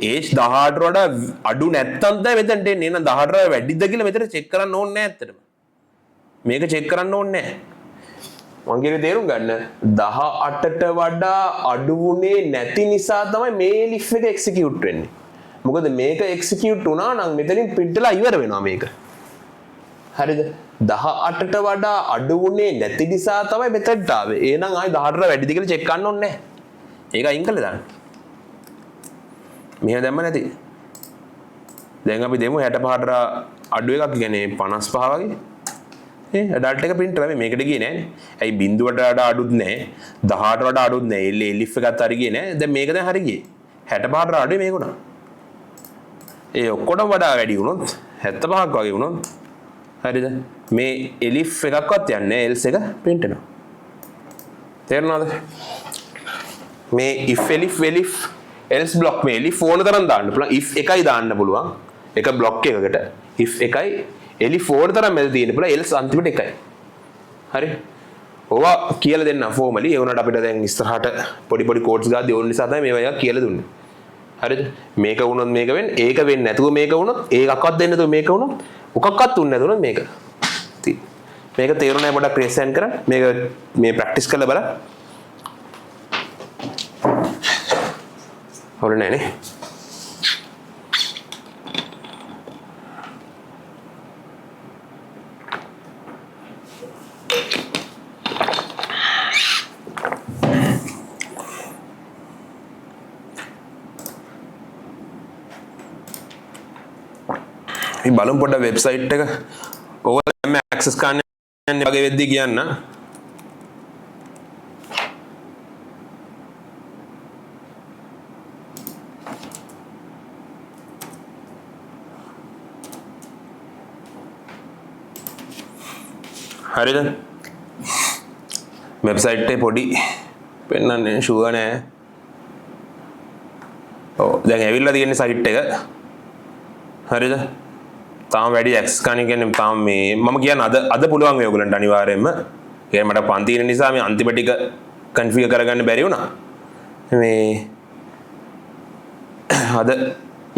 ඒජ් 18ට වඩා අඩු නැත්තම් තමයි මෙතනට එන්නේ. එහෙනම් 18ට වඩා වැඩිද කියලා මෙතන චෙක් කරන්න ඕනේ නෑ ඇත්තටම. මේක චෙක් කරන්න ඕනේ නෑ. මං කියන්නේ තේරුම් ගන්න 18ට වඩා අඩු වුණේ නැති නිසා තමයි මේ එලිෆ් එක එක්සිකියුට් වෙන්නේ. මොකද මේක එක්සිකියුට් වුණා නම් මෙතනින් ප්‍රින්ට් වෙලා ඉවර වෙනවා මේක. හරිද? 18ට වඩා අඩු වුණේ නැති නිසා තමයි මෙතනට ආවේ. එහෙනම් ආයි 18ට වැඩිද කියලා චෙක් කරන්න ඕනේ නැහැ. ඒක අයින් කරලා දාන්න. මෙහෙම දැම්ම නැති. දැන් අපි දෙමු 65ට අඩු එකක්, කියන්නේ 55 වගේ. ඒ ඇඩල්ට් එක ප්‍රින්ට් කරා මේකට ගියේ නෑනේ. ඇයි බිඳුවට වඩා අඩුත් නෑ, 18ට වඩා අඩුත් නෑ. එලිෆ් එකත් හරි ගියේ නෑ. දැන් මේක දැන් හරි ගියේ. 65ට අඩුයි මේක උනා. ඒ ඔක්කොටම වඩා වැඩි වුණොත් 75ක් වගේ වුණොත් හරිද? මේ එලිෆ් එකක්වත් යන්නේ නෑ, එල්ස් එක ප්‍රින්ට් වෙනවා. තේරුණාද? මේ if elif elif else block මේ elif ඕන තරම් දාන්න පුළුවන්. If එකයි දාන්න පුළුවන්. එක බ්ලොක් එකකට if එකයි elif ඕන තරම් මැද තියෙන්න පුළුවන්, else අන්තිමට එකයි. හරි? ඕවා කියලා දෙන්න ෆෝමලි. ඒ වුණාට අපිට දැන් ඉස්සරහට පොඩි පොඩි කෝඩ්ස් ගාද්දි ඕන නිසා තමයි මේවා ටිකක් කියලා දුන්නේ. හරිද? මේක වුණොත් මේක වෙන්නේ, ඒක වෙන්නේ නැතුව මේක වුණොත්, ඒකක්වත් දෙන්නේ නැතුව මේක වුණොත්, මොකක්වත් උන්නේ නැතුව වුණොත් මේක. ඉතින් මේක තේරුණා පොඩ්ඩක් රේස් හෑන්ඩ් කරන්න. මේක මේ ප්‍රැක්ටිස් කරලා බලන්න. හොර නෑ නේ. අපි බලමු පොඩ්ඩක් වෙබ්සයිට් එක. ඔයගොල්ලෝ දැන් ඇක්සස් කරන්න යන්නේ වගේ වෙද්දී කියන්න. හරිද? වෙබ්සයිට් එකේ පොඩි පෙන්වන්නේ ෂුවර් නෑ. ඔව්, දැන් ඇවිල්ලා තියෙන සයිට් එක. හරිද? තාම වැඩි ඇක්සස් කරන්න කියන්නේ තාම මේ මම කියන්නේ අද අද පුළුවන් වෙයි ඔයගොල්ලන්ට අනිවාර්යයෙන්ම. ඒ කියන්නේ මට පන්ති ඉන්න නිසා මේ අන්තිම ටික කන්ෆිගර් කරගන්න බැරි වුණා. මේ අද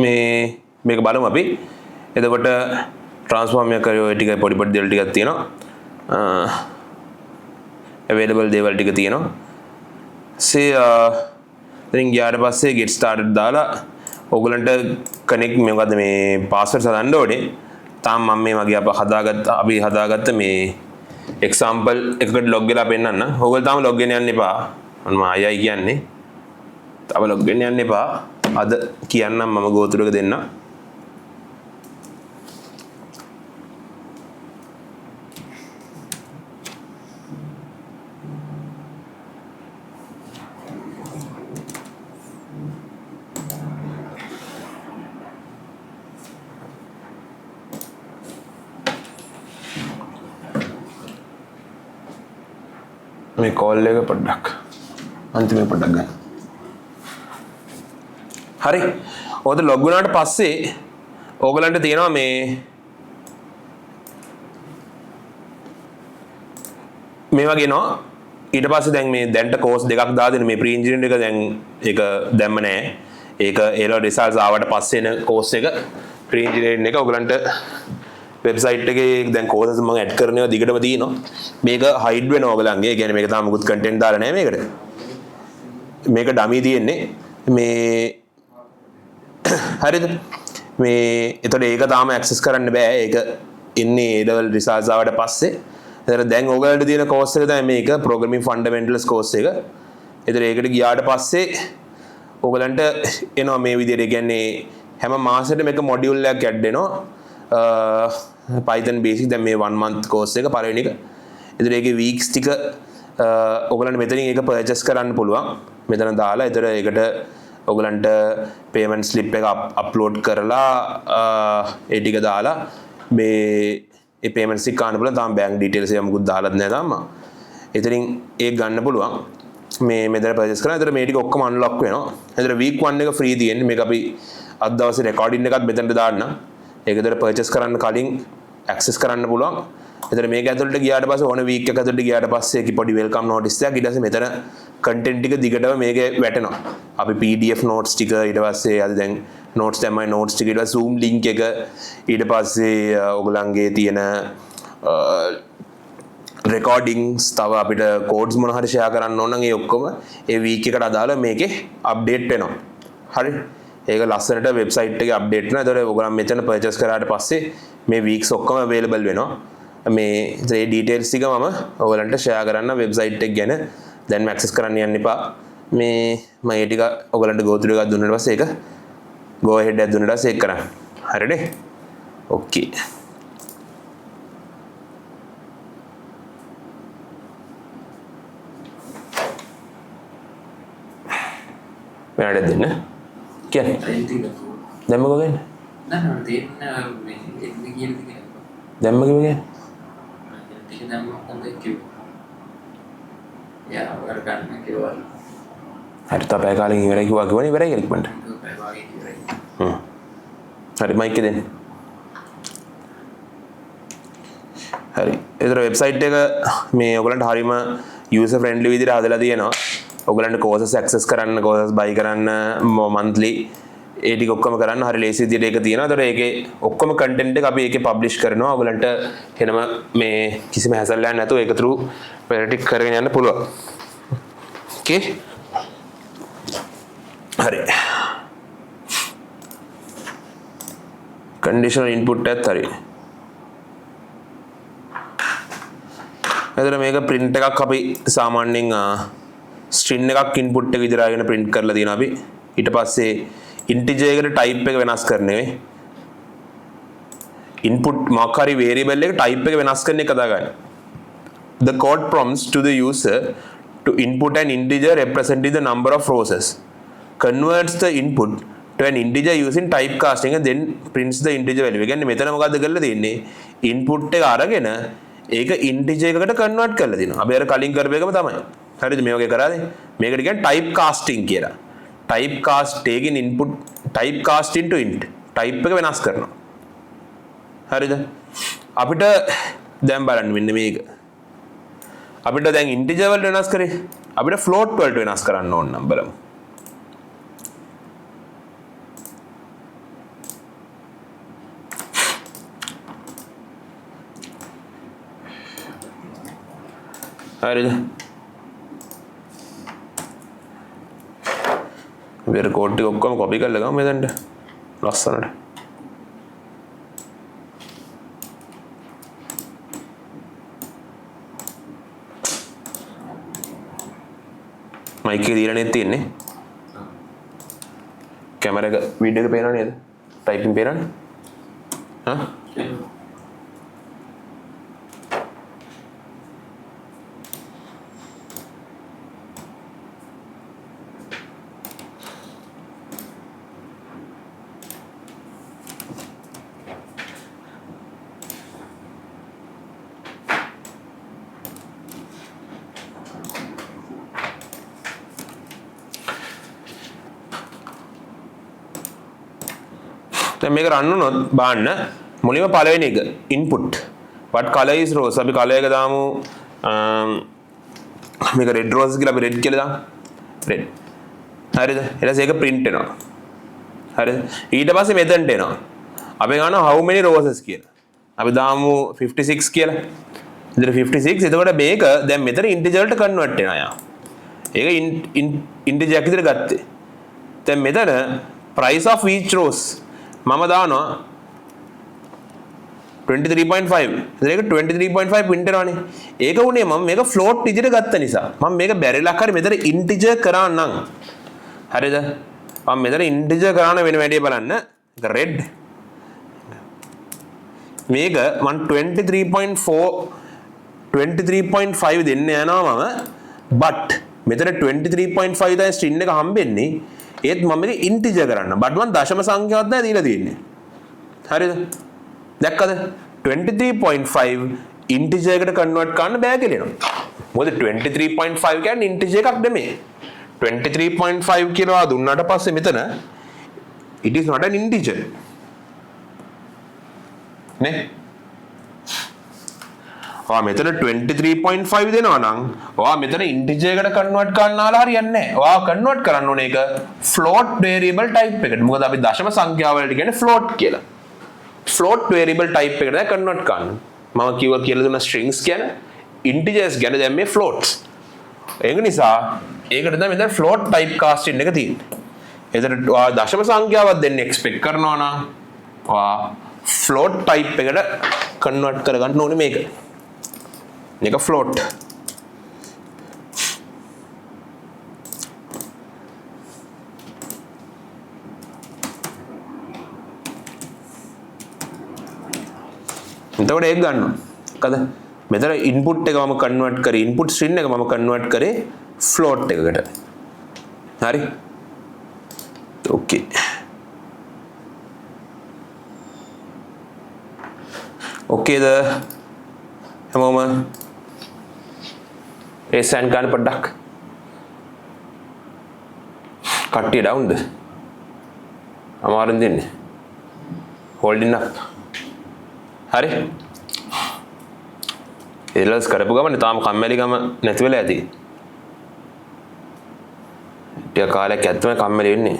මේ මේක බලමු අපි. එතකොට ට්‍රාන්ස්ෆෝම් එක කරේ ඔය ටික පොඩි පොඩි දේවල් ටිකක් තියෙනවා. අවైలබල් දේවල් ටික තියෙනවා. සේ ඉතින් ගියාට පස්සේ get started දාලා ඔයගලන්ට කනෙක්ට් මේ මොකද්ද මේ පාස්වර්ඩ් හදන්න ඕනේ. තාම මම මේ මගේ අප හදාගත්ත අපි හදාගත්ත මේ එක්සැම්පල් එකකට ලොග් වෙලා පෙන්නන්න. ඔයගොල්ලෝ තාම ලොග් වෙන්න යන්න එපා. මම ආයයි කියන්නේ. තාම ලොග් වෙන්න යන්න එපා. අද කියන්නම් මම ගෝතුරු එක දෙන්න. මේ කෝල් එක පොඩ්ඩක් අන්තිමේ පොඩ්ඩක් ගන්න. හරි. ඔයද ලොග් වුණාට පස්සේ ඕගලන්ට තියෙනවා මේ මේ වගේ එනවා. ඊට පස්සේ දැන් මේ දැන්ට කෝස් දෙකක් දාලා දෙන මේ ප්‍රී ඉන්ජිනියරින් එක දැන් ඒක දැම්ම නෑ. ඒක ඒ ලෙවල් රිසල්ට්ස් ආවට පස්සේ එන කෝස් එක ප්‍රී ඉන්ජිනියරින් එක ඔයගලන්ට වෙබ්සයිට් එකේ දැන් කෝසස් මම ඇඩ් කරන ඒවා දිගටම තියෙනවා. මේක හයිඩ් වෙනවා ඔයගලන්ගේ. ඒ කියන්නේ මේක තාම මුකුත් කන්ටෙන්ට් දාලා නෑ මේකට. මේක ඩමි තියෙන්නේ. මේ හරිද? මේ එතකොට ඒක තාම ඇක්සස් කරන්න බෑ. ඒක එන්නේ ඒ ලෙවල් රිසල්ට්ස් ආවට පස්සේ. එතකොට දැන් ඔයගලන්ට තියෙන කෝස් එක තමයි මේක ප්‍රෝග්‍රෑමින් ෆන්ඩමෙන්ටල්ස් කෝස් එක. එතකොට ඒකට ගියාට පස්සේ ඔයගලන්ට එනවා මේ විදිහට. ඒ කියන්නේ හැම මාසෙටම එක මොඩියුල් එකක් ඇඩ් වෙනවා. Python basic දැන් මේ 1 month course එක පළවෙනි එක. එතකොට ඒකේ weeks ටික ඔයගලන්ට මෙතනින් ඒක පර්චේස් කරන්න පුළුවන්. මෙතන දාලා එතකොට ඒකට ඔයගලන්ට පේමන්ට් ස්ලිප් එක අප්ලෝඩ් කරලා ඒ ටික දාලා මේ ඒ පේමන්ට් ස්ලිප් ගන්න පුළුවන්. තාම බැංක් ඩීටේල්ස් ඒවා මොකුත් දාලත් නෑ තාම. එතනින් ඒක ගන්න පුළුවන්. මේ මෙතන පර්චේස් කරා. එතකොට මේ ටික ඔක්කොම අන්ලොක් වෙනවා. එතකොට වීක් 1 එක ෆ්‍රී තියෙන්නේ. මේක අපි අද දවසේ රෙකෝඩින් එකත් මෙතනට දාන්න. ඒක එතකොට පර්චේස් කරන්න කලින් ඇක්සස් කරන්න පුළුවන්. එතකොට මේක ඇතුළට ගියාට පස්සේ ඕන වීක් එක ඇතුළට ගියාට පස්සේ ඒකේ පොඩි welcome notice එකක්. ඊට පස්සේ මෙතන කන්ටෙන්ට් ටික දිගටම මේකේ වැටෙනවා. අපි PDF notes ටික ඊට පස්සේ අද දැන් නෝට්ස් දැම්මයි නෝට්ස් ටික ඊට පස්සේ Zoom link එක ඊට පස්සේ ඔයගොල්ලන්ගේ තියෙන රෙකෝඩින්ග්ස් තව අපිට කෝඩ්ස් මොන හරි ෂෙයා කරන්න ඕන නම් ඒ ඔක්කොම ඒ වීක් එකට අදාළ මේකේ අප්ඩේට් වෙනවා. හරි. ඒක ලස්සනට වෙබ්සයිට් එකේ අප්ඩේට් වෙනවා. ඒතකොට ඔයගොල්ලන් මෙතන පර්චේස් කරාට පස්සේ මේ වීක්ස් ඔක්කොම අවైలබල් වෙනවා. මේ ඒ ඩීටේල්ස් ටික මම ඔයගලන්ට ෂෙයා කරන්න වෙබ්සයිට් එක ගැන දැන්ම ඇක්සස් කරන්න යන්න එපා. මේ මම ඒ ටික ඔයගලන්ට ගෝ ත්‍රූ එකක් දුන්නාට පස්සේ ඒක ගෝ අහෙඩ් එකක් දුන්නාට පස්සේ ඒක කරන්න. හරිනේ? ඕකේ. මෙයාට දෙන්න. කියන්නේ. දැම්ම කොහෙන්ද? නෑ නෑ දෙන්න මේ එන්න කියන දේ කියලා. දැම්ම කිව්වේ? ටික දැම්ම හොඳයි කිව්වා. යා ඔයාලා ගන්න කිව්වා. හරි තව පැය කාලෙකින් ඉවරයි කිව්වා කිව්වනේ ඉවරයි කියලා ඉක්මනට. පැය භාගයකින් ඉවරයි. හ්ම්. හරි මයික් එක දෙන්න. හරි. ඒතර වෙබ්සයිට් එක මේ ඔයගලන්ට හරිම යූසර් ෆ්‍රෙන්ඩ්ලි විදිහට හදලා තියෙනවා. ඔයගලන්ට කෝසස් ඇක්සස් කරන්න, කෝසස් බයි කරන්න, මන්ත්ලි ඒ ටික ඔක්කොම කරන්න හරි ලේසි විදිහට ඒක තියෙනවා. ඒතර ඒකේ ඔක්කොම කන්ටෙන්ට් එක අපි ඒකේ පබ්ලිෂ් කරනවා. ඔයගලන්ට වෙනම මේ කිසිම හැසල් එකක් නැතුව ඒක through වැඩ ටික කරගෙන යන්න පුළුවන්. ඕකේ. හරි. කන්ඩිෂනල් ඉන්පුට් එකත් හරි. එතන මේක print එකක් අපි සාමාන්‍යයෙන් string එකක් input එක විදිහට අරගෙන print කරලා තියෙනවා අපි. ඊට පස්සේ integer එකට type එක වෙනස් කරන නෙවෙයි. Input මොකක් හරි variable එක type එක වෙනස් කරන එක දාගන්න. The code prompts to the user to input an integer representing the number of roses. Converts the input to an integer using typecasting and then prints the integer value. ඒ කියන්නේ මෙතන මොකද්ද කරලා තියෙන්නේ? Input එක අරගෙන ඒක integer එකකට convert කරලා දෙනවා. අපි අර කලින් කරපු එකම තමයි. හරිද? මේ වගේ කරාද? මේකට කියන්නේ typecasting කියලා. Typecast taking input typecast into int. Type එක වෙනස් කරනවා. හරිද? අපිට දැන් බලන්න මෙන්න මේක. අපිට දැන් ඉන්ටිජර් වලට වෙනස් කරේ. අපිට ෆ්ලෝට් වලට වෙනස් කරන්න ඕන නම් බලමු. හරිද? අපි අර කෝඩ් ටික ඔක්කොම කොපි කරලා ගමු මෙතනට. ලස්සනට. මයික් එක දීලා නේද තියෙන්නේ? කැමරා එක වීඩියෝ එක පේනව නේද? ටයිපින් පේනවනේ? හා? දැන් මේක රන් වුණොත් බලන්න මුලින්ම පළවෙනි එක input, what color is rose? අපි color එක දාමු. මේක red rose කියලා අපි red කියලා දාමු. Red. හරිද? ඊට පස්සේ ඒක print වෙනවා. හරිද? ඊට පස්සේ මෙතනට එනවා. අපි ගන්නවා how many roses කියලා. අපි දාමු 56 කියලා. ඉතින් 56. එතකොට මේක දැන් මෙතන integer වලට convert වෙනවා යා. ඒක integer එකක් විතර ගත්තේ. දැන් මෙතන price of each rose මම දානවා 23.5. ඉතින් ඒක 23.5 print වෙනවනේ. ඒක උනේ මම මේක float විදිහට ගත්ත නිසා. මම මේක බැරිලක් හරි මෙතන integer කරා නම්, හරිද? මම මෙතන integer කරා නම් වෙන වැඩේ බලන්න. ඒක red. මේක මම 23.4 23.5 දෙන්න යනවා මම. But මෙතන 23.5 තමයි string එක හම්බෙන්නේ. ඒත් මම මේක ඉන්ටිජර් කරන්න. බට් මම දශම සංඛ්‍යාවක් තමයි දීලා තියෙන්නේ. හරිද? දැක්කද? 23.5 ඉන්ටිජර් එකට කන්වර්ට් කරන්න බෑ කියලා එනවා. මොකද 23.5 කියන්නේ ඉන්ටිජර් එකක් නෙමෙයි. 23.5 කියලා දුන්නාට පස්සේ මෙතන it is not an integer. නේ? ඔයා මෙතන 23.5 දෙනවා නම් ඔයා මෙතන ඉන්ටිජර් එකට කන්වර්ට් කරන්න ආලා හරියන්නේ නැහැ. ඔයා කන්වර්ට් කරන්න ඕනේ ඒක ෆ්ලෝට් වේරියබල් ටයිප් එකට. මොකද අපි දශම සංඛ්‍යා වලට කියන්නේ ෆ්ලෝට් කියලා. ෆ්ලෝට් වේරියබල් ටයිප් එකට තමයි කන්වර්ට් කරන්න. මම කිව්වා කියලා දුන්න ස්ට්‍රින්ග්ස් ගැන, ඉන්ටිජර්ස් ගැන, දැන් මේ ෆ්ලෝට්ස්. ඒක නිසා ඒකට තමයි මෙතන ෆ්ලෝට් ටයිප් කාස්ටිං එක තියෙන්නේ. එතන ඔයා දශම සංඛ්‍යාවක් දෙන්න එක්ස්පෙක්ට් කරනවා නම් ඔයා ෆ්ලෝට් ටයිප් එකට කන්වර්ට් කරගන්න ඕනේ මේක. මේක ෆ්ලෝට්. එතකොට ඒක ගන්නවා. මොකද මෙතන ඉන්පුට් එක මම කන්වර්ට් කරේ, ඉන්පුට් ස්ට්‍රින්ග් එක මම කන්වර්ට් කරේ ෆ්ලෝට් එකකට. හරි? ඕකේ. ඕකේද? හැමෝම රේස් හෑන්ඩ් ගන්න පොඩ්ඩක්. කට්ටිය ඩවුන්ද? අමාරුෙන් දෙන්නේ. Holding up. හරි. ඒලස් කරපු ගමන් තාම කම්මැලිකම නැති වෙලා ඇති. ටික කාලයක් ඇත්තම කම්මැලි වෙන්නේ.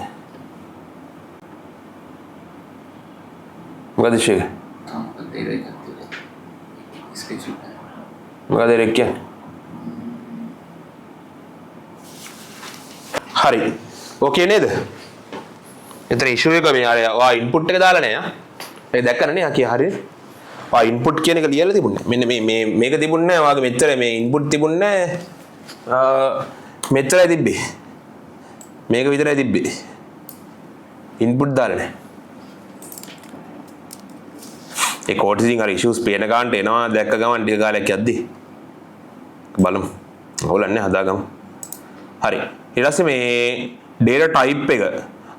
මොකද ඉෂුව එක? තාම මොකද ඒර් එකක් තියෙන්නේ. ස්ක්‍රීන්ෂොට් එක. මොකද ඒක කියන්නේ? හරි. ඕකේ නේද? එතන ඉෂුව එක මේ අර ඔයා ඉන්පුට් එක දාලා නෑ ආ. ඒක දැක්කනේ නේ ආ කිය හරියට. ආ ඉන්පුට් කියන එක ලියලා තිබුණේ. මෙන්න මේ මේ මේක තිබුණේ නෑ. ඔයාගේ මෙච්චර මේ ඉන්පුට් තිබුණේ නෑ. මෙච්චරයි තිබ්බේ. මේක විතරයි තිබ්බේ. ඉන්පුට් දාලා නෑ. ඒ කෝඩ් ඉතින් අර ඉෂුස් පේන ගන්නට එනවා දැක්ක ගමන් ටික කාලයක් යද්දි. බලමු. අවුලක් නෑ හදාගමු. හරි. ඊට පස්සේ මේ data type එක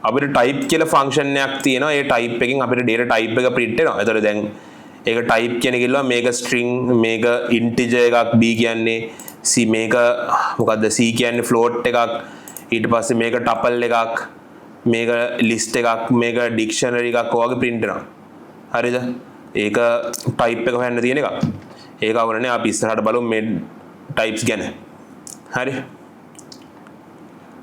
අපිට type කියලා ෆන්ක්ෂන් එකක් තියෙනවා. ඒ type එකෙන් අපිට data type එක print වෙනවා. එතකොට දැන් ඒක type කියන එක ඉල්ලුවා මේක string මේක integer එකක් b කියන්නේ c මේක මොකද්ද c කියන්නේ float එකක් ඊට පස්සේ මේක tuple එකක් මේක list එකක් මේක dictionary එකක් ඔය වගේ print වෙනවා. හරිද? ඒක type එක හොයන්න තියෙන එකක්. ඒක අවුලනේ අපි ඉස්සරහට බලමු මේ types ගැන. හරි.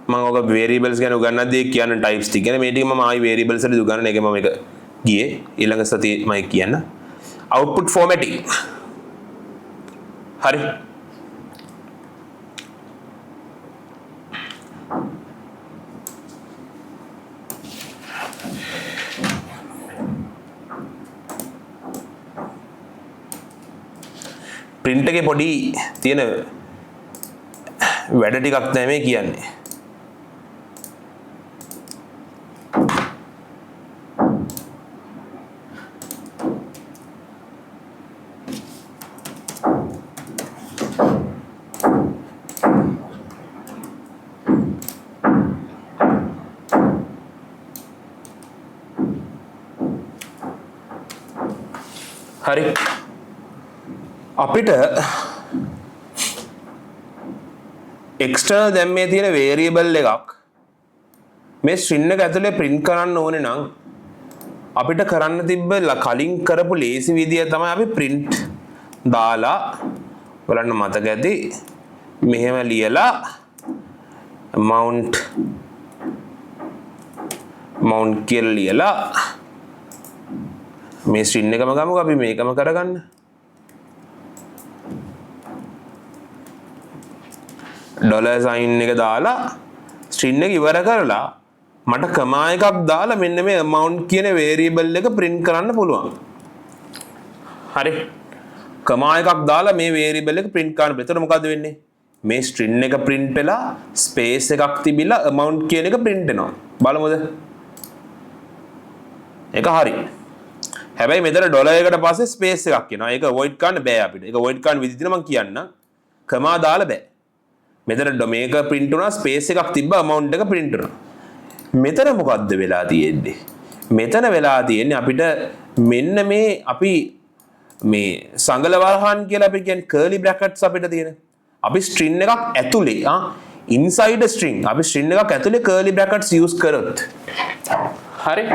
මම ඔක variables ගැන උගන්වද්දී කියන්න types ටික ගැන මේ ටික මම ආයි variables වලදී උගන්වන එක මම එක ගියේ ඊළඟ සතියේ මම කියන්න. Output formatting. හරි. Print එකේ පොඩි තියෙන වැඩ ටිකක් තමයි මේ කියන්නේ. හරි. අපිට එක්ස්ටර්නල් දැන් මේ තියෙන වේරියබල් එකක් මේ ස්ට්‍රින් එක ඇතුලේ ප්‍රින්ට් කරන්න ඕනේ නම් අපිට කරන්න තිබ්බ කලින් කරපු ලේසි විදිය තමයි අපි ප්‍රින්ට් දාලා බලන්න මතක ඇති මෙහෙම ලියලා මවුන්ට් කියලා ලියලා මේ ස්ට්‍රින් එකම ගමුකෝ අපි මේකම කරගන්න. ඩොලර් සයින් එක දාලා ස්ට්‍රින් එක ඉවර කරලා මට කමා එකක් දාලා මෙන්න මේ amount කියන වේරියබල් එක ප්‍රින්ට් කරන්න පුළුවන්. හරි. කමා එකක් දාලා මේ වේරියබල් එක ප්‍රින්ට් කරන්න. එතකොට මොකද්ද වෙන්නේ? මේ ස්ට්‍රින් එක ප්‍රින්ට් වෙලා ස්පේස් එකක් තිබිලා amount කියන එක ප්‍රින්ට් වෙනවා. බලමුද? ඒක හරි. හැබැයි මෙතන ඩොලර් එකට පස්සේ ස්පේස් එකක් එනවා. ඒක අවොයිඩ් කරන්න බෑ අපිට. ඒක අවොයිඩ් කරන්න විදිහ තියෙනවා මං කියන්නම්. කමා දාලා බෑ. මෙතන මේක ප්‍රින්ට් වුණා ස්පේස් එකක් තිබ්බ amount එක ප්‍රින්ට් වුණා. මෙතන මොකද්ද වෙලා තියෙන්නේ? මෙතන වෙලා තියෙන්නේ අපිට මෙන්න මේ අපි මේ සඟල වරහන් කියලා අපි කියන්නේ කර්ලි බ්‍රැකට්ස් අපිට තියෙන. අපි ස්ට්‍රින් එකක් ඇතුලේ ඉන්සයිඩ් අ ස්ට්‍රින් අපි ස්ට්‍රින් එකක් ඇතුලේ කර්ලි බ්‍රැකට්ස් යූස් කරොත් හරි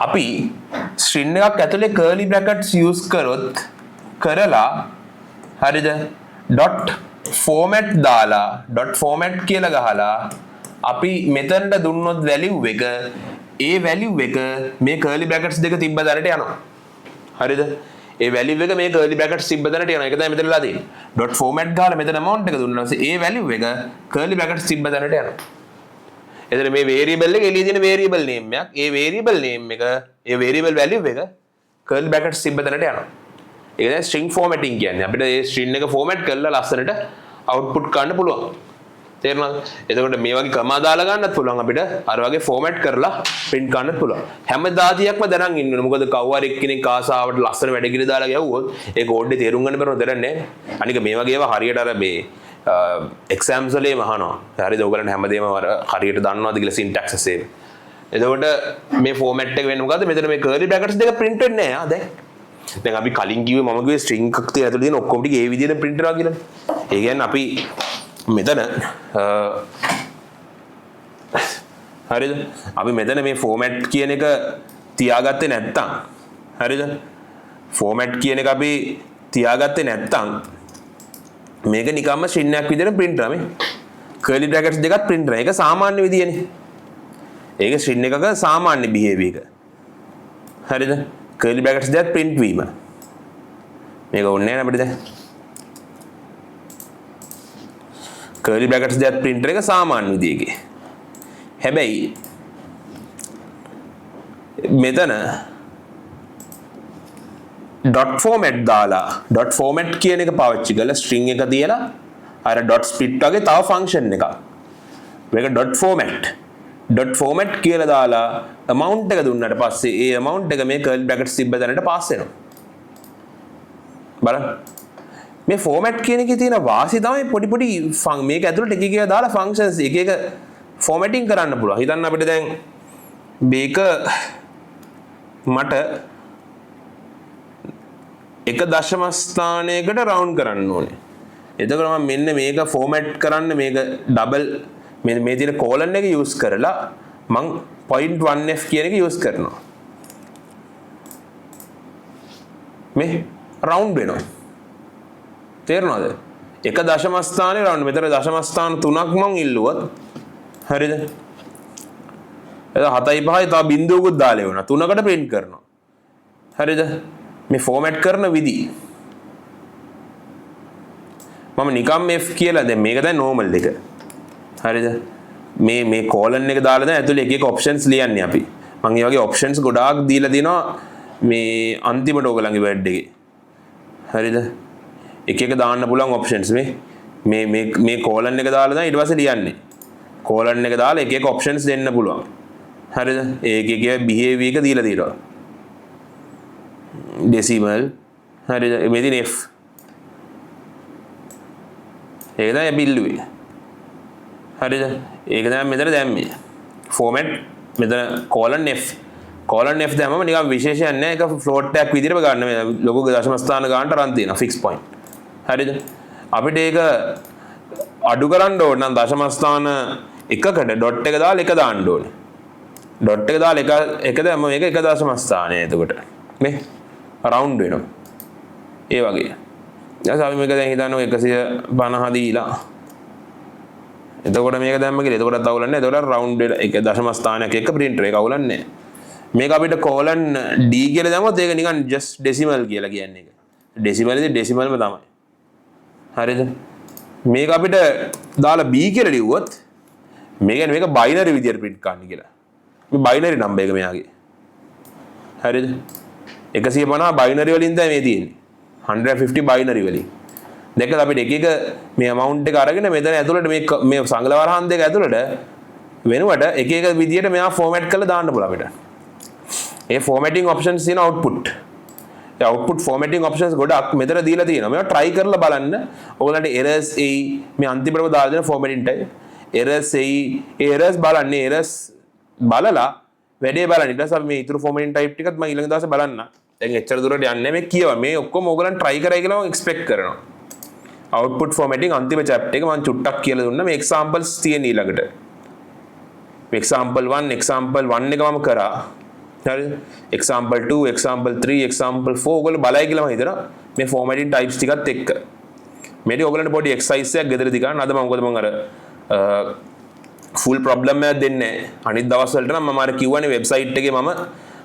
අපි ස්ට්‍රින් එකක් ඇතුලේ කර්ලි බ්‍රැකට්ස් යූස් කරොත් කරලා හරිද ඩොට් ෆෝමැට් දාලා ඩොට් ෆෝමැට් කියලා ගහලා අපි මෙතනට දුන්නොත් වැලියු එක ඒ වැලියු එක මේ කර්ලි බ්‍රැකට්ස් දෙක තිබ්බ තැනට යනවා. හරිද? ඒ වැලියු එක මේ කර්ලි බ්‍රැකට්ස් තිබ්බ තැනට යනවා. ඒක තමයි මෙතන වෙලා තියෙන්නේ. ඩොට් ෆෝමැට් ගහලා මෙතන amount එක දුන්නා ඊපස්සේ ඒ වැලියු එක කර්ලි බ්‍රැකට්ස් තිබ්බ තැනට යනවා. එතන මේ වේරියබල් එක එළියේ තියෙන වේරියබල් නේම් එකක්. ඒ වේරියබල් නේම් එක ඒ වේරියබල් වැලියු එක කර්ලි බ්‍රැකට්ස් තිබ්බ තැනට යනවා. ඒක තමයි ස්ට්‍රින්ග් ෆෝමැටිං කියන්නේ. අපිට ඒ ස්ට්‍රින්ග් එක ෆෝමැට් කරලා ලස්සනට අවුට්පුට් ගන්න පුළුවන්. තේරුණාද? එතකොට මේ වගේ කමා දාලා ගන්නත් පුළුවන් අපිට. අර වගේ ෆෝමැට් කරලා ප්‍රින්ට් ගන්නත් පුළුවන්. හැම දාතියක්ම දැනන් ඉන්න ඕනේ. මොකද කවුරු හරි එක්කෙනෙක් ආසාවට ලස්සන වැඩ කිරි දාලා ගැහුවොත් ඒ කෝඩ් එක තේරුම් ගන්න බැරුව දැනන්නේ නැහැ. අනික මේ වගේ ඒවා හරියට අර මේ එක්සෑම්ස් වලේම අහනවා. හරිද? ඔයගොල්ලන් හැමදේම අර හරියට දන්නවද කියලා සින්ටැක්සස් එහෙම. එතකොට මේ ෆෝමැට් එක වෙන්නේ මොකද්ද? මෙතන මේ කර්ලි බ්‍රැකට්ස් දෙක ප්‍රින්ට් වෙන්නේ නැහැ. ආ දැන් දැන් අපි කලින් කිව්වේ මම කිව්වේ ස්ට්‍රින්ග් එකක් තියෙන ඇතුලේ තියෙන ඔක්කොම ටික ඒ විදිහට ප්‍රින්ට් වෙනවා කියලා. ඒ කියන්නේ අපි මෙතන හරිද? අපි මෙතන මේ ෆෝමැට් කියන එක තියාගත්තේ නැත්තම් හරිද? ෆෝමැට් කියන එක අපි තියාගත්තේ නැත්තම් මේක නිකම්ම ස්ට්‍රින්ග් එකක් විදිහට ප්‍රින්ට් වෙනවා මේ. කර්ලි බ්‍රැකට්ස් දෙකත් ප්‍රින්ට් වෙනවා. ඒක සාමාන්‍ය විදියනේ. ඒක ස්ට්‍රින්ග් එකක සාමාන්‍ය බිහේවියර් එක. හරිද? කර්ලි බ්‍රැකට්ස් දෙකත් ප්‍රින්ට් වීම. මේක ඕනේ නැහැ අපිට දැන්. කර්ලි බ්‍රැකට්ස් දෙකත් ප්‍රින්ට් එක සාමාන්‍ය විදියකේ. හැබැයි මෙතන ඩොට් ෆෝමැට් දාලා ඩොට් ෆෝමැට් කියන එක පාවිච්චි කරලා ස්ට්‍රින්ග් එක තියලා අර ඩොට් ස්ප්ලිට් වගේ තව ෆන්ක්ෂන් එකක්. මේක ඩොට් ෆෝමැට්. ඩොට් ෆෝමැට් කියලා දාලා amount එක දුන්නාට පස්සේ ඒ amount එක මේ කර්ල් බ්‍රැකට්ස් තිබ්බ තැනට පාස් වෙනවා. බලන්න. මේ ෆෝමැට් කියන එකේ තියෙන වාසි තමයි පොඩි පොඩි මේක ඇතුළට එක එක ඒවා දාලා ෆන්ක්ෂන්ස් එක එක ෆෝමැටිං කරන්න පුළුවන්. හිතන්න අපිට දැන් මේක මට එක දශම ස්ථානයකට රවුන්ඩ් කරන්න ඕනේ. එතකොට මම මෙන්න මේක ෆෝමැට් කරන්න මේක ඩබල් මේ තියෙන කෝලන් එක යූස් කරලා මං 0.1f කියන එක යූස් කරනවා. මේ රවුන්ඩ් වෙනවා. තේරුණාද? එක දශම ස්ථානයේ රවුන්ඩ්. මෙතන දශම ස්ථාන තුනක් මං ඉල්ලුවොත් හරිද? එතකොට 7යි 5යි තව බිංදුවකුත් දාලා එවනවා. තුනකට ප්‍රින්ට් කරනවා. හරිද? මේ ෆෝමැට් කරන විදි මම නිකම් F කියලා දැන් මේක දැන් නෝමල් එක. හරිද? මේ මේ කෝලන් එක දාලා දැන් ඇතුලේ එක එක ඔප්ෂන්ස් ලියන්නේ අපි. මං ඒ වගේ ඔප්ෂන්ස් ගොඩාක් දීලා තිනවා මේ අන්තිමට ඕගොල්ලන්ගේ වර්ඩ් එකේ. හරිද? එක එක දාන්න පුළුවන් ඔප්ෂන්ස් මේ මේ මේ මේ කෝලන් එක දාලා දැන් ඊට පස්සේ ලියන්නේ. කෝලන් එක දාලා එක එක ඔප්ෂන්ස් දෙන්න පුළුවන්. හරිද? ඒක එක බිහේවියර් එක දීලා තියෙනවා. ඩෙසිමල් හරිද? මේ තියෙන F. ඒක තමයි අපි ඉල්ලුවේ. හරිද? ඒක තමයි මෙතන දැම්මේ. ෆෝමැට් මෙතන කෝලන් F. Colon F දැම්මම නිකන් විශේෂයක් නෑ. ඒක ෆ්ලෝට් එකක් විදිහටම ගන්න. මේ ලොකු දශම ස්ථාන ගන්නට අරන් තියෙනවා ෆික්ස් පොයින්ට්. හරිද? අපිට ඒක අඩු කරන්න ඕන නම් දශම ස්ථාන එකකට ඩොට් එක දාලා එක දාන්න ඕනේ. ඩොට් එක දාලා එක දැම්මම මේක එක දශම ස්ථානය. එතකොට මේ රවුන්ඩ් වෙනවා. ඒ වගේ. ඊට පස්සේ අපි මේක දැන් හිතන්නකො 150 දීලා. එතකොට මේක දැම්ම කියලා. එතකොටත් අවුලක් නෑ. එතකොට රවුන්ඩ් වෙලා එක දශම ස්ථානයක් එක්ක ප්‍රින්ටර් එක අවුලක් නෑ. මේක අපිට කෝලන් D කියලා දැම්මොත් ඒක නිකන් ජස්ට් ඩෙසිමල් කියලා කියන්නේ ඒක. ඩෙසිමල් ඉතින් ඩෙසිමල්ම තමයි. හරිද? මේක අපිට දාලා B කියලා ලිව්වොත් මේ කියන්නේ මේක බයිනරි විදියට ප්‍රින්ට් කරන්න කියලා. මේ බයිනරි නම්බර් එක මෙයාගේ. හරිද? 150 බයිනරි වලින් තමයි මේ තියෙන්නේ. 150 බයිනරි වලින්. දැක්කද අපිට එක එක මේ amount එක අරගෙන මෙතන ඇතුළට මේ මේ සංගල වරහන් දෙක ඇතුළට වෙනුවට එක එක විදියට මෙයා ෆෝමැට් කරලා දාන්න පුළුවන් අපිට. ඒ ෆෝමැටිං ඔප්ෂන්ස් තියෙන අවුට්පුට්. ඒ අවුට්පුට් ෆෝමැටිං ඔප්ෂන්ස් ගොඩක් මෙතන දීලා තියෙනවා. මේවා try කරලා බලන්න. ඔයගොල්ලන්ට එරර්ස් එයි. මේ අන්තිමටම දාලා දෙන ෆෝමැටිං ටයිප්. එරර්ස් එයි. ඒ එරර්ස් බලන්න. ඒ එරර්ස් බලලා වැඩේ බලන්න. ඊට පස්සේ අපි මේ ඉතුරු ෆෝමැටිං ටයිප් ටිකත් මම ඊළඟ දවසේ බලන්න. දැන් එච්චර දුරට යන්නේ නැහැ. මේ කියවා. මේ ඔක්කොම ඔයගොල්ලන් try කරයි කියලා මම එක්ස්පෙක්ට් කරනවා. අවුට්පුට් ෆෝමැටිං අන්තිම චැප්ටර් එක මම චුට්ටක් කියලා දුන්නා. මේ එක්සැම්පල්ස් තියෙන ඊළඟට. මේ එක්සැම්පල් 1, එක්සැම්පල් 1 එක මම කරා. හරිද? එක්සැම්පල් 2, එක්සැම්පල් 3, එක්සැම්පල් 4 ඔයගොල්ලෝ බලයි කියලා මම හිතනවා. මේ ෆෝමැටිං ටයිප්ස් ටිකත් එක්ක. මේ ටික ඔයගොල්ලන්ට පොඩි එක්සර්සයිස් එකක් ගෙදරදී ගන්න. අද මම මොකද මම අර ෆුල් ප්‍රොබ්ලම් එකක් දෙන්නේ නැහැ. අනිත් දවස් වලට නම් මම අර කිව්වනේ වෙබ්සයිට් එකේ මම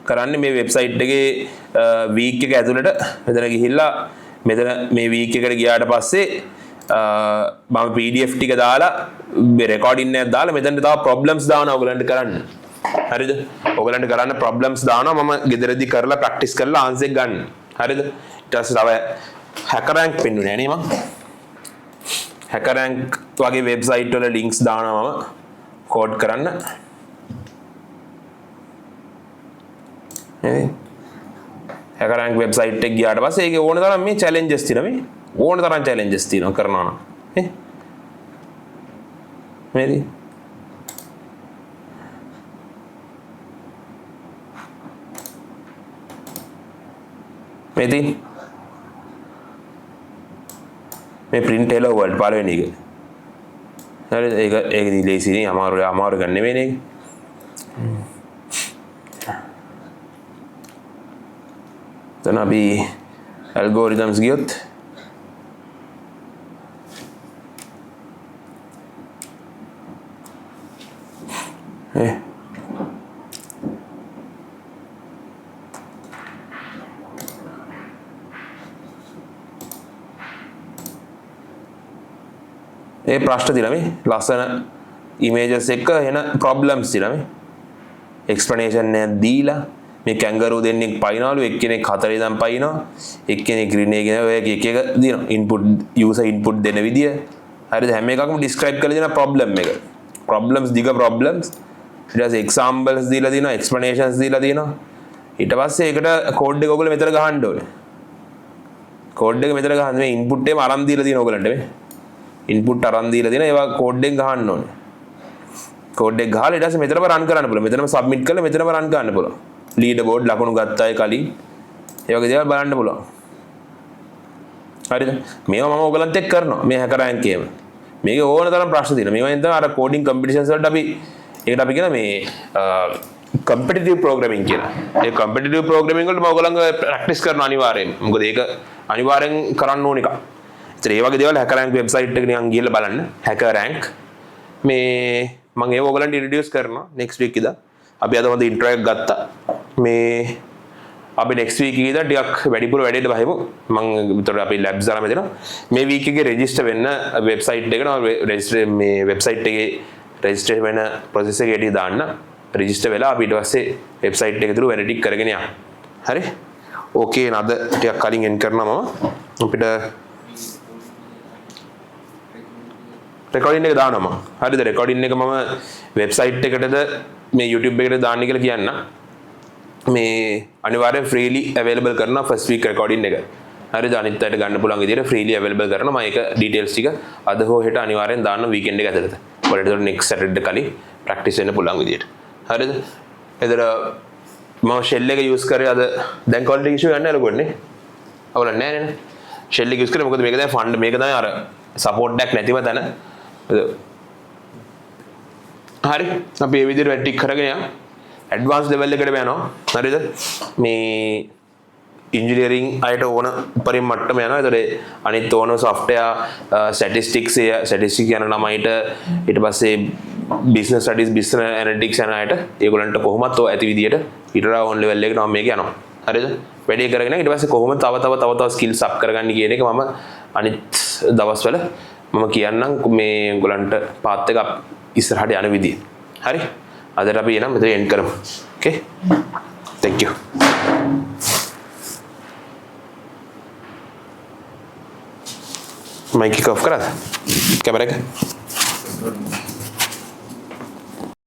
කරන්නේ මේ වෙබ්සයිට් එකේ වීක් එක ඇතුළට මෙතන ගිහිල්ලා මෙතන මේ වීක් එකට ගියාට පස්සේ මම PDF ටික දාලා මේ රෙකෝඩින් එකක් දාලා මෙතනට තව ප්‍රොබ්ලම්ස් දානවා ඔයගොල්ලන්ට කරන්න. හරිද? ඔයගොල්ලන්ට කරන්න ප්‍රොබ්ලම්ස් දානවා මම ගෙදරදී කරලා ප්‍රැක්ටිස් කරලා ආන්සර් එක ගන්න. හරිද? ඊට පස්සේ තව හැකර් රෑන්ක් පෙන්නුනේ නෑ නේ මං. හැකර් රෑන්ක් වගේ වෙබ්සයිට් වල ලින්ක්ස් දානවා මම කෝඩ් කරන්න. නේද? හැකර් රෑන්ක් වෙබ්සයිට් එක ගියාට පස්සේ ඒකේ ඕන තරම් මේ චැලෙන්ජස් තියෙනවා මේ. ඕන තරම් චැලෙන්ජස් තියෙනවා කරනවා නම්. නේ? නේද? මේ තියෙන්නේ. මේ print hello world පළවෙනි එක. හරිද? ඒක ඉතින් ලේසි නේ, අමාරු ගන්න නෙමෙයි නේ. දැන් අපි ඇල්ගොරිතම්ස් ගියොත් ඒ ප්‍රශ්න තියෙනවා මේ ලස්සන ඉමේජස් එක්ක එන ප්‍රොබ්ලම්ස් තියෙනවා මේ එක්ස්ප්ලනේෂන් එකක් දීලා මේ කැංගරූ දෙන්නෙක් පයින්නවලු, එක්කෙනෙක් 4 ඉඳන් පයින්නවා, එක්කෙනෙක් ග්‍රීන් එකේ ඔය එක එක දිනවා. ඉන්පුට් යූසර් ඉන්පුට් දෙන විදිය. හරිද? හැම එකක්ම ඩිස්ක්‍රයිබ් කරලා දෙනවා ප්‍රොබ්ලම් එක. ප්‍රොබ්ලම්ස් දිග ප්‍රොබ්ලම්ස්. ඊට පස්සේ එක්සාම්පල්ස් දීලා තියෙනවා, එක්ස්ප්ලනේෂන්ස් දීලා තියෙනවා. ඊට පස්සේ ඒකට කෝඩ් එක ඔයගොල්ලෝ මෙතන ගහන්න ඕනේ. කෝඩ් එක මෙතන ගහන්න මේ ඉන්පුට් එකම අරන් දීලා තියෙනවා ඔයගොල්ලන්ට මේ. ඉන්පුට් අරන් දීලා තියෙනවා, ඒවා කෝඩ් එකෙන් ගහන්න ඕනේ. කෝඩ් එක ගහලා ඊට පස්සේ මෙතනම රන් කරන්න පුළුවන්. මෙතනම සබ්මිට් කරලා මෙතනම රන් කරන්න පුළුවන්. ලීඩර් බෝඩ් ලකුණු ගත්ත අය කලින් ඒ වගේ දේවල් බලන්න පුළුවන්. හරිද? මේවා මම ඔයගලන්ත් එක්ක කරනවා මේ හැකර් රෑන්ක් එකේම. මේකේ ඕන තරම් ප්‍රශ්න තියෙනවා. මේවා ඉතින් අර කෝඩින් කම්පිටිෂන්ස් වලට අපි ඒකට අපි කියන මේ කම්පිටිටිව් ප්‍රෝග්‍රෑමින් කියලා. ඒ කම්පිටිටිව් ප්‍රෝග්‍රෑමින් වලට මම ඔයගලන්ව ප්‍රැක්ටිස් කරනවා අනිවාර්යයෙන්. මොකද ඒක අනිවාර්යෙන් කරන්න ඕන එකක්. ඒතර ඒ වගේ දේවල් හැකර් රෑන්ක් වෙබ්සයිට් එක නිකන් ගිහලා බලන්න. හැකර් රෑන්ක් මේ මම ඒව ඔයගලන්ට ඉන්ට්‍රොඩියුස් කරනවා නෙක්ස්ට් වීක් ඉඳන්. අපි අද හොඳ ඉන්ට්‍රෝ එකක් ගත්තා. මේ අපි නෙක්ස්ට් වීක් එකේ ඉඳන් ටිකක් වැඩිපුර වැඩේට බහිමු. මං විතර අපි ලැබ්ස් දාලා මෙතන මේ වීක් එකේ රෙජිස්ටර් වෙන්න වෙබ්සයිට් එකට රෙජිස්ටර් මේ වෙබ්සයිට් එකේ රෙජිස්ටර් වෙන ප්‍රොසෙස් එක එළිය දාන්න. රෙජිස්ටර් වෙලා අපි ඊට පස්සේ වෙබ්සයිට් එක තුරු වැඩ ටික කරගෙන යන්න. හරි? ඕකේ අද ටිකක් කලින් එන් කරනවා මම. අපිට රෙකෝඩින් එක දානවා මම. හරිද? රෙකෝඩින් එක මම වෙබ්සයිට් එකටද මේ YouTube එකට දාන්න කියලා කියන්න. මේ අනිවාර්යෙන් ෆ්‍රීලි අවైలබල් කරනවා ෆස්ට් වීක් රෙකෝඩින් එක. හරිද? අනිත් අයට ගන්න පුළුවන් විදියට ෆ්‍රීලි අවైలබල් කරනවා. මම ඒක ඩීටේල්ස් ටික අද හෝ හෙට අනිවාර්යෙන් දාන්න වීකෙන්ඩ් එක ඇතුළත. ඔයාලට ඒතකොට නෙක්ස්ට් සැටර්ඩේ කලින් ප්‍රැක්ටිස් වෙන්න පුළුවන් විදියට. හරිද? එතන මම ෂෙල් එක යූස් කරේ අද දැන් ක්වොලිටි ඉෂුව යන්නේ නෑ ලොකුවට නේ. අවුලක් නෑ නේද? ෂෙල් එක යූස් කරේ මොකද මේක දැන් ෆන්ඩ් මේක තමයි අර සපෝට් එකක් නැතිව තැන. හරි අපි මේ විදිහට වැඩ ටික කරගෙන යමු. ඇඩ්වාන්ස් ලෙවල් එකට යනවා. හරිද? මේ ඉංජිනේරින් අයට ඕන උපරිම මට්ටම යනවා. ඒතකොට අනිත් ඕන සොෆ්ට්වෙයාර් ස්ටැටිස්ටික්ස් ඒ ස්ටැටිස්ටික්ස් යන ළමයිට ඊට පස්සේ බිස්නස් ස්ටඩීස් බිස්නස් ඇනලිටික්ස් යන අයට ඒගොල්ලන්ට කොහොමත් ඔය ඇති විදියට ඊට වඩා ඕන ලෙවල් එකට මම මේක යනවා. හරිද? වැඩේ කරගෙන ඊට පස්සේ කොහොමද තව තව තව තව ස්කිල්ස් අප් කරගන්නේ කියන එක මම අනිත් දවස්වල මම කියන්නම් මේ උගලන්ට පාත් එක ඉස්සරහට යන විදිය. හරි? අදට අපි එනම් මෙතන එන්ඩ් කරමු. ඕකේ? Thank you. Mic එක ඔෆ් කරාද? කැමරා එක?